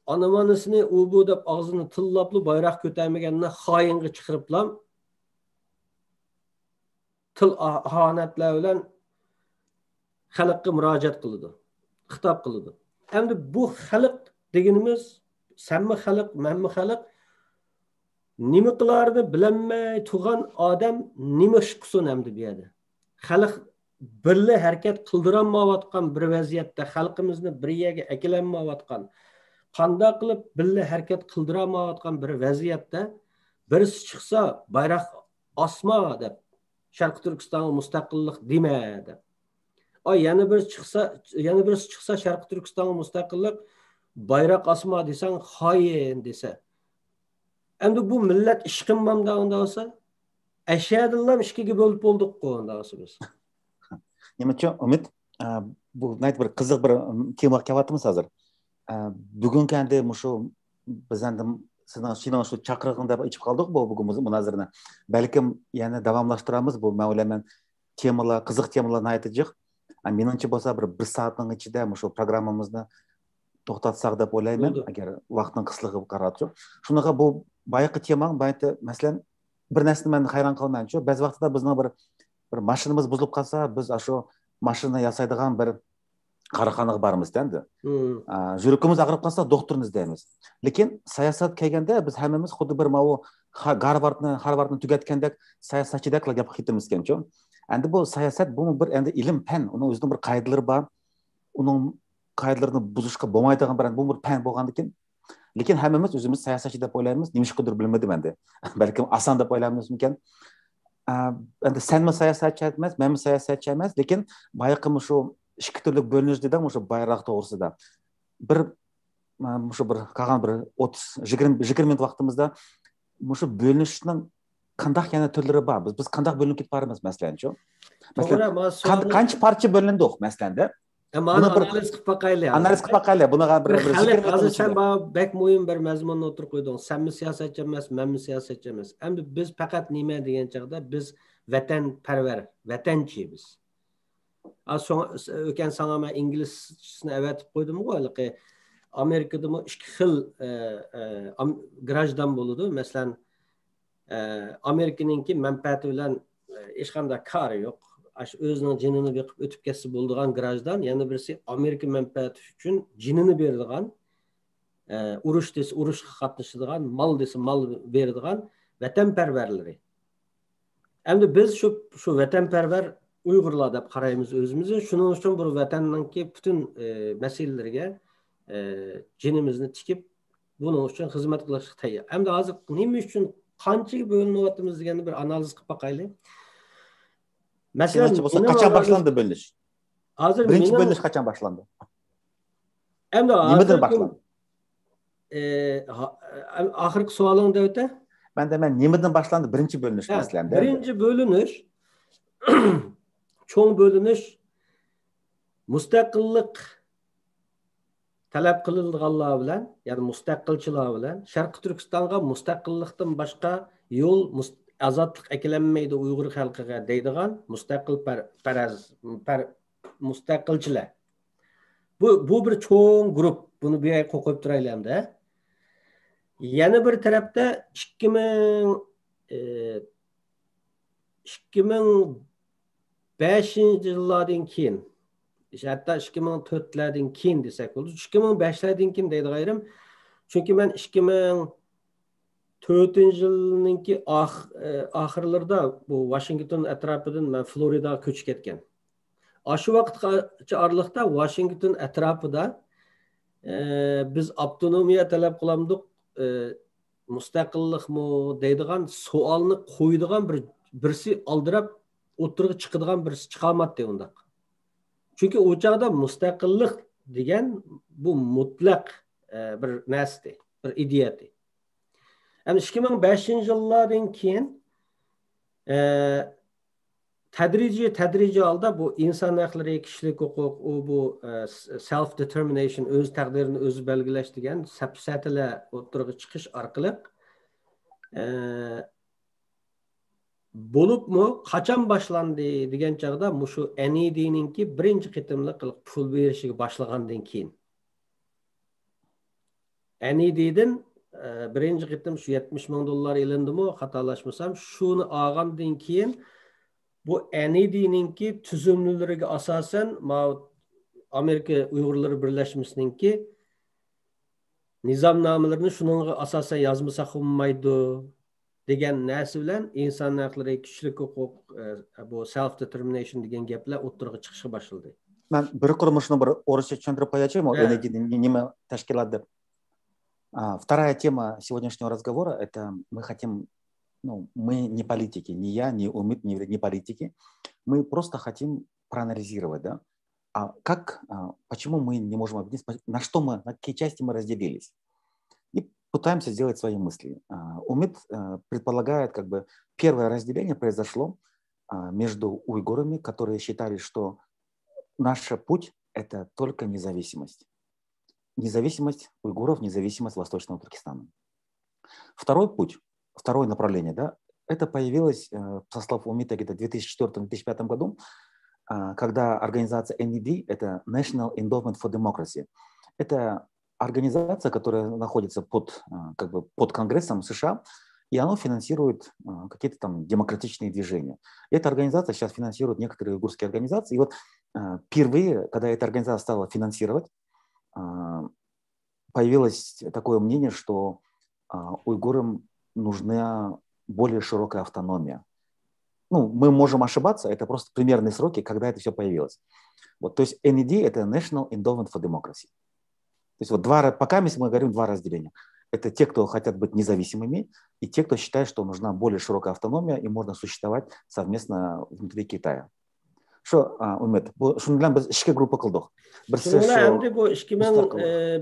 ئانا-مانىسىنى ئۇ بۇ دەپ ئاغزىنى تىللاپلا، بايراق كۆتەرمىگەننى خائىنغا چىقىرىپلا، تىل ئا-، ئاھانەتلەر بىلەن خەلققە مۇراجىئەت قىلىدۇ، خىتاب قىلىدۇ. ئەمدى بۇ خەلق دېگىنىمىز، سەنمۇ خەلق، مەنمۇ خەلق، نېمە قىلارىنى بىلەلمەي تۇرغان ئادەم نېمە ئىش قىلسۇن ئەمدى بۇ يەردە؟ خەلق بىرلە ھەرىكەت قىلدۇرالمايۋاتقان بىر ۋەزىيەتتە، خەلقىمىزنى بىر يەرگە ئەكېلەلمەيۋاتقان، قانداق قىلىپ بىرلە ھەرىكەت قىلدۇرالمايۋاتقان بىر ۋەزىيەتتە، بىرسى چىقسا، بايراق ئاسما دەپ، شەرقىي تۈركىستانغا مۇستەقىللىق دېمە دەپ. ئاي، يەنە بىرسى چىقسا، يەنە بىرسى چىقسا، شەرقىي تۈركىستانغا مۇستەقىللىق، بايراق ئاسما دېسەڭ، خائىن دېسە. ئەمدى بۇ مىللەت ئىش قىلمامدا ئۇنداق بولسا، ئەشەدىنلا ئىككىگە بۆلۈپ بولدۇققۇ ئۇنداق بولسا بىز. نېمە ئۈچۈن ئۈمىد، ئە، بۇ ناھايىتى بىر قىزىق بىر، ئىم، تېمىغا كېلىۋاتىمىز ھازىر. ئە، بۈگۈنكى ئەمدى مۇشۇ بىز ئەمدى سىزنىڭ، سېنىڭ شۇ چاقىرىقىڭ دەپ ئېچىپ قالدۇق بۇ بۈگۈن مۇز-، مۇنازىرىنى. بەلكىم يەنە داۋاملاشتۇرىمىز، بۇ مەن ئويلايمەن تېمىلار، قىزىق تېمىلار ناھايىتى جىق. ئە، مېنىڭچە بولسا بىر، بىر سائەتنىڭ ئىچىدە مۇشۇ پروگراممىمىزنى توختاتساق دەپ ئويلايمەن، بولىدۇ. ئەگەر ۋاقىتنىڭ قىسلىقىغا قاراپچۇ. شۇنىڭغا بۇ بايىقى تېماڭ، بايىقى، مەسىلەن، بىر نەرسىنى مەن ھەيران قالىمەنچۇ، بەزى ۋاقىتتا بىزنىڭ بىر، بىر ماشىنىمىز بۇزۇلۇپ قالسا، بىز ئاشۇ ماشىنا ياسايدىغان بىر كارخانىغا بارىمىز ئەمدى. مم. ئا، يۈرىكىمىز ئاغرىپ قالسا، دوختۇرنى ئىزدەيمىز. لېكىن ساياھەت كەلگەندە بىز ھەممىمىز خۇددى بىر ماۋۇ ھا-، گارۋاردنى، ھارۋاردنى تۈگەتكەندەك ساياھەتچىدەكلا گەپ قىلىپ كېتىمىزكەنچۇ. ئەمدى بۇ ساياھەت، بۇمۇ بىر ئەمدى ئىلىم، پەن، ئۇنىڭ ئۆزىنىڭ بىر قائىدىلىرى بار. ئۇنىڭ قائىدىلىرىنى بۇزۇشقا بولمايدىغان بىر، بۇ بىر پەن بولغاندىكىن، لېكىن ھەممىمىز ئۆزىمىز ساياھەتچى دەپ ئويلايمىز. نېمىشقىدۇر بىلمىدىم ئەمدى. بەلكىم ئاسان دەپ ئويلايمىزمىكەن؟ ئە، ئەمدى سەنمۇ ساياھەتچى ئەمەس، مەنمۇ ساياھەتچى ئەمەس، لېكىن بايىقى مۇشۇ ئىككى تۈرلۈك بۆلۈنۈش دېدىڭ، مۇشۇ بايراق توغرىسىدا. بىر، ئە، مۇشۇ بىر قالغان بىر ئوتتۇز، يىگىرمە، يىگىرمە مىنۇت ۋاقتىمىزدا مۇشۇ بۆلۈنۈشنىڭ قانداق يەنە تۈرلىرى بار؟ بىز، بىز قانداق بۆلۈنۈپ كېتىپ بارىمىز، مەسىلەنچۇ؟ توغرا، مەسىلەن، مانا قان-، سوئالنى قانچە پارچە بۆلۈندۇق، مەسىلەندە؟ ئە، مانا بۇنى بىر ئانالىز قىلىپ باقايلى ھازىر. ئانالىز قىلىپ باقايلى. بۇنىڭغا بىر، بىر بىر خەلق، يىگىرمە ھازىر مىنۇت سەن ئىچىدە. بابا بەك مۇھىم بىر مەزمۇننى ئوتتۇرىغا قويدۇڭ. سەنمۇ سىياسەتچى ئەمەس، مەنمۇ سىياسەتچى ئەمەس. ئەمدى بىز پەقەت نېمە دېگەن چاغدا، بىز ۋەتەنپەرۋەر، ۋەتەنچى بىز. ئا، سوڭ-، ئۆكەن ساڭا مەن ئىنگلىزچىسىنى ئەۋەتىپ قويدۇمغۇ، ھېلىقى ئامېرىكىدىمۇ ئىككى خىل، ئە، ئە، ئام-، گراژدان بولىدۇ. مەسىلەن، ئە، ئامېرىكىنىڭكى مەنپەئەتى بىلەن، ئە، ھېچقانداق كارى يوق. ئاشۇ ئۆزىنىڭ جېنىنى بېقىپ ئۆتۈپ كەتسە بولىدىغان گراژدان، يەنە بىرسى ئامېرىكا مەنپەئەتى ئۈچۈن جېنىنى بېرىدىغان، ئە، ئۇرۇش دېسە ئۇرۇشقا قاتنىشىدىغان، مال دېسە مال بېرىدىغان ۋەتەنپەرۋەرلىرى. ئەمدى بىز شۇ، شۇ ۋەتەنپەرۋەر ئۇيغۇرلار دەپ قارايمىز ئۆزىمىزنى. شۇنىڭ ئۈچۈن بۇ ۋەتەننىڭكى پۈتۈن، ئە، مەسىلىلىرىگە، ئە، جېنىمىزنى تىكىپ، بۇنىڭ ئۈچۈن خىزمەت قىلىشقا تەييار. ئەمدى ھازىر نېمە ئۈچۈن، قانچىگە بۆلۈنۈۋاتىمىز دېگەننى بىر ئانالىز قىلىپ باقايلى. مەسىلەن، سىياسەتچى بولسا، قاچان باشلاندى بۆلۈنۈش؟ بىرىنچى بۆلۈنۈش قاچان باشلاندى؟ ئەمدى نېمىدىن باشلاندى؟ ئاخىرقى سوئالىڭ دەۋەتە. مەن دەيمەن، نېمىدىن باشلاندى بىرىنچى بۆلۈنۈش مەسىلەن؟ بىرىنچى بۆلۈنۈش، چوڭ بۆلۈنۈش مۇستەقىللىق تەلەپ قىلىدىغانلار بىلەن، يەنى مۇستەقىلچىلار بىلەن، شەرقىي تۈركىستانغا مۇستەقىللىقتىن باشقا يول، مۇس-، ئازادلىق ئەكېلەلمەيدۇ ئۇيغۇر خەلقىگە دەيدىغان مۇستەقىل پەر-، پەرەز، پەر-، مۇستەقىلچىلەر. بۇ، بۇ بىر چوڭ گۇرۇپ. بۇنى بۇ يەرگە قويۇپ تۇرايلى ئەمدى. يەنە بىر تەرەپتە ئىككى مىڭ، ئى، ئىككى مىڭ بەشىنچى يىللاردىن كېيىن، ھەتتا ئىككى مىڭ تۆتلەردىن كېيىن دېسەك بولىدۇ. ئىككى مىڭ بەشلەردىن كېيىن دەيدىغان يېرىم، چۈنكى مەن ئىككى مىڭ تۆتىنچى يىلنىڭكى ئاخ-، ئاخىرلىرىدا بۇ ۋاشىنگتون ئەتراپىدىن مەن فلورىداغا كۆچۈپ كەتكەن. ئاشۇ ۋاقىتقىچە ئارىلىقتا ۋاشىنگتون ئەتراپىدا، ئە، بىز ئاپتونومىيە تەلەپ قىلامدۇق، ئە، مۇستەقىللىقمۇ دەيدىغان سوئالنى قويىدىغان بىر، بىرسى ئالدىراپ ئوتتۇرىغا چىقىدىغان بىرسى چىقالماتتى ئۇنداق. چۈنكى ئۇ چاغدا مۇستەقىللىق دېگەن بۇ مۇتلەق، ئە، بىر نەرسىدى، بىر ئىدىيەدى. ئەمدى ئىككى مىڭ بەشىنچى يىللاردىن كېيىن، ئە، تەدرىجىي، تەدرىجىي ھالدا بۇ ئىنسان ھەقلىرى، كىشىلىك ھوقۇق، ئۇ بۇ، ئە، self determination، ئۆز تەقدىرىنى ئۆزى بەلگىلەش دېگەن سەپسەتىلەر ئوتتۇرىغا چىقىش ئارقىلىق، ئە، بولۇپمۇ قاچان باشلاندى دېگەن چاغدا مۇشۇ ئەن ئى دىنىڭكى بىرىنچى قېتىملىق پۇل بېرىشىگە باشلىغاندىن كېيىن. ئەن ئى دىدىن، ئە، بىرىنچى قېتىم شۇ يەتمىش مىڭ دوللار ئېلىندىمۇ، خاتالاشمىسام، شۇنى ئالغاندىن كېيىن بۇ ئەن ئى دىنىڭكى تۈزۈملىرىگە ئاساسەن، ماۋۇ ئامېرىكا ئۇيغۇرلىرى بىرلەشمىسىنىڭكى نىزامنامىلىرىنى شۇنىڭغا ئاساسەن يازمىساق بولمايدۇ دېگەن نەرسە بىلەن ئىنسان ھەقلىرى، كىشىلىك ھوقۇق، ئە، بۇ self determination دېگەن گەپلەر ئوتتۇرىغا چىقىشقا باشلىدى. مەن بىر قۇر مۇشۇنى بىر ئورۇسچە چۈشەندۈرۈپ قويايچۇ، ھە. ئەن ئى دى نېمە تەشكىلات دەپ. А, вторая тема сегодняшнего разговора, это мы хотим, ну, мы не политики, ни я, ни Умит, ни, не политики. Мы просто хотим проанализировать, да, а как, а, почему мы не можем объединиться, по- на что мы, на какие части мы разделились. И пытаемся сделать свои мысли. А, Умит, э, предполагает, как бы, первое разделение произошло, а, между уйгурами, которые считали, что наш путь — это только независимость. Независимость уйгуров, независимость Восточного Туркестана. Второй путь, второе направление, да, это появилось, э, со слов Умита, где-то в две тысячи четвёртом — две тысячи пятом году, а, когда организация N E D, это National Endowment for Democracy, это организация, которая находится под, а, как бы под Конгрессом С Ш А, и она финансирует, а, какие-то там демократичные движения. Эта организация сейчас финансирует некоторые уйгурские организации. И вот, а, впервые, когда эта организация стала финансировать, а, появилось такое мнение, что, а, уйгурам нужна более широкая автономия. Ну, мы можем ошибаться, это просто примерные сроки, когда это все появилось. Вот, то есть N E D — это National Endowment for Democracy. То есть вот два, ра- пока мы говорим два разделения. Это те, кто хотят быть независимыми, и те, кто считает, что нужна более широкая автономия, и можно существовать совместно внутри Китая. Шо, а, Умит, бу, шуну билан биз ишке группа кылдык. Бирси шуну билан шо эми бу икки минг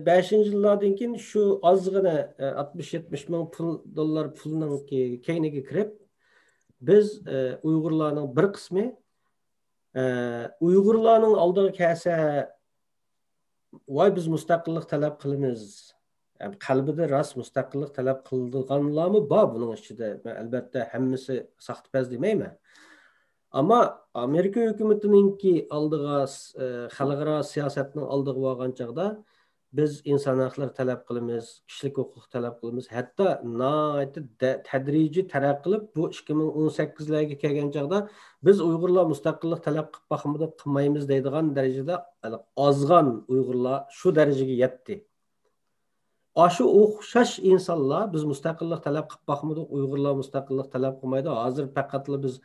беш йыллардан кийин шу азгъына, э, алтмыш-етмиш минг пул, доллар пулунинг ке-, кенгине кирип, биз, э, уйгъурларнинг бир къысми, э, уйгъурларнинг алдыгъа келсе, ۋاي، بىز مۇستەقىللىق تەلەپ قىلىمىز. قەلبىدە راست مۇستەقىللىق تەلەپ قىلىدىغانلارمۇ بار بۇنىڭ ئىچىدە. ئەلبەتتە، ھەممىسى ساختىپەز دېمەيمەن. ئەمما ئامېرىكا ھۆكۈمىتىنىڭكى ئالدىغا، ئى، خەلقئارا سىياسەتنىڭ ئالدىغا بارغان چاغدا، بىز ئىنسان ھەقلىرى تەلەپ قىلىمىز، كىشىلىك ھوقۇق تەلەپ قىلىمىز. ھەتتا ناھايىتى دە-، تەدرىجىي تەرەققىي قىلىپ، بۇ ئىككى مىڭ ئون سەككىزلەرگە كەلگەن چاغدا، بىز ئۇيغۇرلار مۇستەقىللىق تەلەپ قىلىپ باقمىدۇق، قىلمايمىز دەيدىغان دەرىجىدە ئازغان ئۇيغۇرلار شۇ دەرىجىگە يەتتى. ئاشۇ ئوخشاش ئىنسانلار، بىز مۇستەقىللىق تەلەپ قىلىپ باقمىدۇق، ئۇيغۇرلار مۇستەقىللىق تەلەپ قىلمايدۇ، ھازىر پەقەتلا بىز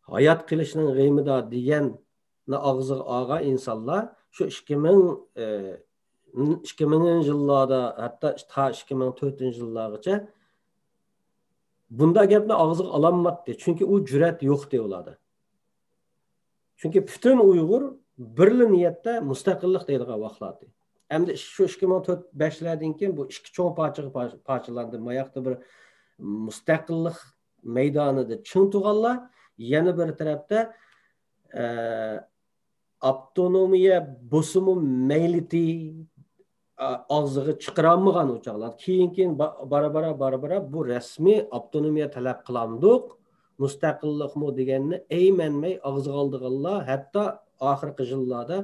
ھايات قېلىشنىڭ غېمىدا دېگەننى ئاغزىغا ئالغان ئىنسانلار شۇ ئىككى مىڭ، ئى، ئىككى مىڭىنچى يىللاردا، ھەتتا تا ئىككى مىڭ تۆتىنچى يىللارغىچە بۇنداق گەپنى ئاغزىغا ئالالماتتى. چۈنكى ئۇ جۈرئەت يوقتى ئۇلاردا. چۈنكى پۈتۈن ئۇيغۇر بىرلا نىيەتتە مۇستەقىللىق دەيدىغان ۋاقىتلارتى. ئەمدى شۇ ئىككى مىڭ تۆت بەشلەردىن كېيىن بۇ ئىككى چوڭ پارچىغا پار-، پارچىلاندى. ماياقتا بىر مۇستەقىللىق مەيدانىدا چىڭ تۇرغانلار، يەنە بىر تەرەپتە، ئە، ئاپتونومىيە بولسىمۇ مەيلىتى، ئا-، ئاغزىغا چىقىرالمىغان ئۇ چاغلار. كېيىن، كېيىن با-، بارا، بارا، بارا، بارا بۇ رەسمىي ئاپتونومىيە تەلەپ قىلامدۇق، مۇستەقىللىقمۇ دېگەننى ئەيمەنمەي ئاغزىغا ئالىدىغانلار، ھەتتا ئاخىرقى يىللاردا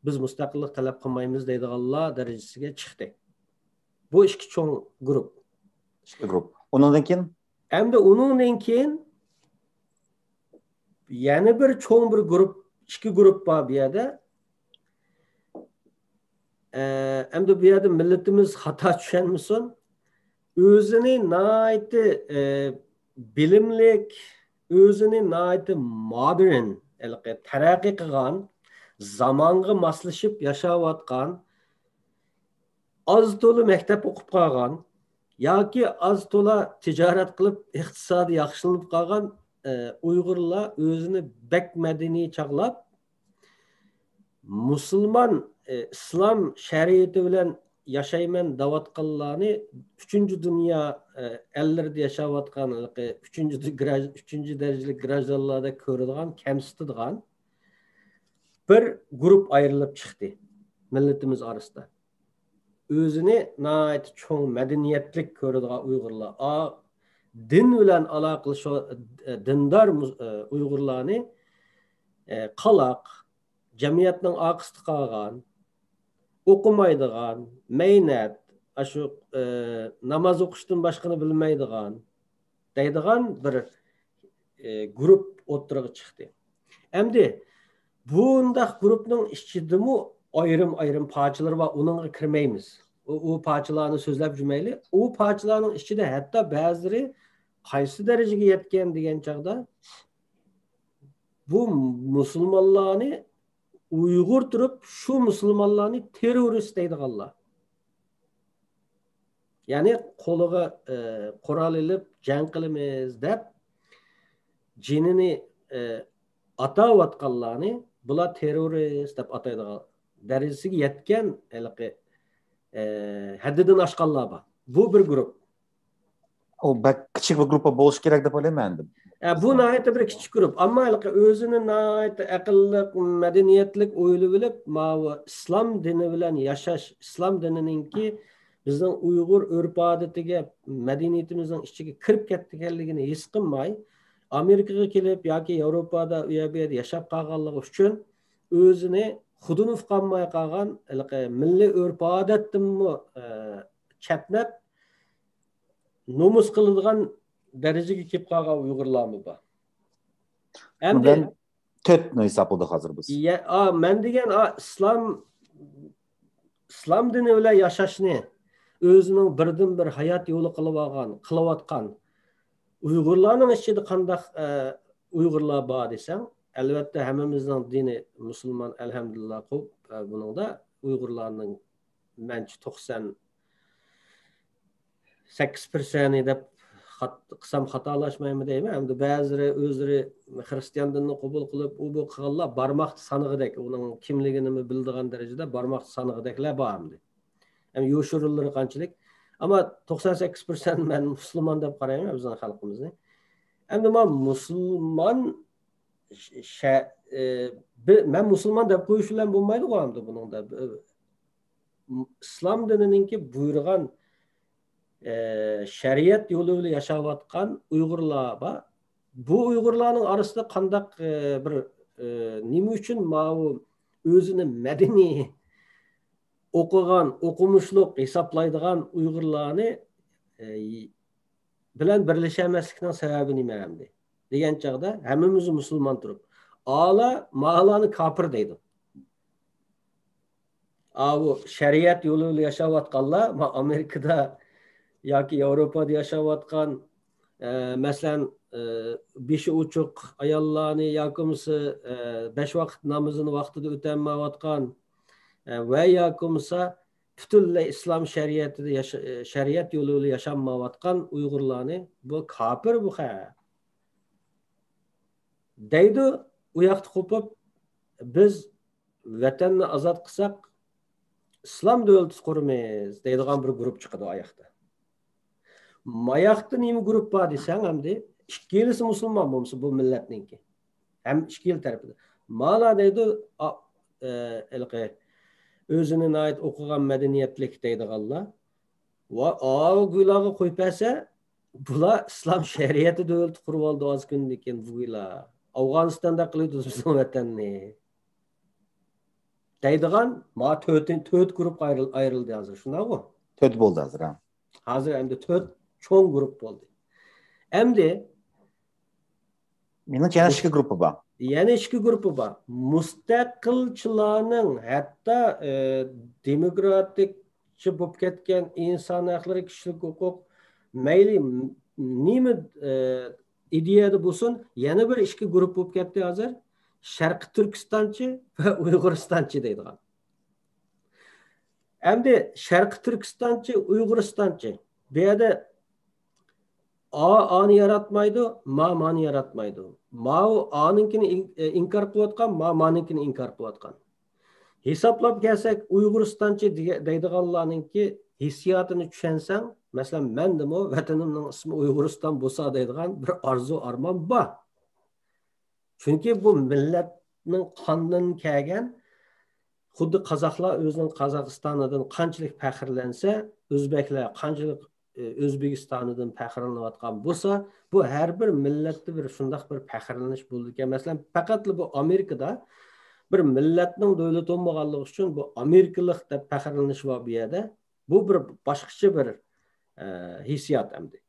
بىز مۇستەقىللىق تەلەپ قىلمايمىز دەيدىغانلار دەرىجىسىگە چىقتى. بۇ ئىككى چوڭ گۇرۇپ. ئىككى گۇرۇپ. ئۇنىڭدىن كېيىن؟ ئەمدى ئۇنىڭدىن كېيىن يەنە بىر چوڭ بىر گۇرۇپ، ئىككى گۇرۇپ بار بۇ يەردە. ئە، ئەمدى بۇ يەردە مىللىتىمىز خاتا چۈشەنمىسۇن. ئۆزىنى ناھايىتى، ئە، بىلىملىك، ئۆزىنى ناھايىتى مودېرن، ھېلىقى تەرەققىي قىلغان، زامانغا ماسلىشىپ ياشاۋاتقان، ئاز تولا مەكتەپ ئوقۇپ قالغان ياكى ئاز تولا تىجارەت قىلىپ ئىقتىسادى ياخشىلىنىپ قالغان، ئە، ئۇيغۇرلار ئۆزىنى بەك مەدەنىي چاغلاپ، مۇسۇلمان، ئە، ئىسلام شەرىئىتى بىلەن ياشايمەن دەۋاتقانلارنى ئۈچىنچى دۇنيا، ئە، ئەللىرىدە ياشاۋاتقان ھېلىقى ئۈچىنچى دە-، گراج-، ئۈچىنچى دەرىجىلىك گراژدانلاردەك كۆرىدىغان، كەمسىتىدىغان بىر گۇرۇپ ئايرىلىپ چىقتى مىللىتىمىز ئارىسىدا. ئۆزىنى ناھايىتى چوڭ مەدەنىيەتلىك كۆرىدىغان ئۇيغۇرلار، ئا، دىن بىلەن ئالاقىلىشىدىغان دىندار مۇ-، ئۇيغۇرلارنى، ئە، قالاق، جەمئىيەتنىڭ ئارقىسىدا قالغان، ئوقۇمايدىغان، مەينەت، ئاشۇ، ئە، ناماز ئوقۇشتىن باشقىنى بىلمەيدىغان، دەيدىغان بىر، ئى، گۇرۇپ ئوتتۇرىغا چىقتى. ئەمدى بۇنداق گۇرۇپنىڭ ئىچىدىمۇ ئايرىم-ئايرىم پارچىلىرى بار، ئۇنىڭغا كىرمەيمىز. ئۇ، ئۇ پارچىلارنى سۆزلەپ يۈرمەيلى. ئۇ پارچىلارنىڭ ئىچىدە ھەتتا بەزىلىرى قايسى دەرىجىگە يەتكەن دېگەن چاغدا، بۇ مۇسۇلمانلارنى ئۇيغۇر تۇرۇپ، شۇ مۇسۇلمانلارنى تېررورىست دەيدىغانلار. يەنى قولىغا، ئە، قورال ئېلىپ جەڭ قىلىمىز دەپ جېنىنى، ئە، ئاتاۋاتقانلارنى بۇلار تېررورىست دەپ ئاتايدىغان دەرىجىسىگە يەتكەن ھېلىقى، ئە، ھەددىدىن ئاشقانلار بار. بۇ بىر گۇرۇپ. ئۇ بەك كىچىك بىر گۇرۇپپا بولۇشى كېرەك دەپ ئويلايمەن ئەمدى. ئە، بۇ ناھايىتى بىر كىچىك گۇرۇپ. ئەمما ھېلىقى ئۆزىنى ناھايىتى ئەقىللىق، مەدەنىيەتلىك ئويلىۋېلىپ، ماۋۇ ئىسلام دىنى بىلەن ياشاش، ئىسلام دىنىنىڭكى بىزنىڭ ئۇيغۇر ئۆرپ-ئادىتىگە، مەدەنىيىتىمىزنىڭ ئىچىگە كىرىپ كەتكەنلىكىنى ھېس قىلماي، ئامېرىكىغا كېلىپ ياكى ياۋروپادا ئۇ يەر بۇ يەردە ياشاپ قالغانلىقى ئۈچۈن ئۆزىنى خۇدىنى ئۇقالماي قالغان، ھېلىقى مىللىي ئۆرپ-ئادەتتىنمۇ، ئە، چەتنەپ، نومۇس قىلىدىغان دەرىجىگە كېلىپ قالغان ئۇيغۇرلارمۇ بار. ئەمدى مەن تۆتنى ھېسابلىدۇق ھازىر بىز. يە-، ئا، مەن دېگەن، ئا، ئىسلام، ئىسلام دىنى بىلەن ياشاشنى ئۆزىنىڭ بىردىنبىر ھايات يولى قىلىۋالغان، قىلىۋاتقان ئۇيغۇرلارنىڭ ئىچىدە قانداق، ئە، ئۇيغۇرلار بار دېسەڭ، ئەلۋەتتە ھەممىمىزنىڭ دىنى مۇسۇلمان، ئەلھەمدۇلىللا، قوپ، ئە، بۇنىڭدا ئۇيغۇرلارنىڭ مەنچە توقسان سەككىز پىرسەنت دەپ خات-، قىلسام خاتالاشمايمەن دەيمەن. ئەمدى بەزىلىرى ئۆزلىرى خىرىستىيان دىنىنى قوبۇل قىلىپ، ئۇ بۇ قىلغانلار بارماقتا سانىغۇدەك، ئۇنىڭ كىملىكىنىمۇ بىلىدىغان دەرىجىدە بارماقتا سانىغۇدەكلەر بار ئەمدى. ئەمدى يوشۇرۇنلىرى قانچىلىك. ئەمما توقسان سەككىز پىرسەنت مەن مۇسۇلمان دەپ قارايمەن بىزنىڭ خەلقىمىزنى. ئەمدى مانا مۇسۇلمان ش-، شە-، ئى، بى-، مەن مۇسۇلمان دەپ قويۇش بىلەن بولمايدىغۇ ئەمدى بۇنىڭدا. بى-، ئىسلام دىنىنىڭكى بۇيرۇغان، ئى، شەرىئەت يولى بىلەن ياشاۋاتقان ئۇيغۇرلار بار. بۇ ئۇيغۇرلارنىڭ ئارىسىدا قانداق، ئى، بىر، ئى، نېمە ئۈچۈن ماۋۇ ئۆزىنى مەدەنىي ئوقۇغان، ئوقۇمۇشلۇق ھېسابلايدىغان ئۇيغۇرلارنى، ئى، بىلەن بىرلىشەلمەسلىكنىڭ سەۋەبى نېمە ئەمدى؟ دېگەن چاغدا ھەممىمىز مۇسۇلمان تۇرۇپ، ئالا مالانى كاپىر دەيدۇ. ئاۋۇ شەرىئەت يولى بىلەن ياشاۋاتقانلار، ما ئامېرىكىدا ياكى ياۋروپادا ياشاۋاتقان، ئە، مەسىلەن، ئە، بېشى ئوچۇق ئاياللارنى ياكى بولمىسا، ئە، بەش ۋاقىت نامىزىنى ۋاقتىدا ئۆتەلمەيۋاتقان، ئە، ۋە ياكى بولمىسا پۈتۈنلەي ئىسلام شەرىئىتىدە ياشا-، شەرىئەت يولى بىلەن ياشانمايۋاتقان ئۇيغۇرلارنى، بۇ كاپىر بۇ خەق دەيدۇ. ئۇ ياقتا قوپۇپ، بىز ۋەتەننى ئازاد قىلساق، ئىسلام دۆلىتى قۇرىمىز دەيدىغان بىر گۇرۇپ چىقىدۇ ئاياقتا. ماياقتا نېمە گۇرۇپ بار دېسەڭ، ئەمدى ئىككىلىسى مۇسۇلمان بولمىسا بۇ مىللەتنىڭكى. ھەم ئىككىلا تەرىپىدە. مالا دەيدۇ، ئا-، ئە، ھېلىقى ئۆزىنى ناھايىتى ئوقۇغان، مەدەنىيەتلىك دەيدىغانلار. ۋا ئاۋۇ گۇيلارغا قويۇپ بەرسە، بۇلار ئىسلام شەرىئىتى دۆلىتى قۇرۇۋالدى ئاز كۈندىن كېيىن بۇ گۇيلار. ئافغانىستاندا قىلىدۇ بىزنىڭ ۋەتەننى. دەيدىغان، ما تۆت، تۆت گۇرۇپقا ئايرىل-، ئايرىلدى ھازىر، شۇنداقغۇ؟ تۆت بولدى ھازىر، ھە. ھازىر ئەمدى تۆت چوڭ گۇرۇپ بولدى. ئەمدى مېنىڭچە يەنە ئىككى گۇرۇپپا بار. يەنە ئىككى گۇرۇپپا بار. مۇستەقىلچىلارنىڭ ھەتتا، ئە، دېموكراتىكچە بولۇپ كەتكەن ئىنسان ھەقلىرى، كىشىلىك ھوقۇق، مەيلى م-، نېمە، ئە، ئىدىيەدە بولسۇن، يەنە بىر ئىككى گۇرۇپ بولۇپ كەتتى ھازىر. شەرقىي تۈركىستانچى ۋە ئۇيغۇرىستانچى دەيدىغان. ئەمدى شەرقىي تۈركىستانچى، ئۇيغۇرىستانچى. بۇ يەردە ئا ئانى ياراتمايدۇ، ما مانى ياراتمايدۇ. ماۋۇ ئانىڭكىنى ئىن-، ئىنكار قىلىۋاتقان، ما مانىڭكىنى ئىنكار قىلىۋاتقان. ھېسابلاپ كەلسەك، ئۇيغۇرىستانچى دېگە-، دەيدىغانلارنىڭكى ھېسسىياتىنى چۈشەنسەڭ، مەسىلەن، مەندىمۇ ۋەتىنىمنىڭ ئىسمى ئۇيغۇرىستان بولسا دەيدىغان بىر ئارزۇ ئارمان بار. چۈنكى بۇ مىللەتنىڭ قانىدىن كەلگەن، خۇددى قازاقلار ئۆزىنىڭ قازاقىستانىدىن قانچىلىك پەخىرلەنسە، ئۆزبەكلەر قانچىلىك، ئى، ئۆزبېكىستانىدىن پەخىرلىنىۋاتقان بولسا، بۇ ھەر بىر مىللەتتە بىر شۇنداق بىر پەخىرلىنىش بولىدىكەن. مەسىلەن، پەقەتلا بۇ ئامېرىكىدا بىر مىللەتنىڭ دۆلىتى بولمىغانلىقى ئۈچۈن بۇ ئامېرىكىلىق دەپ پەخىرلىنىش بار بۇ يەردە. بۇ بىر باشقىچە بىر، ئە، ھېسسىيات ئەمدى.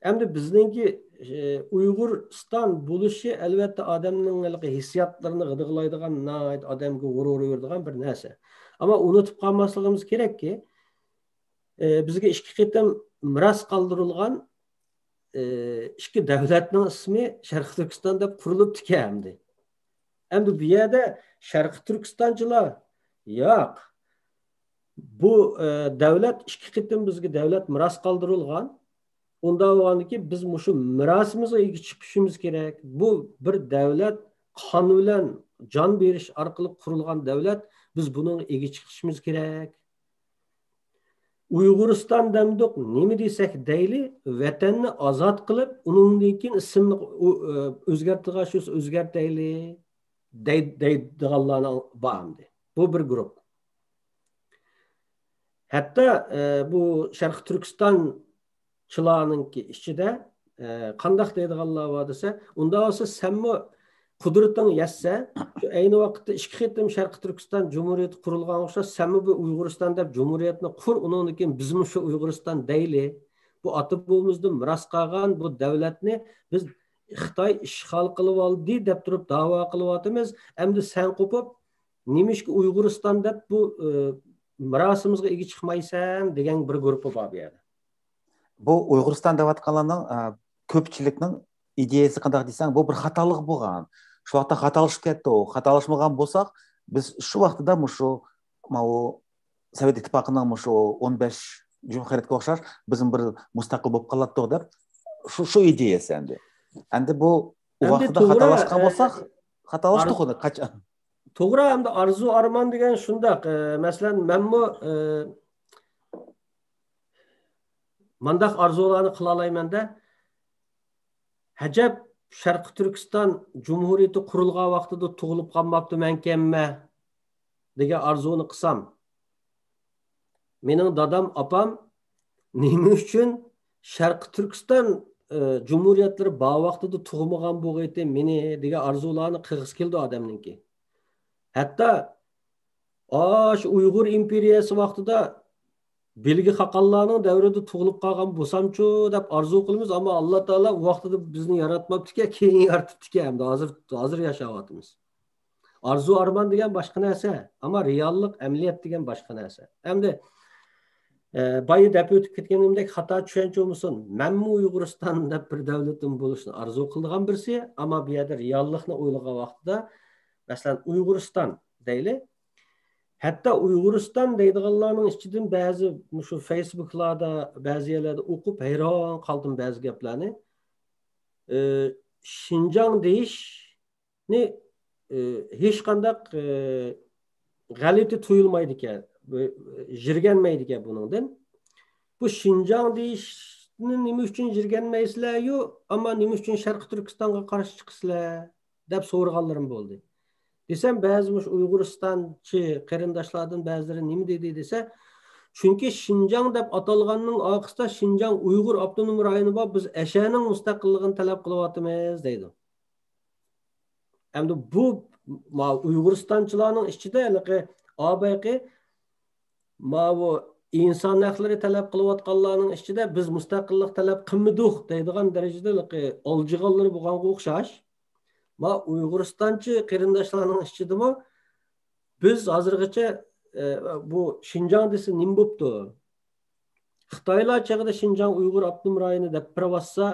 ئەمدى بىزنىڭكى، ئە، ئۇيغۇرىستان بولۇشى، ئەلۋەتتە، ئادەمنىڭ ھېلىقى ھېسسىياتلىرىنى غىدىقلايدىغان، ناھايىتى ئادەمگە غۇرۇر بېرىدىغان بىر نەرسە. ئەمما ئۇنتۇپ قالماسلىقىمىز كېرەككى، ئە، بىزگە ئىككى قېتىم مىراس قالدۇرۇلغان، ئە، ئىككى دۆلەتنىڭ ئىسمى شەرقىي تۈركىستان دەپ قۇرۇلۇپتىكەن ئەمدى. ئەمدى بۇ يەردە شەرقىي تۈركىستانچىلار، ياق، بۇ، ئە، دۆلەت ئىككى قېتىم بىزگە دۆلەت مىراس قالدۇرۇلغان. ئۇنداق بولغاندىكىن بىز مۇشۇ مىراسىمىزغا ئىگە چىقىشىمىز كېرەك. بۇ بىر دۆلەت قان بىلەن جان بېرىش ئارقىلىق قۇرۇلغان دۆلەت. بىز بۇنىڭغا ئىگە چىقىشىمىز كېرەك. ئۇيغۇرىستان دەمدۇق، نېمە دېسەك دەيلى، ۋەتەننى ئازاد قىلىپ، ئۇنىڭدىن كېيىن ئىسىمنى ئۇ-، ئۆ-، ئۆزگەرتىدىغان شۇ ئۆزگەرتەيلى، دەي-، دەيدىغانلارنىڭ بار ئەمدى. بۇ بىر گۇرۇپ. ھەتتا، ئە، بۇ شەرقىي تۈركىستانچىلارنىڭكى ئىچىدە، ئە، قانداق دەيدىغانلار بار دېسە، ئۇنداق بولسا سەنمۇ قۇدرىتىڭ يەتسە، شۇ ئەينى ۋاقىتتا ئىككى قېتىم شەرقىي تۈركىستان جۇمھۇرىيىتى قۇرۇلغان ئوخشاش، سەنمۇ بىر ئۇيغۇرىستان دەپ جۇمھۇرىيەتنى قۇر، ئۇنىڭدىن كېيىن بىزمۇ شۇ ئۇيغۇرىستان دەيلى. بۇ ئاتا بوۋىمىزدىن مىراس قالغان بۇ دۆلەتنى بىز خىتاي ئىشغال قىلىۋالدى دەپ تۇرۇپ داۋا قىلىۋاتىمىز. ئەمدى سەن قوپۇپ، نېمىشقا ئۇيغۇرىستان دەپ بۇ، ئى، مىراسىمىزغا ئىگە چىقمايسەن دېگەن بىر گۇرۇپپا بار بۇ يەردە. بۇ ئۇيغۇرىستان دەۋاتقانلارنىڭ، ئە، كۆپچىلىكنىڭ ئىدىيەسى قانداق دېسەڭ، بۇ بىر خاتالىق بولغان. شۇ ۋاقىتتا خاتالىشىپ كەتتى ئۇ. خاتالاشمىغان بولساق، بىز شۇ ۋاقتىدا مۇشۇ، ماۋۇ سوۋېت ئىتتىپاقىنىڭ مۇشۇ ئون بەش جۇمھۇرىيەتكە ئوخشاش بىزمۇ بىر مۇستەقىل بولۇپ قالاتتۇق دەپ، شۇ، شۇ ئىدىيەسى ئەمدى. ئەمدى بۇ ئەمدى ۋاقتىدا توغرا، خاتالاشقان ئە، بولساق، خاتالاشتۇق ئۇنى قاچان. توغرا، ئەمدى ئارزۇ ئارمان دېگەن شۇنداق. ئە، مەسىلەن، مەنمۇ، ئە، مانداق ئارزۇلارنى قىلالايمەن-دە. ئەجەب، شەرقىي تۈركىستان جۇمھۇرىيىتى قۇرۇلغان ۋاقتىدا تۇغۇلۇپ قالماپتىمەنكەنمەن دېگەن ئارزۇنى قىلسام، مېنىڭ دادام، ئاپام نېمە ئۈچۈن شەرقىي تۈركىستان، ئە، جۇمھۇرىيەتلىرى بار ۋاقتىدا تۇغمىغان بولغىيتى مېنى دېگەن ئارزۇلارنى قىلغۇسى كېلىدۇ ئادەمنىڭكى. ھەتتا، ئاشۇ ئۇيغۇر ئىمپېرىيەسى ۋاقتىدا بېلگىي خاقانلارنىڭ دەۋرىدە تۇغۇلۇپ قالغان بولسامچۇ دەپ ئارزۇ قىلىمىز، ئەمما ئاللا تائالا ئۇ ۋاقتىدا بىزنى ياراتماپتىكەن، كېيىن يارىتىپتىكەن، ئەمدى ھازىر، ھازىر ياشاۋاتىمىز. ئارزۇ ئارمان دېگەن باشقا نەرسە، ئەمما رېئاللىق، ئەمەلىيەت دېگەن باشقا نەرسە. ئەمدى، ئە، بايا دەپ ئۆتۈپ كەتكىنىمدەك خاتا چۈشەنچە بولمىسۇن، مەنمۇ ئۇيغۇرىستان دەپ بىر دۆلىتىم بولۇشنى ئارزۇ قىلىدىغان بىرسى، ئەمما بۇ يەردە رېئاللىقنى ئويلىغان ۋاقتىدا، مەسىلەن، ئۇيغۇرىستان دەيلى، ھەتتا ئۇيغۇرىستان دەيدىغانلارنىڭ ئىچىدىن بەزى مۇشۇ فېيسبۇكلاردا، بەزى يەرلەردە ئوقۇپ ھەيران قالدىم بەزى گەپلەرنى. ئى، شىنجاڭ دېيىشنى، ئى، ھېچقانداق، ئى، غەلىتە تۇيۇلمايدىكەن، ئى، يىرگەنمەيدىكەن بۇنىڭدىن. بۇ شىنجاڭ دېيىشنى نېمە ئۈچۈن يىرگەنمەيسىلەر-يۇ، ئەمما نېمە ئۈچۈن شەرقىي تۈركىستانغا قارشى چىقىسىلەر؟ دەپ سورىغانلىرىم بولدى. دېسەم، بەزى مۇشۇ ئۇيغۇرىستانچى قېرىنداشلاردىن بەزىلىرى نېمە دېدى دېسە، چۈنكى شىنجاڭ دەپ ئاتالغاننىڭ ئارقىسىدا شىنجاڭ ئۇيغۇر ئاپتونوم رايونى بار، بىز ئەشەنىڭ مۇستەقىللىقىنى تەلەپ قىلىۋاتىمىز دەيدۇ. ئەمدى بۇ ما ئۇيغۇرىستانچىلارنىڭ ئىچىدە ھېلىقى ئابەقى ماۋۇ ئىنسان ھەقلىرى تەلەپ قىلىۋاتقانلارنىڭ ئىچىدە بىز مۇستەقىللىق تەلەپ قىلمىدۇق دەيدىغان دەرىجىدە ھېلىقى ئالجىغانلىرى بولغانغا ئوخشاش. ما ئۇيغۇرىستانچى قېرىنداشلارنىڭ ئىچىدىمۇ بىز ھازىرغىچە، ئە، بۇ شىنجاڭ دېسە نېمە بوپتۇ؟ خىتايلار چېغىدا شىنجاڭ ئۇيغۇر ئاپتونوم رايونى دەپ بېرىۋاتسا،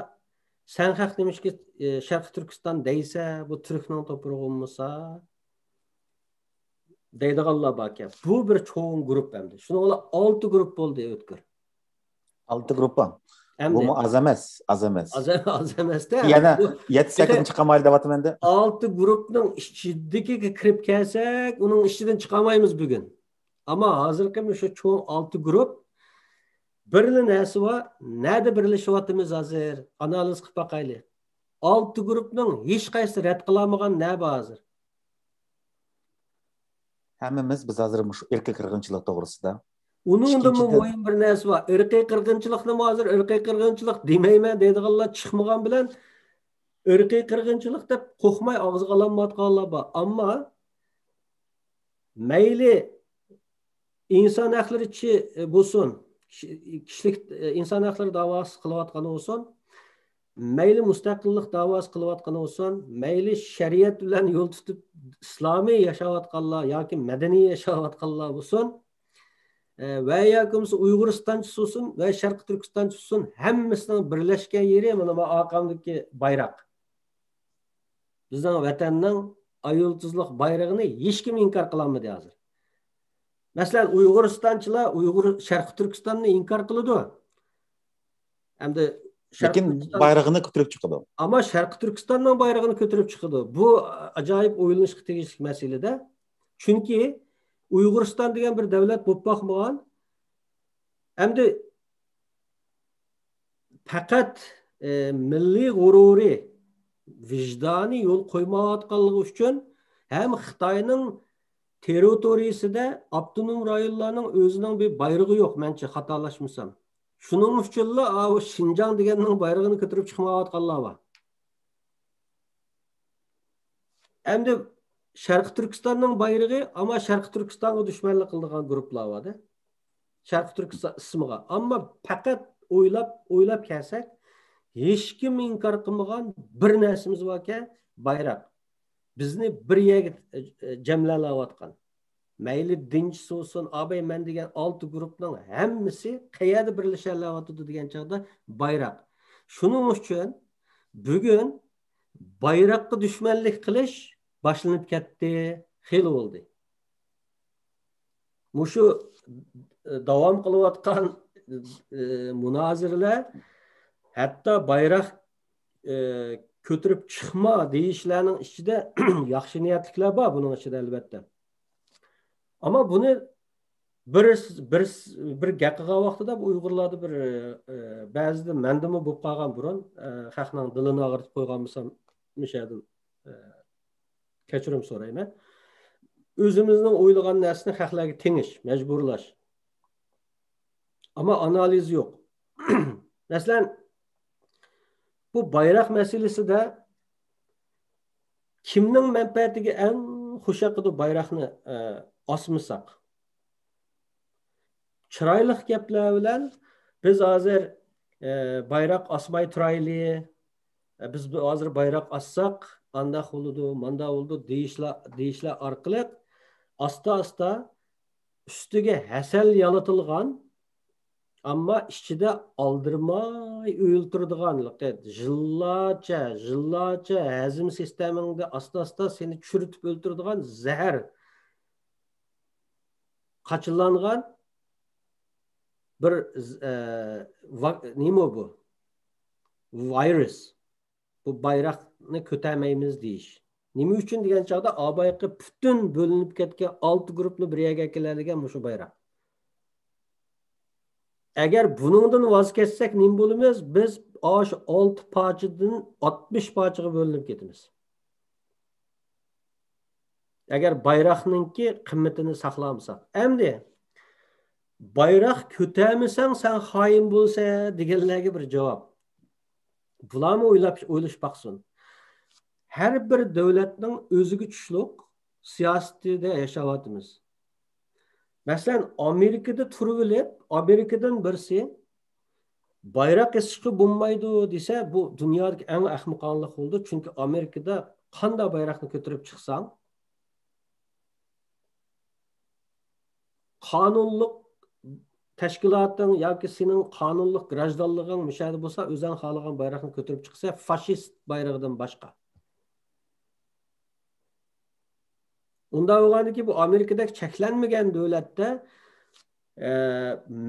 سەن خەق نېمىشقا، ئە، شەرقىي تۈركىستان دەيسە، بۇ تۈركنىڭ توپۇرىغا بولمىسا دەيدىغانلار باركەن. بۇ بىر چوڭ گۇرۇپ ئەمدى. شۇنىڭ بىلەن ئالتە گۇرۇپ بولدى ئۆتكۈر. ئالتە گۇرۇپپا. ئەمدى بۇمۇ ئاز ئەمەس، ئاز ئەمەس. ئاز، ئاز ئەمەس-تە. يەنە بۇ يەتتە، سەككىزنى چىقالمايدۇ دەۋاتىمەن-دە. ئالتە گۇرۇپنىڭ ئىچىدىكىگە كىرىپ كەلسەك، ئۇنىڭ ئىچىدىن چىقالمايمىز بۈگۈن. ئەمما ھازىرقى مۇشۇ چوڭ ئالتە گۇرۇپ بىرلا نەرسە بار. نەدە بىرلىشىۋاتىمىز ھازىر؟ ئانالىز قىلىپ باقايلى. ئالتە گۇرۇپنىڭ ھېچقايسىسى رەت قىلالمىغان نە بار ھازىر؟ ھەممىمىز بىز ھازىر مۇشۇ ئىرقىي قىرغىنچىلىق توغرىسىدا. ئۇنىڭدىنمۇ ئىككىنچىدىن، مۇھىم بىر نەرسە بار. ئىرقىي قىرغىنچىلىقنىمۇ ھازىر ئىرقىي قىرغىنچىلىق دېمەيمەن دەيدىغانلار چىقمىغان بىلەن، ئىرقىي قىرغىنچىلىق دەپ قورقماي ئاغزىغا ئالالمايۋاتقانلار بار. ئەمما مەيلى ئىنسان ھەقلىرى چى-، بولسۇن، كىشىلىك، ئىنسان ھەقلىرى داۋاسى قىلىۋاتقان بولسۇن، مەيلى مۇستەقىللىق داۋاسى قىلىۋاتقان بولسۇن، مەيلى شەرىئەت بىلەن يول تۇتۇپ ئىسلامىي ياشاۋاتقانلار ياكى مەدەنىي ياشاۋاتقانلار بولسۇن، ئە، ۋە ياكى بولمىسا ئۇيغۇرىستانچىسى بولسۇن ۋە شەرقىي تۈركىستانچىسى بولسۇن، ھەممىسىنىڭ بىرلەشكەن يېرى مانا بۇ ئارقامدىكى بايراق. بىزنىڭ ۋەتەننىڭ ئاي يۇلتۇزلۇق بايرىقىنى ھېچكىم ئىنكار قىلالمىدى ھازىر. مەسىلەن، ئۇيغۇرىستانچىلار ئۇيغۇر، شەرقىي تۈركىستاننى ئىنكار قىلىدۇ. ئەمدى شەرقىي لېكىن تۈركىستان بايرىقىنى كۆتۈرۈپ چىقىدۇ. ئەمما شەرقىي تۈركىستاننىڭ بايرىقىنى كۆتۈرۈپ چىقىدۇ. بۇ ئاجايىپ ئويلىنىشقا تېگىشلىك مەسىلىدە. چۈنكى ئۇيغۇرىستان دېگەن بىر دەۋلەت بولۇپ باقمىغان. ئەمدى پەقەت، ئە، مىللىي غۇرۇرى، ۋىجدانى يول قويمايۋاتقانلىقى ئۈچۈن ھەم خىتاينىڭ تېررىتورىيىسىدە ئاپتونوم رايونلارنىڭ ئۆزىنىڭ بىر بايرىقى يوق، مەنچە خاتالاشمىسام. شۇنىڭ ئۈچۈنلا ئاۋۇ شىنجاڭ دېگەننىڭ بايرىقىنى كۆتۈرۈپ چىقمايۋاتقانلار بار. ئەمدى شەرقىي تۈركىستاننىڭ بايرىقى، ئەمما شەرقىي تۈركىستانغا دۈشمەنلىك قىلىدىغان گۇرۇپپىلار بار-دە. شەرقىي تۈركىستان ئىسمىغا. ئەمما پەقەت ئويلاپ، ئويلاپ كەلسەك، ھېچكىم ئىنكار قىلمىغان بىر نەرسىمىز باركەن، بايراق. بىزنى بىر يەرگە، ئە، ئە، جەملەۋاتقان. مەيلى دىنچىسى بولسۇن، ئابەي مەن دېگەن ئالتە گۇرۇپنىڭ ھەممىسى قەيەردە بىرلىشەلەۋاتىدۇ دېگەن چاغدا بايراق. شۇنىڭ ئۈچۈن بۈگۈن بايراققا دۈشمەنلىك قىلىش باشلىنىپ كەتتى، خېلى بولدى. مۇشۇ، ئە، داۋام قىلىۋاتقان، ئە، مۇنازىرىلەر، ھەتتا بايراق، ئە، كۆتۈرۈپ چىقما دېيىشلەرنىڭ ئىچىدە ياخشى نىيەتلىكلەر بار بۇنىڭ ئىچىدە، ئەلۋەتتە. ئەمما بۇنى بىر، بىر، بىر گەپ قىلغان ۋاقتىدا بۇ ئۇيغۇرلاردا بىر، ئە، بەزىدە مەندىمۇ بولۇپ قالغان بۇرۇن، ئە، خەقنىڭ دىلىنى ئاغرىتىپ قويغانمىسام، مۇشۇ يەردىن، ئە، كەچۈرۈم سورايمەن. ئۆزىمىزنىڭ ئويلىغان نەرسىنى خەقلەرگە تېڭىش، مەجبۇرلاش. ئەمما ئانالىز يوق. مەسىلەن، بۇ بايراق مەسىلىسىدە كىمنىڭ مەنپەئەتىگە ئەڭ خۇش ياقىدۇ بايراقنى، ئە، ئاسمىساق؟ چىرايلىق گەپلەر بىلەن بىز ھازىر، ئە، بايراق ئاسماي تۇرايلى، ئە، بىز بۇ ھازىر بايراق ئاسساق، ئانداق بولىدۇ، مانداق بولىدۇ دېيىشلەر، دېيىشلەر ئارقىلىق ئاستا-ئاستا ئۈستىگە ھەسەل يالىتىلغان، ئەمما ئىچىدە ئالدىرىماي ئۆلتۈرىدىغان، يىللارچە، يىللارچە ھەزىم سىستېمىڭدا ئاستا-ئاستا سېنى چىرىتىپ ئۆلتۈرىدىغان زەھەر. قاچىلانغان بىر، ئە، ۋا-، نېمە بۇ؟ ۋىرۇس. بۇ بايراقنى كۆتەرمەيمىز دېيىش. نېمە ئۈچۈن دېگەن چاغدا، ئابايقى پۈتۈن بۆلۈنۈپ كەتكەن ئالتە گۇرۇپنى بىر يەرگە كېلەلىگەن مۇشۇ بايراق. ئەگەر بۇنىڭدىن ۋاز كەچسەك نېمە بولىمىز؟ بىز ئاشۇ ئالتە پارچىدىن ئاتمىش پارچىغا بۆلۈنۈپ كېتىمىز. ئەگەر بايراقنىڭكى قىممىتىنى ساقلامىساق. ئەمدى، «بايراق كۆتەرمىسەڭ، سەن خائىن بولىسەن» دېگەنلەرگە بىر جاۋاب. بۇلارمۇ ئويلاپ، ئويلىشىپ باقسۇن. ھەر بىر دۆلەتنىڭ ئۆزىگە چۈشلۈك سىياسىتىدە ياشاۋاتىمىز. مەسىلەن، ئامېرىكىدا تۇرۇۋېلىپ، ئامېرىكىدىن بىرسى «بايراق ئېسىشقا بولمايدۇ» دېسە، بۇ دۇنيادىكى ئەڭ ئەخمىقانىلىق بولىدۇ. چۈنكى ئامېرىكىدا قانداق بايراقنى كۆتۈرۈپ چىقساڭ، قانۇنلۇق تەشكىلاتىڭ ياكى سېنىڭ قانۇنلۇق گراژدانلىقىڭ مۇشۇ يەردە بولسا، ئۆزۈڭ خالىغان بايراقنى كۆتۈرۈپ چىقسا، فاشىست بايرىقىدىن باشقا. ئۇنداق بولغاندىكىن، بۇ ئامېرىكىدەك چەكلەنمىگەن دۆلەتتە، ئە،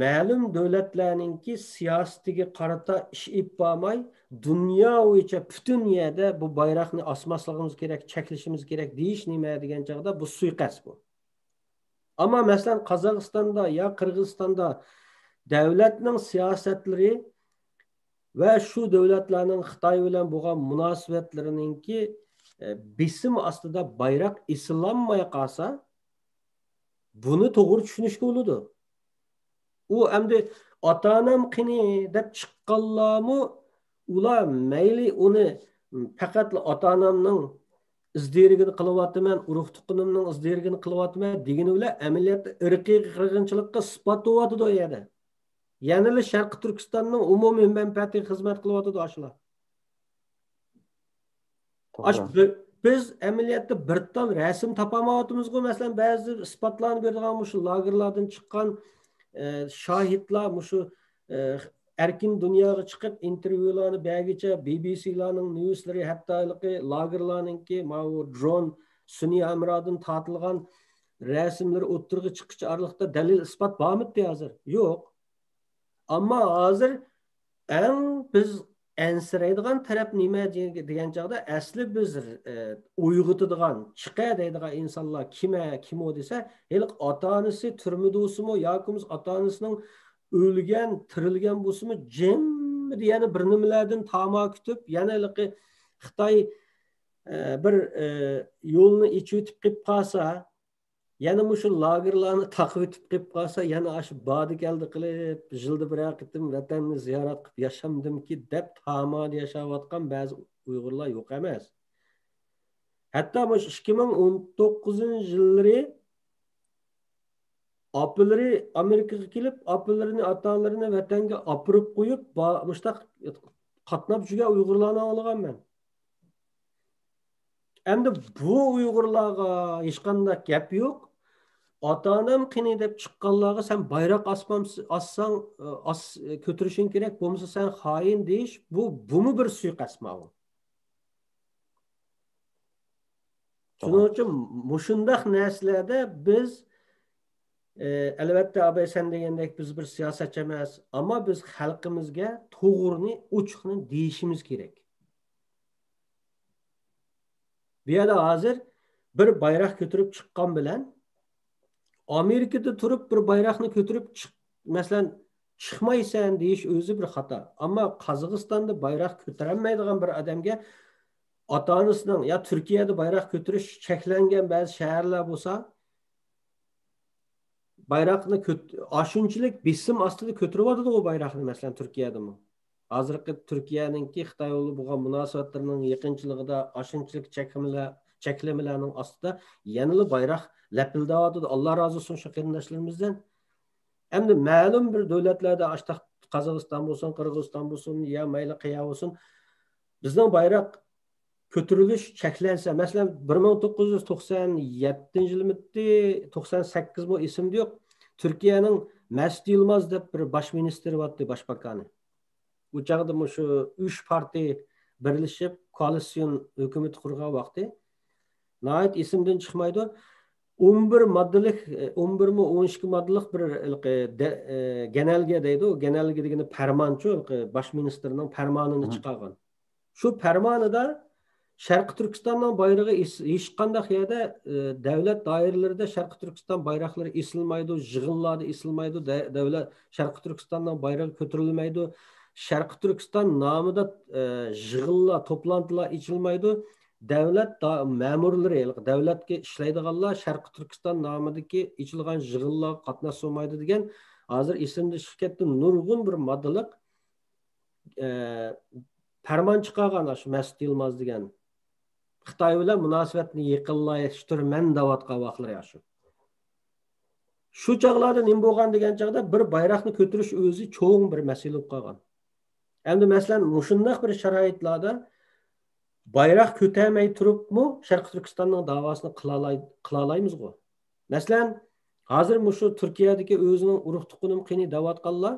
مەلۇم دۆلەتلەرنىڭكى سىياسىتىگە قارىتا ئىش ئېلىپ بارماي، دۇنيا بويىچە پۈتۈن يەردە بۇ بايراقنى ئاسماسلىقىمىز كېرەك، چەكلىشىمىز كېرەك دېيىش نېمە دېگەن چاغدا، بۇ سۇيىقەست بۇ. ئەمما، مەسىلەن، قازاقىستاندا يا قىرغىزىستاندا دۆلەتنىڭ سىياسەتلىرى ۋە شۇ دۆلەتلەرنىڭ خىتاي بىلەن بولغان مۇناسىۋەتلىرىنىڭكى، ئە، بېسىم ئاستىدا بايراق ئېسىلالماي قالسا، بۇنى توغرا چۈشىنىشكە بولىدۇ. ئۇ ئەمدى «ئاتا-ئانام قېنى» دەپ چىققانلارمۇ، ئۇلار مەيلى ئۇنى پەقەتلا «ئاتا-ئانامنىڭ ئىز دېرىكىنى قىلىۋاتىمەن، ئۇرۇق-تۇغقىنىمنىڭ ئىز دېرىكىنى قىلىۋاتىمەن» دېگىنى بىلەن، ئەمەلىيەتتە ئىرقىي قىرغىنچىلىققا ئىسپات بولۇۋاتىدۇ ئۇ يەردە. يەنىلا شەرقىي تۈركىستاننىڭ ئومۇمىي مەنپەئەتىگە خىزمەت قىلىۋاتىدۇ ئاشۇلار. ئاش-، توغرا. بى-، بىز ئەمەلىيەتتە بىر تال رەسىم تاپالمايۋاتىمىزغۇ. مەسىلەن، بەزى ئىسپاتلارنى بېرىدىغان مۇشۇ لاگېرلاردىن چىققان، ئە، شاھىتلار، مۇشۇ، ئە، ئەركىن دۇنياغا چىقىپ ئىنتېرۋيۇلارنى بەرگىچە، بى بى سىلارنىڭ نيۇسلىرى، ھەتتا ھېلىقى لاگېرلارنىڭكى ماۋۇ درون، سۈنئىي ھەمراھدىن تارتىلغان رەسىملىرى ئوتتۇرىغا چىققىچە ئارىلىقتا دەلىل-ئىسپات بارمىدى ھازىر؟ يوق. ئەمما ھازىر ئەڭ بىز ئەنسىرەيدىغان تەرەپ نېمە دېگەن چاغدا، ئەسلى بىز، ئە، ئويغىتىدىغان، چىقە دەيدىغان ئىنسانلار كىمە، كىمۇ دېسە، ھېلىقى ئاتا-ئانىسى تۈرمىدە بولسىمۇ ياكى بولمىسا ئاتا-ئانىسىنىڭ ئۆلگەن، تىرىلگەن بولسىمۇ، جىممىدە يەنە بىر نېمىلەردىن تاما كۈتۈپ، يەنە ھېلىقى خىتاي، ئە، بىر، ئە، يولنى ئېچىۋېتىپ قېلىپ قالسا، يەنە مۇشۇ لاگېرلارنى تاقىۋېتىپ قېلىپ قالسا، يەنە ئاشۇ باردى-كەلدى قىلىپ، يىلدا بىرەر قېتىم ۋەتەننى زىيارەت قىلىپ ياشامدىمكى دەپ تامادا ياشاۋاتقان بەزى ئۇيغۇرلار يوق ئەمەس. ھەتتا مۇشۇ ئىككى مىڭ ئون توققۇزىنچى يىللىرى ئاپىلىرى ئامېرىكىغا كېلىپ، ئاپىلىرىنى، ئاتا-ئانىلىرىنى ۋەتەنگە ئاپىرىپ قويۇپ، با-، مۇشۇنداق قاتناپ يۈرگەن ئۇيغۇرلارنى ئاڭلىغان مەن. ئەمدى بۇ ئۇيغۇرلارغا ھېچقانداق گەپ يوق. «ئاتا-ئانام قېنى» دەپ چىققانلارغا سەن بايراق ئاسمامس-، ئاسساڭ، ئاس-، كۆتۈرۈشۈڭ كېرەك، بولمىسا سەن خائىن دېيىش، بۇ، بۇمۇ بىر سۇيىقەست ماۋۇ. شۇنىڭ توغرا. ئۈچۈن مۇشۇنداق نەرسىلەردە بىز، ئە، ئەلۋەتتە، ئاباي، سەن دېگەندەك بىز بىر سىياسەتچى ئەمەس، ئەمما بىز خەلقىمىزگە توغرىنى، ئوچۇقنى دېيىشىمىز كېرەك. بۇ يەردە ھازىر بىر بايراق كۆتۈرۈپ چىققان بىلەن، ئامېرىكىدا تۇرۇپ بىر بايراقنى كۆتۈرۈپ چىق-، مەسىلەن، «چىقمايسەن» دېيىش ئۆزى بىر خاتا. ئەمما قازاقىستاندا بايراق كۆتۈرەلمەيدىغان بىر ئادەمگە ئاتا-ئانىسىنىڭ، يا تۈركىيەدە بايراق كۆتۈرۈش چەكلەنگەن بەزى شەھەرلەر بولسا، بايراقنى كۆت-، ئاشۇنچىلىك بېسىم ئاستىدا كۆتۈرۈۋاتىدىغۇ بايراقنى، مەسىلەن، تۈركىيەدىمۇ. ھازىرقى تۈركىيەنىڭكى خىتاي بىلەن بولغان مۇناسىۋەتلىرىنىڭ يېقىنچىلىقىدا ئاشۇنچىلىك چەكلىمىلەر، چەكلىمىلەرنىڭ ئاستىدا يەنىلا بايراق لەپىلدەۋاتىدۇ. ئاللا رازى بولسۇن شۇ قېرىنداشلىرىمىزدىن. ئەمدى مەلۇم بىر دۆلەتلەردە، ئاشتاق قازاقىستان بولسۇن، قىرغىزىستان بولسۇن، يا مەيلى قەيەر بولسۇن، بىزنىڭ بايراق كۆتۈرۈلۈش چەكلەنسە، مەسىلەن، بىر مىڭ توققۇز يۈز توقسان يەتتىنچى يىلمىتى، توقسان سەككىزمۇ ئېسىمدە يوق، تۈركىيەنىڭ مەسۇت يىلماز دەپ بىر باش مىنىستىرى بارتتى، باش باكانى. ئۇ چاغدا مۇشۇ ئۈچ پارتىيە بىرلىشىپ كوئالىتسىيون ھۆكۈمىتى قۇرغان ۋاقتى. ناھايىتى ئېسىمدىن چىقمايدۇ. ئون بىر ماددىلىق، ئون بىرمۇ، ئون ئىككى ماددىلىق بىر ھېلىقى دە-، ئە، گەنەلگە دەيدۇ. گەنەلگە دېگىنى پەرمانچۇ، ھېلىقى باش مىنىستىرنىڭ پەرمانىنى چىقارغان. شۇ پەرمانىدا شەرقىي تۈركىستاننىڭ بايرىقى ئېس-، ھېچقانداق يەردە، ئە، دۆلەت دائىرىلىرىدە شەرقىي تۈركىستان بايراقلىرى ئېسىلمايدۇ، يىغىنلاردا ئېسىلمايدۇ، دە-، دۆلەت، شەرقىي تۈركىستاننىڭ بايرىقى كۆتۈرۈلمەيدۇ، شەرقىي تۈركىستان نامىدا، ئە، يىغىنلار، توپلانتىلار ئېچىلمايدۇ، دۆلەت دا-، مەمۇرلىرى، دۆلەتكە ئىشلەيدىغانلار شەرقىي تۈركىستان نامىدىكى ئېچىلغان يىغىنلارغا قاتناشالمايدۇ دېگەن، ھازىر ئېسىمدىن چىقىپ كەتتى، نۇرغۇن بىر ماددىلىق، ئە، پەرمان چىقارغان ئاشۇ مەسۇت يىلماز دېگەن. خىتاي بىلەن مۇناسىۋەتنى يېقىنلاشتۇرىمەن دەۋاتقان ۋاقىتلىرى ئاشۇ. شۇ چاغلاردا نېمە بولغان دېگەن چاغدا بىر بايراقنى كۆتۈرۈش ئۆزى چوڭ بىر مەسىلە بولۇپ قالغان. ئەمدى مەسىلەن، مۇشۇنداق بىر شارائىتلاردا بايراق كۆتەرمەي تۇرۇپمۇ شەرقىي تۈركىستاننىڭ داۋاسىنى قىلالاي-، قىلالايمىزغۇ؟ مەسىلەن، ھازىر مۇشۇ تۈركىيەدىكى ئۆزىنىڭ ئۇرۇق تۇغقىنىم قېنى دەۋاتقانلار،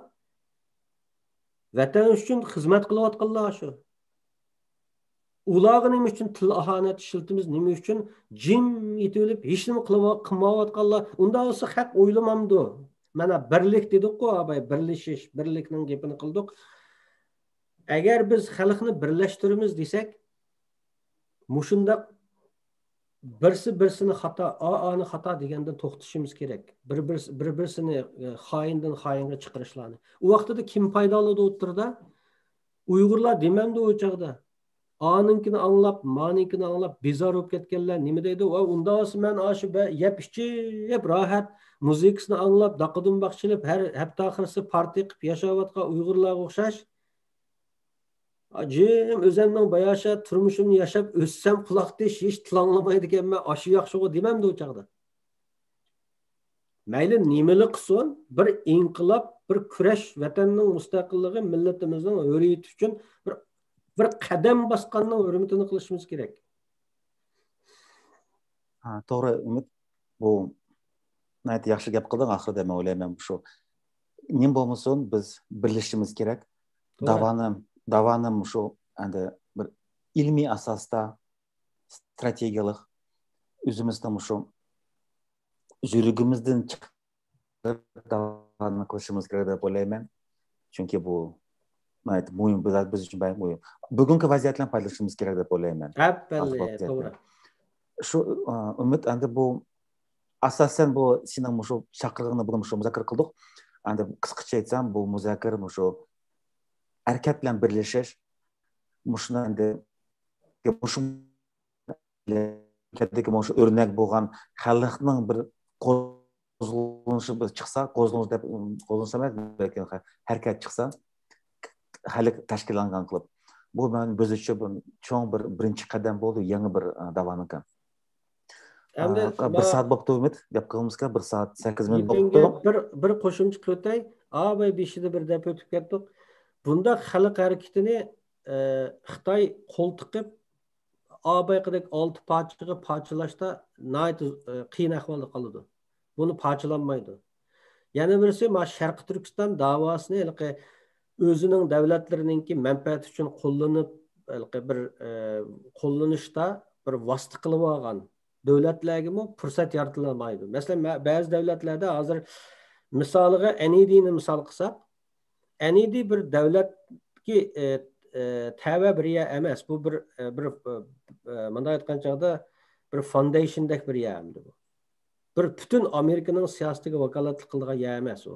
ۋەتەن ئۈچۈن خىزمەت قىلىۋاتقانلار شۇ. ئۇلارغا نېمە ئۈچۈن تىل ئاھانەت ئىشلىتىمىز، نېمە ئۈچۈن جىم يېتىۋېلىپ ھېچنېمە قىلىۋا-، قىلمايۋاتقانلار؟ ئۇنداق بولسا خەق ئويلىمامدۇ؟ مانا بىرلىك دېدۇققۇ، ئاباي، بىرلىشىش، بىرلىكنىڭ گېپىنى قىلدۇق. ئەگەر بىز خەلقنى بىرلەشتۈرىمىز دېسەك، مۇشۇنداق بىرسى بىرسىنى خاتا، ئا، ئانى خاتا دېگەندىن توختىشىمىز كېرەك. بىر، بىر، بىر، بىرسىنى، ئە، خائىندىن خائىنغا چىقىرىشلارنى. ئۇ ۋاقتىدا كىم پايدا ئالىدۇ ئوتتۇرىدا؟ ئۇيغۇرلار دېمەمدۇ ئۇ چاغدا؟ ئانىڭكىنى ئاڭلاپ، مانىڭكىنى ئاڭلاپ، بىزار بولۇپ كەتكەنلەر نېمە دەيدۇ؟ ۋاي، ئۇنداق بولسا مەن ئاشۇ بە-، يەپ ئىچىپ، راھەت مۇزىكىسىنى ئاڭلاپ، داقىدۇمباق چېلىپ، ھەر ھەپتە ئاخىرسى پارتى قىلىپ ياشاۋاتقان ئۇيغۇرلارغا ئوخشاش، جىم ئۆزەمنىڭ باياشات تۇرمۇشۇمنى ياشاپ ئۆتسەم، قۇلاق تىش ھېچ تىل ئاڭلىمايدىكەنمەن، ئاشۇ ياخشىغۇ دېمەمدۇ ئۇ چاغدا. مەيلى نېمىلا قىلسۇن، بىر ئىنقىلاب، بىر كۈرەش، ۋەتەننىڭ مۇستەقىللىقى، مىللىتىمىزنىڭ ھۆرىيىتى ئۈچۈن بىر، بىر قەدەم باسقاننىڭ ھۆرمىتىنى قىلىشىمىز كېرەك. ھە، توغرا، ئۈمىد. بۇ ناھايىتى ياخشى گەپ قىلدىڭ ئاخىرىدا، مەن ئويلايمەن، شۇ نېمە بولمىسۇن، بىز بىرلىشىشىمىز كېرەك. توغرا. داۋانى، داۋانى شۇ ئەندى بىر ئىلمىي ئاساستا، ستراتېگىيەلىك، ئۆزىمىزنىڭ شۇ يۈرىكىمىزدىن چىقىپ داۋانى قىلىشىمىز كېرەك دەپ ئويلايمەن. چۈنكى بۇ ناھايىتى مۇھىم، بىز، بىز ئۈچۈن بەك مۇھىم. بۈگۈنكى ۋەزىيەتلەرنى پايدىلىنىشىمىز كېرەك دەپ ئويلايمەن. ئەپەللى، ھازىرقى ۋەزىيەتنى. توغرا. شۇ، ئا، ئۈمىد، ئەندى بۇ ئاساسەن بۇ سېنىڭ مۇشۇ چاقىرىقىڭنى بۈگۈن مۇشۇ مۇزاكىرە قىلدۇق. ئەندى قىسقىچە ئېيتسام، بۇ مۇزاكىرە مۇشۇ ھەرىكەت بىلەن بىرلىشىش، مۇشۇنى ئەندى مۇشۇ مۇشۇ ئۆرنەك بولغان خەلقنىڭ بىر قوزغىلىشى بىر چىقسا، قوزغىلىش دەپ، قوزغىلىش ئەمەس، بەلكى ھەرىكەت چىقسا، خەلق تەشكىللانغان قىلىپ. بۇ مەن بىز ئۈچۈن بىر چوڭ بىر بىرىنچى قەدەم بولدى، يېڭى بىر، ئە، داۋانىڭكى. ئەمدى ئە، بىر سائەت بوپتۇ، ئۈمىد. گەپ قىلغىمىزكەن، بىر سائەت سەككىز مىنۇت بوپتۇ. بىر، بىر قوشۇمچە قىلىۋېتەي. ئاباي بېشىدا بىر دەپ ئۆتۈپ كەتتۇق. بۇنداق خەلق ھەرىكىتىنى، ئە، خىتاي قول تىقىپ، ئابايقىدەك ئالتە پارچىغا پارچىلاشتا ناھايىتى، ئە، قىيىن ئەھۋالدا قالىدۇ. بۇنى پارچىلانمايدۇ. يەنە بىرسى، ما شەرقىي تۈركىستان داۋاسىنى ھېلىقى ئۆزىنىڭ دۆلەتلىرىنىڭكى مەنپەئەتى ئۈچۈن قوللىنىپ، ھېلىقى بىر، ئە، قوللىنىشتا بىر ۋاسىتە قىلىۋالغان دۆلەتلەرگىمۇ پۇرسەت يارىتىلمايدۇ. مەسىلەن، مە-، بەزى دۆلەتلەردە ھازىر مىسالىغا ئەنئىدىنى مىسال قىلساق، ئەنئىدى بىر دۆلەتكە، ئە، ئە، تەۋە بىر يەر ئەمەس. بۇ بىر، ئە، بىر، ئە، ئە، مۇنداق ئېيتقان چاغدا بىر فاندېيشندەك بىر يەر ئەمدى بۇ. بىر پۈتۈن ئامېرىكىنىڭ سىياسىتىگە ۋاكالەتلىك قىلىدىغان يەر ئەمەس ئۇ.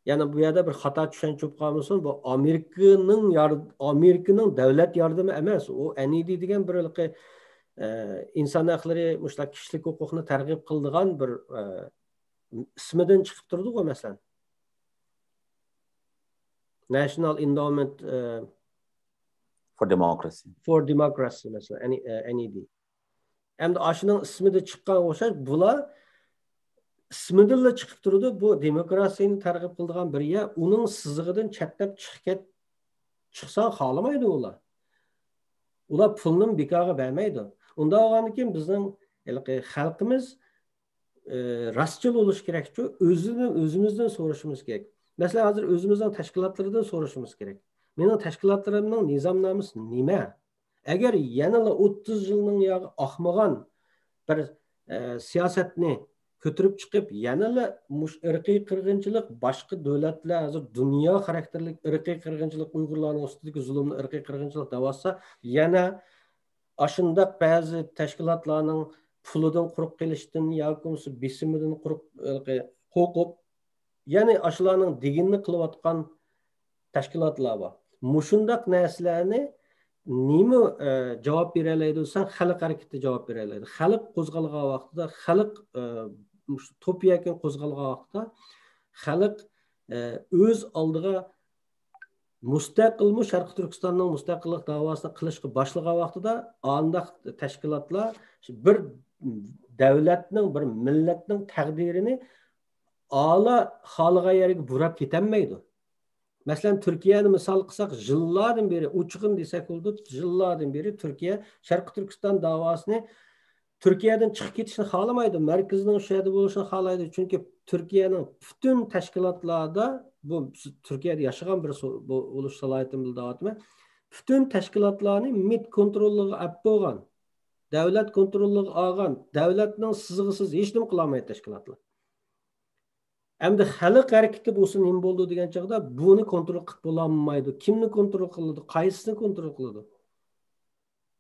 يەنى بۇ يەردە بىر خاتا چۈشەنچە بولۇپ قالمىسۇن، بۇ ئامېرىكىنىڭ يار-، ئامېرىكىنىڭ دۆلەت ياردىمى ئەمەس. ئۇ ئەنئىدى دېگەن بىر ھېلىقى، ئە، ئىنسان ھەقلىرى، مۇشۇنداق كىشىلىك ھوقۇقنى تەرغىب قىلىدىغان بىر، ئە، ئىسمىدىن چىقىپ تۇرىدىغۇ، مەسىلەن. National Endowment، ئە، for Democracy. For Democracy، مەسىلەن، ئەنئىدى. ئەمدى ئاشۇنىڭ ئىسمىدا چىققانغا ئوخشاش، بۇلار ئىسمىدىنلا چىقىپ تۇرىدۇ. بۇ دېموكراتىيەنى تەرغىب قىلىدىغان بىر يەر، ئۇنىڭ سىزىقىدىن چەتنەپ چىقىپ كەت-، چىقسا خالىمايدۇ ئۇلار. ئۇلار پۇلنىمۇ بىكارغا بەرمەيدۇ. ئۇنداق بولغاندىن كېيىن بىزنىڭ ھېلىقى خەلقىمىز، ئى، راستچىل بولۇشى كېرەكچۇ، ئۆزىنى، ئۆزىمىزدىن سورىشىمىز كېرەك. مەسىلەن، ھازىر ئۆزىمىزنىڭ تەشكىلاتلىرىدىن سورىشىمىز كېرەك. مېنىڭ تەشكىلاتلىرىمنىڭ نىزامنامىسى نېمە؟ ئەگەر يەنىلا ئوتتۇز يىلنىڭ ياغى ئاقمىغان بىر، ئە، سىياسەتنى كۆتۈرۈپ چىقىپ، يەنىلا مۇش ئىرقىي قىرغىنچىلىق، باشقا دۆلەتلەر، ھازىر دۇنيا خاراكتېرلىك ئىرقىي قىرغىنچىلىق، ئۇيغۇرلارنىڭ ئۈستىدىكى زۇلۇمنى ئىرقىي قىرغىنچىلىق دەۋاتسا، يەنە ئاشۇنداق بەزى تەشكىلاتلارنىڭ پۇلىدىن قۇرۇق قېلىشتىن ياكى بولمىسا بېسىمىدىن قۇرۇق، قورقۇپ، يەنى ئاشۇلارنىڭ دېگىنىنى قىلىۋاتقان تەشكىلاتلار بار. مۇشۇنداق نەرسىلەرنى نېمە، ئە، جاۋاب بېرەلەيدۇ دېسەڭ، خەلق ھەرىكىتى جاۋاب بېرەلەيدۇ. خەلق قوزغالغان ۋاقتىدا، خەلق، ئە، مۇشۇ توپا يەكۈن قوزغالغان ۋاقتىدا، خەلق، ئە، ئۆز ئالدىغا مۇستەقىلمۇ، شەرقىي تۈركىستاننىڭ مۇستەقىللىق داۋاسىنى قىلىشقا باشلىغان ۋاقتىدا، ئانداق تەشكىلاتلار بىر دۆلەتنىڭ، بىر مىللەتنىڭ تەقدىرىنى ئالا خالىغان يەرگە بۇراپ كېتەلمەيدۇ. مەسىلەن، تۈركىيەنى مىسال قىلساق، يىللاردىن بېرى، ئوچۇقىنى دېسەك بولىدۇ، يىللاردىن بېرى تۈركىيە شەرقىي تۈركىستان داۋاسىنى تۈركىيەدىن چىقىپ كېتىشنى خالىمايدۇ، مەركىزىنىڭ شۇ يەردە بولۇشىنى خالايدۇ. چۈنكى تۈركىيەنىڭ پۈتۈن تەشكىلاتلاردا، بۇ تۈركىيەدە ياشىغان بىرسى بولۇش سالاھىيىتىم بىلەن دەۋاتىمەن، پۈتۈن تەشكىلاتلارنى مىت كونتروللۇقىغا ئەپ بولغان، دۆلەت كونتروللۇقىغا ئالغان، دۆلەتنىڭ سىزىقىسىز ھېچنېمە قىلالمايدۇ تەشكىلاتلار. ئەمدى خەلق ھەرىكىتى بولسا نېمە بولىدۇ دېگەن چاغدا، بۇنى كونترول قىلىپ بولالمايدۇ. كىمنى كونترول قىلىدۇ؟ قايسىسىنى كونترول قىلىدۇ؟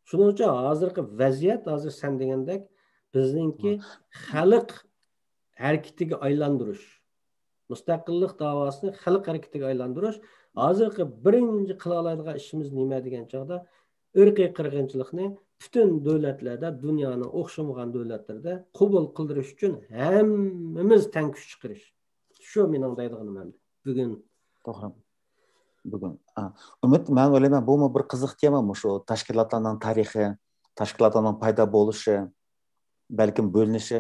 شۇنىڭ ئۈچۈن ھازىرقى ۋەزىيەت، ھازىر سەن دېگەندەك، بىزنىڭكى خەلق ھەرىكىتىگە ئايلاندۇرۇش، مۇستەقىللىق داۋاسىنى خەلق ھەرىكىتىگە ئايلاندۇرۇش. ھازىرقى بىرىنچى قىلالايدىغان ئىشىمىز نېمە دېگەن چاغدا، ئىرقىي قىرغىنچىلىقنى پۈتۈن دۆلەتلەردە، دۇنيانىڭ ئوخشىمىغان دۆلەتلىرىدە قوبۇل قىلدۇرۇش ئۈچۈن ھەممىمىز تەڭ كۈچ چىقىرىش. شۇ مېنىڭ دەيدىغىنىم ئەمدى بۈگۈن. توغرا. بۈگۈن. ئا، ئۈمىد، مەن ئويلايمەن، بۇمۇ بىر قىزىق تېما، مۇشۇ تەشكىلاتلارنىڭ تارىخى، تەشكىلاتلارنىڭ پەيدا بولۇشى، بەلكىم بۆلۈنۈشى.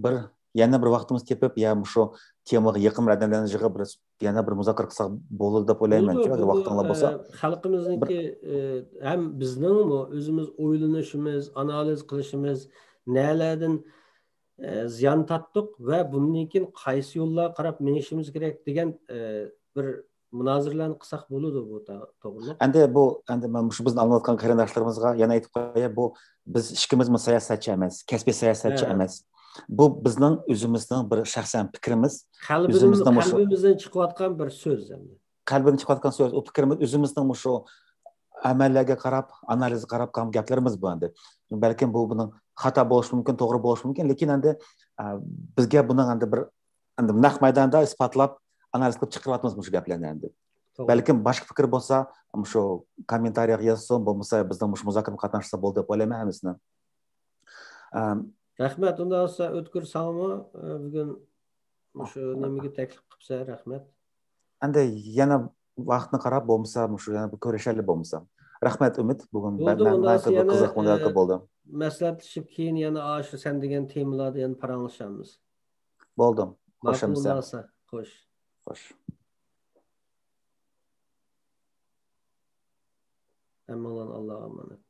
بىر، يەنە بىر ۋاقتىمىز تېپىپ، يا مۇشۇ تېمىغا يېقىن بىر ئادەملەرنى يىغىپ، بىر، يەنە بىر مۇزاكىرە قىلساق بولىدۇ دەپ ئويلايمەن. بولىدۇ، ئەگەر بۇ، ۋاقتىڭلار بولسا. ئە، خەلقىمىزنىڭكى، ئە، ھەم بىزنىڭمۇ ئۆزىمىز ئويلىنىشىمىز، ئانالىز قىلىشىمىز، نەلەردىن، ئە، زىيان تارتتۇق ۋە بۇندىن كېيىن قايسى يوللارغا قاراپ مېڭىشىمىز كېرەك دېگەن، ئە، بىر مۇنازىرىلەرنى قىلساق بولىدۇ بۇ تا-، توغرىلىق. ئەمدى بۇ، ئەمدى مەن مۇشۇ بىزنى ئاڭلاۋاتقان قېرىنداشلىرىمىزغا يەنە ئېيتىپ قوياي، بۇ بىز ئىككىمىزمۇ سىياسەتچى ئەمەس، كەسپىي سىياسەتچى ھە. ئەمەس. بۇ بىزنىڭ ئۆزىمىزنىڭ بىر شەخسەن پىكرىمىز. قەلبىدىن، ئۆزىمىزنىڭ مۇشۇ قەلبىمىزدىن چىقىۋاتقان بىر سۆز ئەمدى. قەلبىدىن چىقىۋاتقان سۆز، ئۇ پىكرىمىز ئۆزىمىزنىڭ مۇشۇ ئەمەللەرگە قاراپ، ئانالىزغا قاراپ قىلغان گەپلىرىمىز بۇ ئەمدى. بەلكىم بۇ بۇنىڭ خاتا بولۇشى مۇمكىن، توغرا بولۇشى مۇمكىن، لېكىن ئەمدى، ئە، بىزگە بۇنىڭ ئەمدى بىر، ئەمدى نەق مەيداندا ئىسپاتلاپ، ئانالىز قىلىپ چىقىرىۋاتىمىز مۇشۇ گەپلەرنى ئەمدى. توغرا. بەلكىم باشقا پىكىر بولسا، مۇشۇ كوممېنتارىيەگە يازسۇن، بولمىسا بىزنىڭ مۇشۇ مۇزاكىرىگە قاتناشسا بولدى دەپ ئويلايمەن ھەممىسىنى. ئەم، رەھمەت، ئۇنداق بولسا ئۆتكۈر ساڭىمۇ، ئە، بۈگۈن مۇشۇ نېمىگە تەكلىپ قىپسەن، رەھمەت. ئەمدى يەنە ۋاقىتنى قاراپ بولمىسا، مۇشۇ يەنە بىر كۆرۈشەيلى بولمىسا. رەھمەت، ئۈمىد. بۈگۈن بولدى، مەن، ئۇنداق مەن بولسا بىر يەنە، قىزىق مۇزاكىرە ئە، بولدى. مەسلىھەتلىشىپ كېيىن يەنە ئاشۇ سەن دېگەن تېمىلاردا يەنە پاراڭلىشارمىز. بولدى. ماقۇل خوش ئەمىسە. بولسا، خوش. خوش. ھەممىڭلارنى ئاللاغا ئامانەت.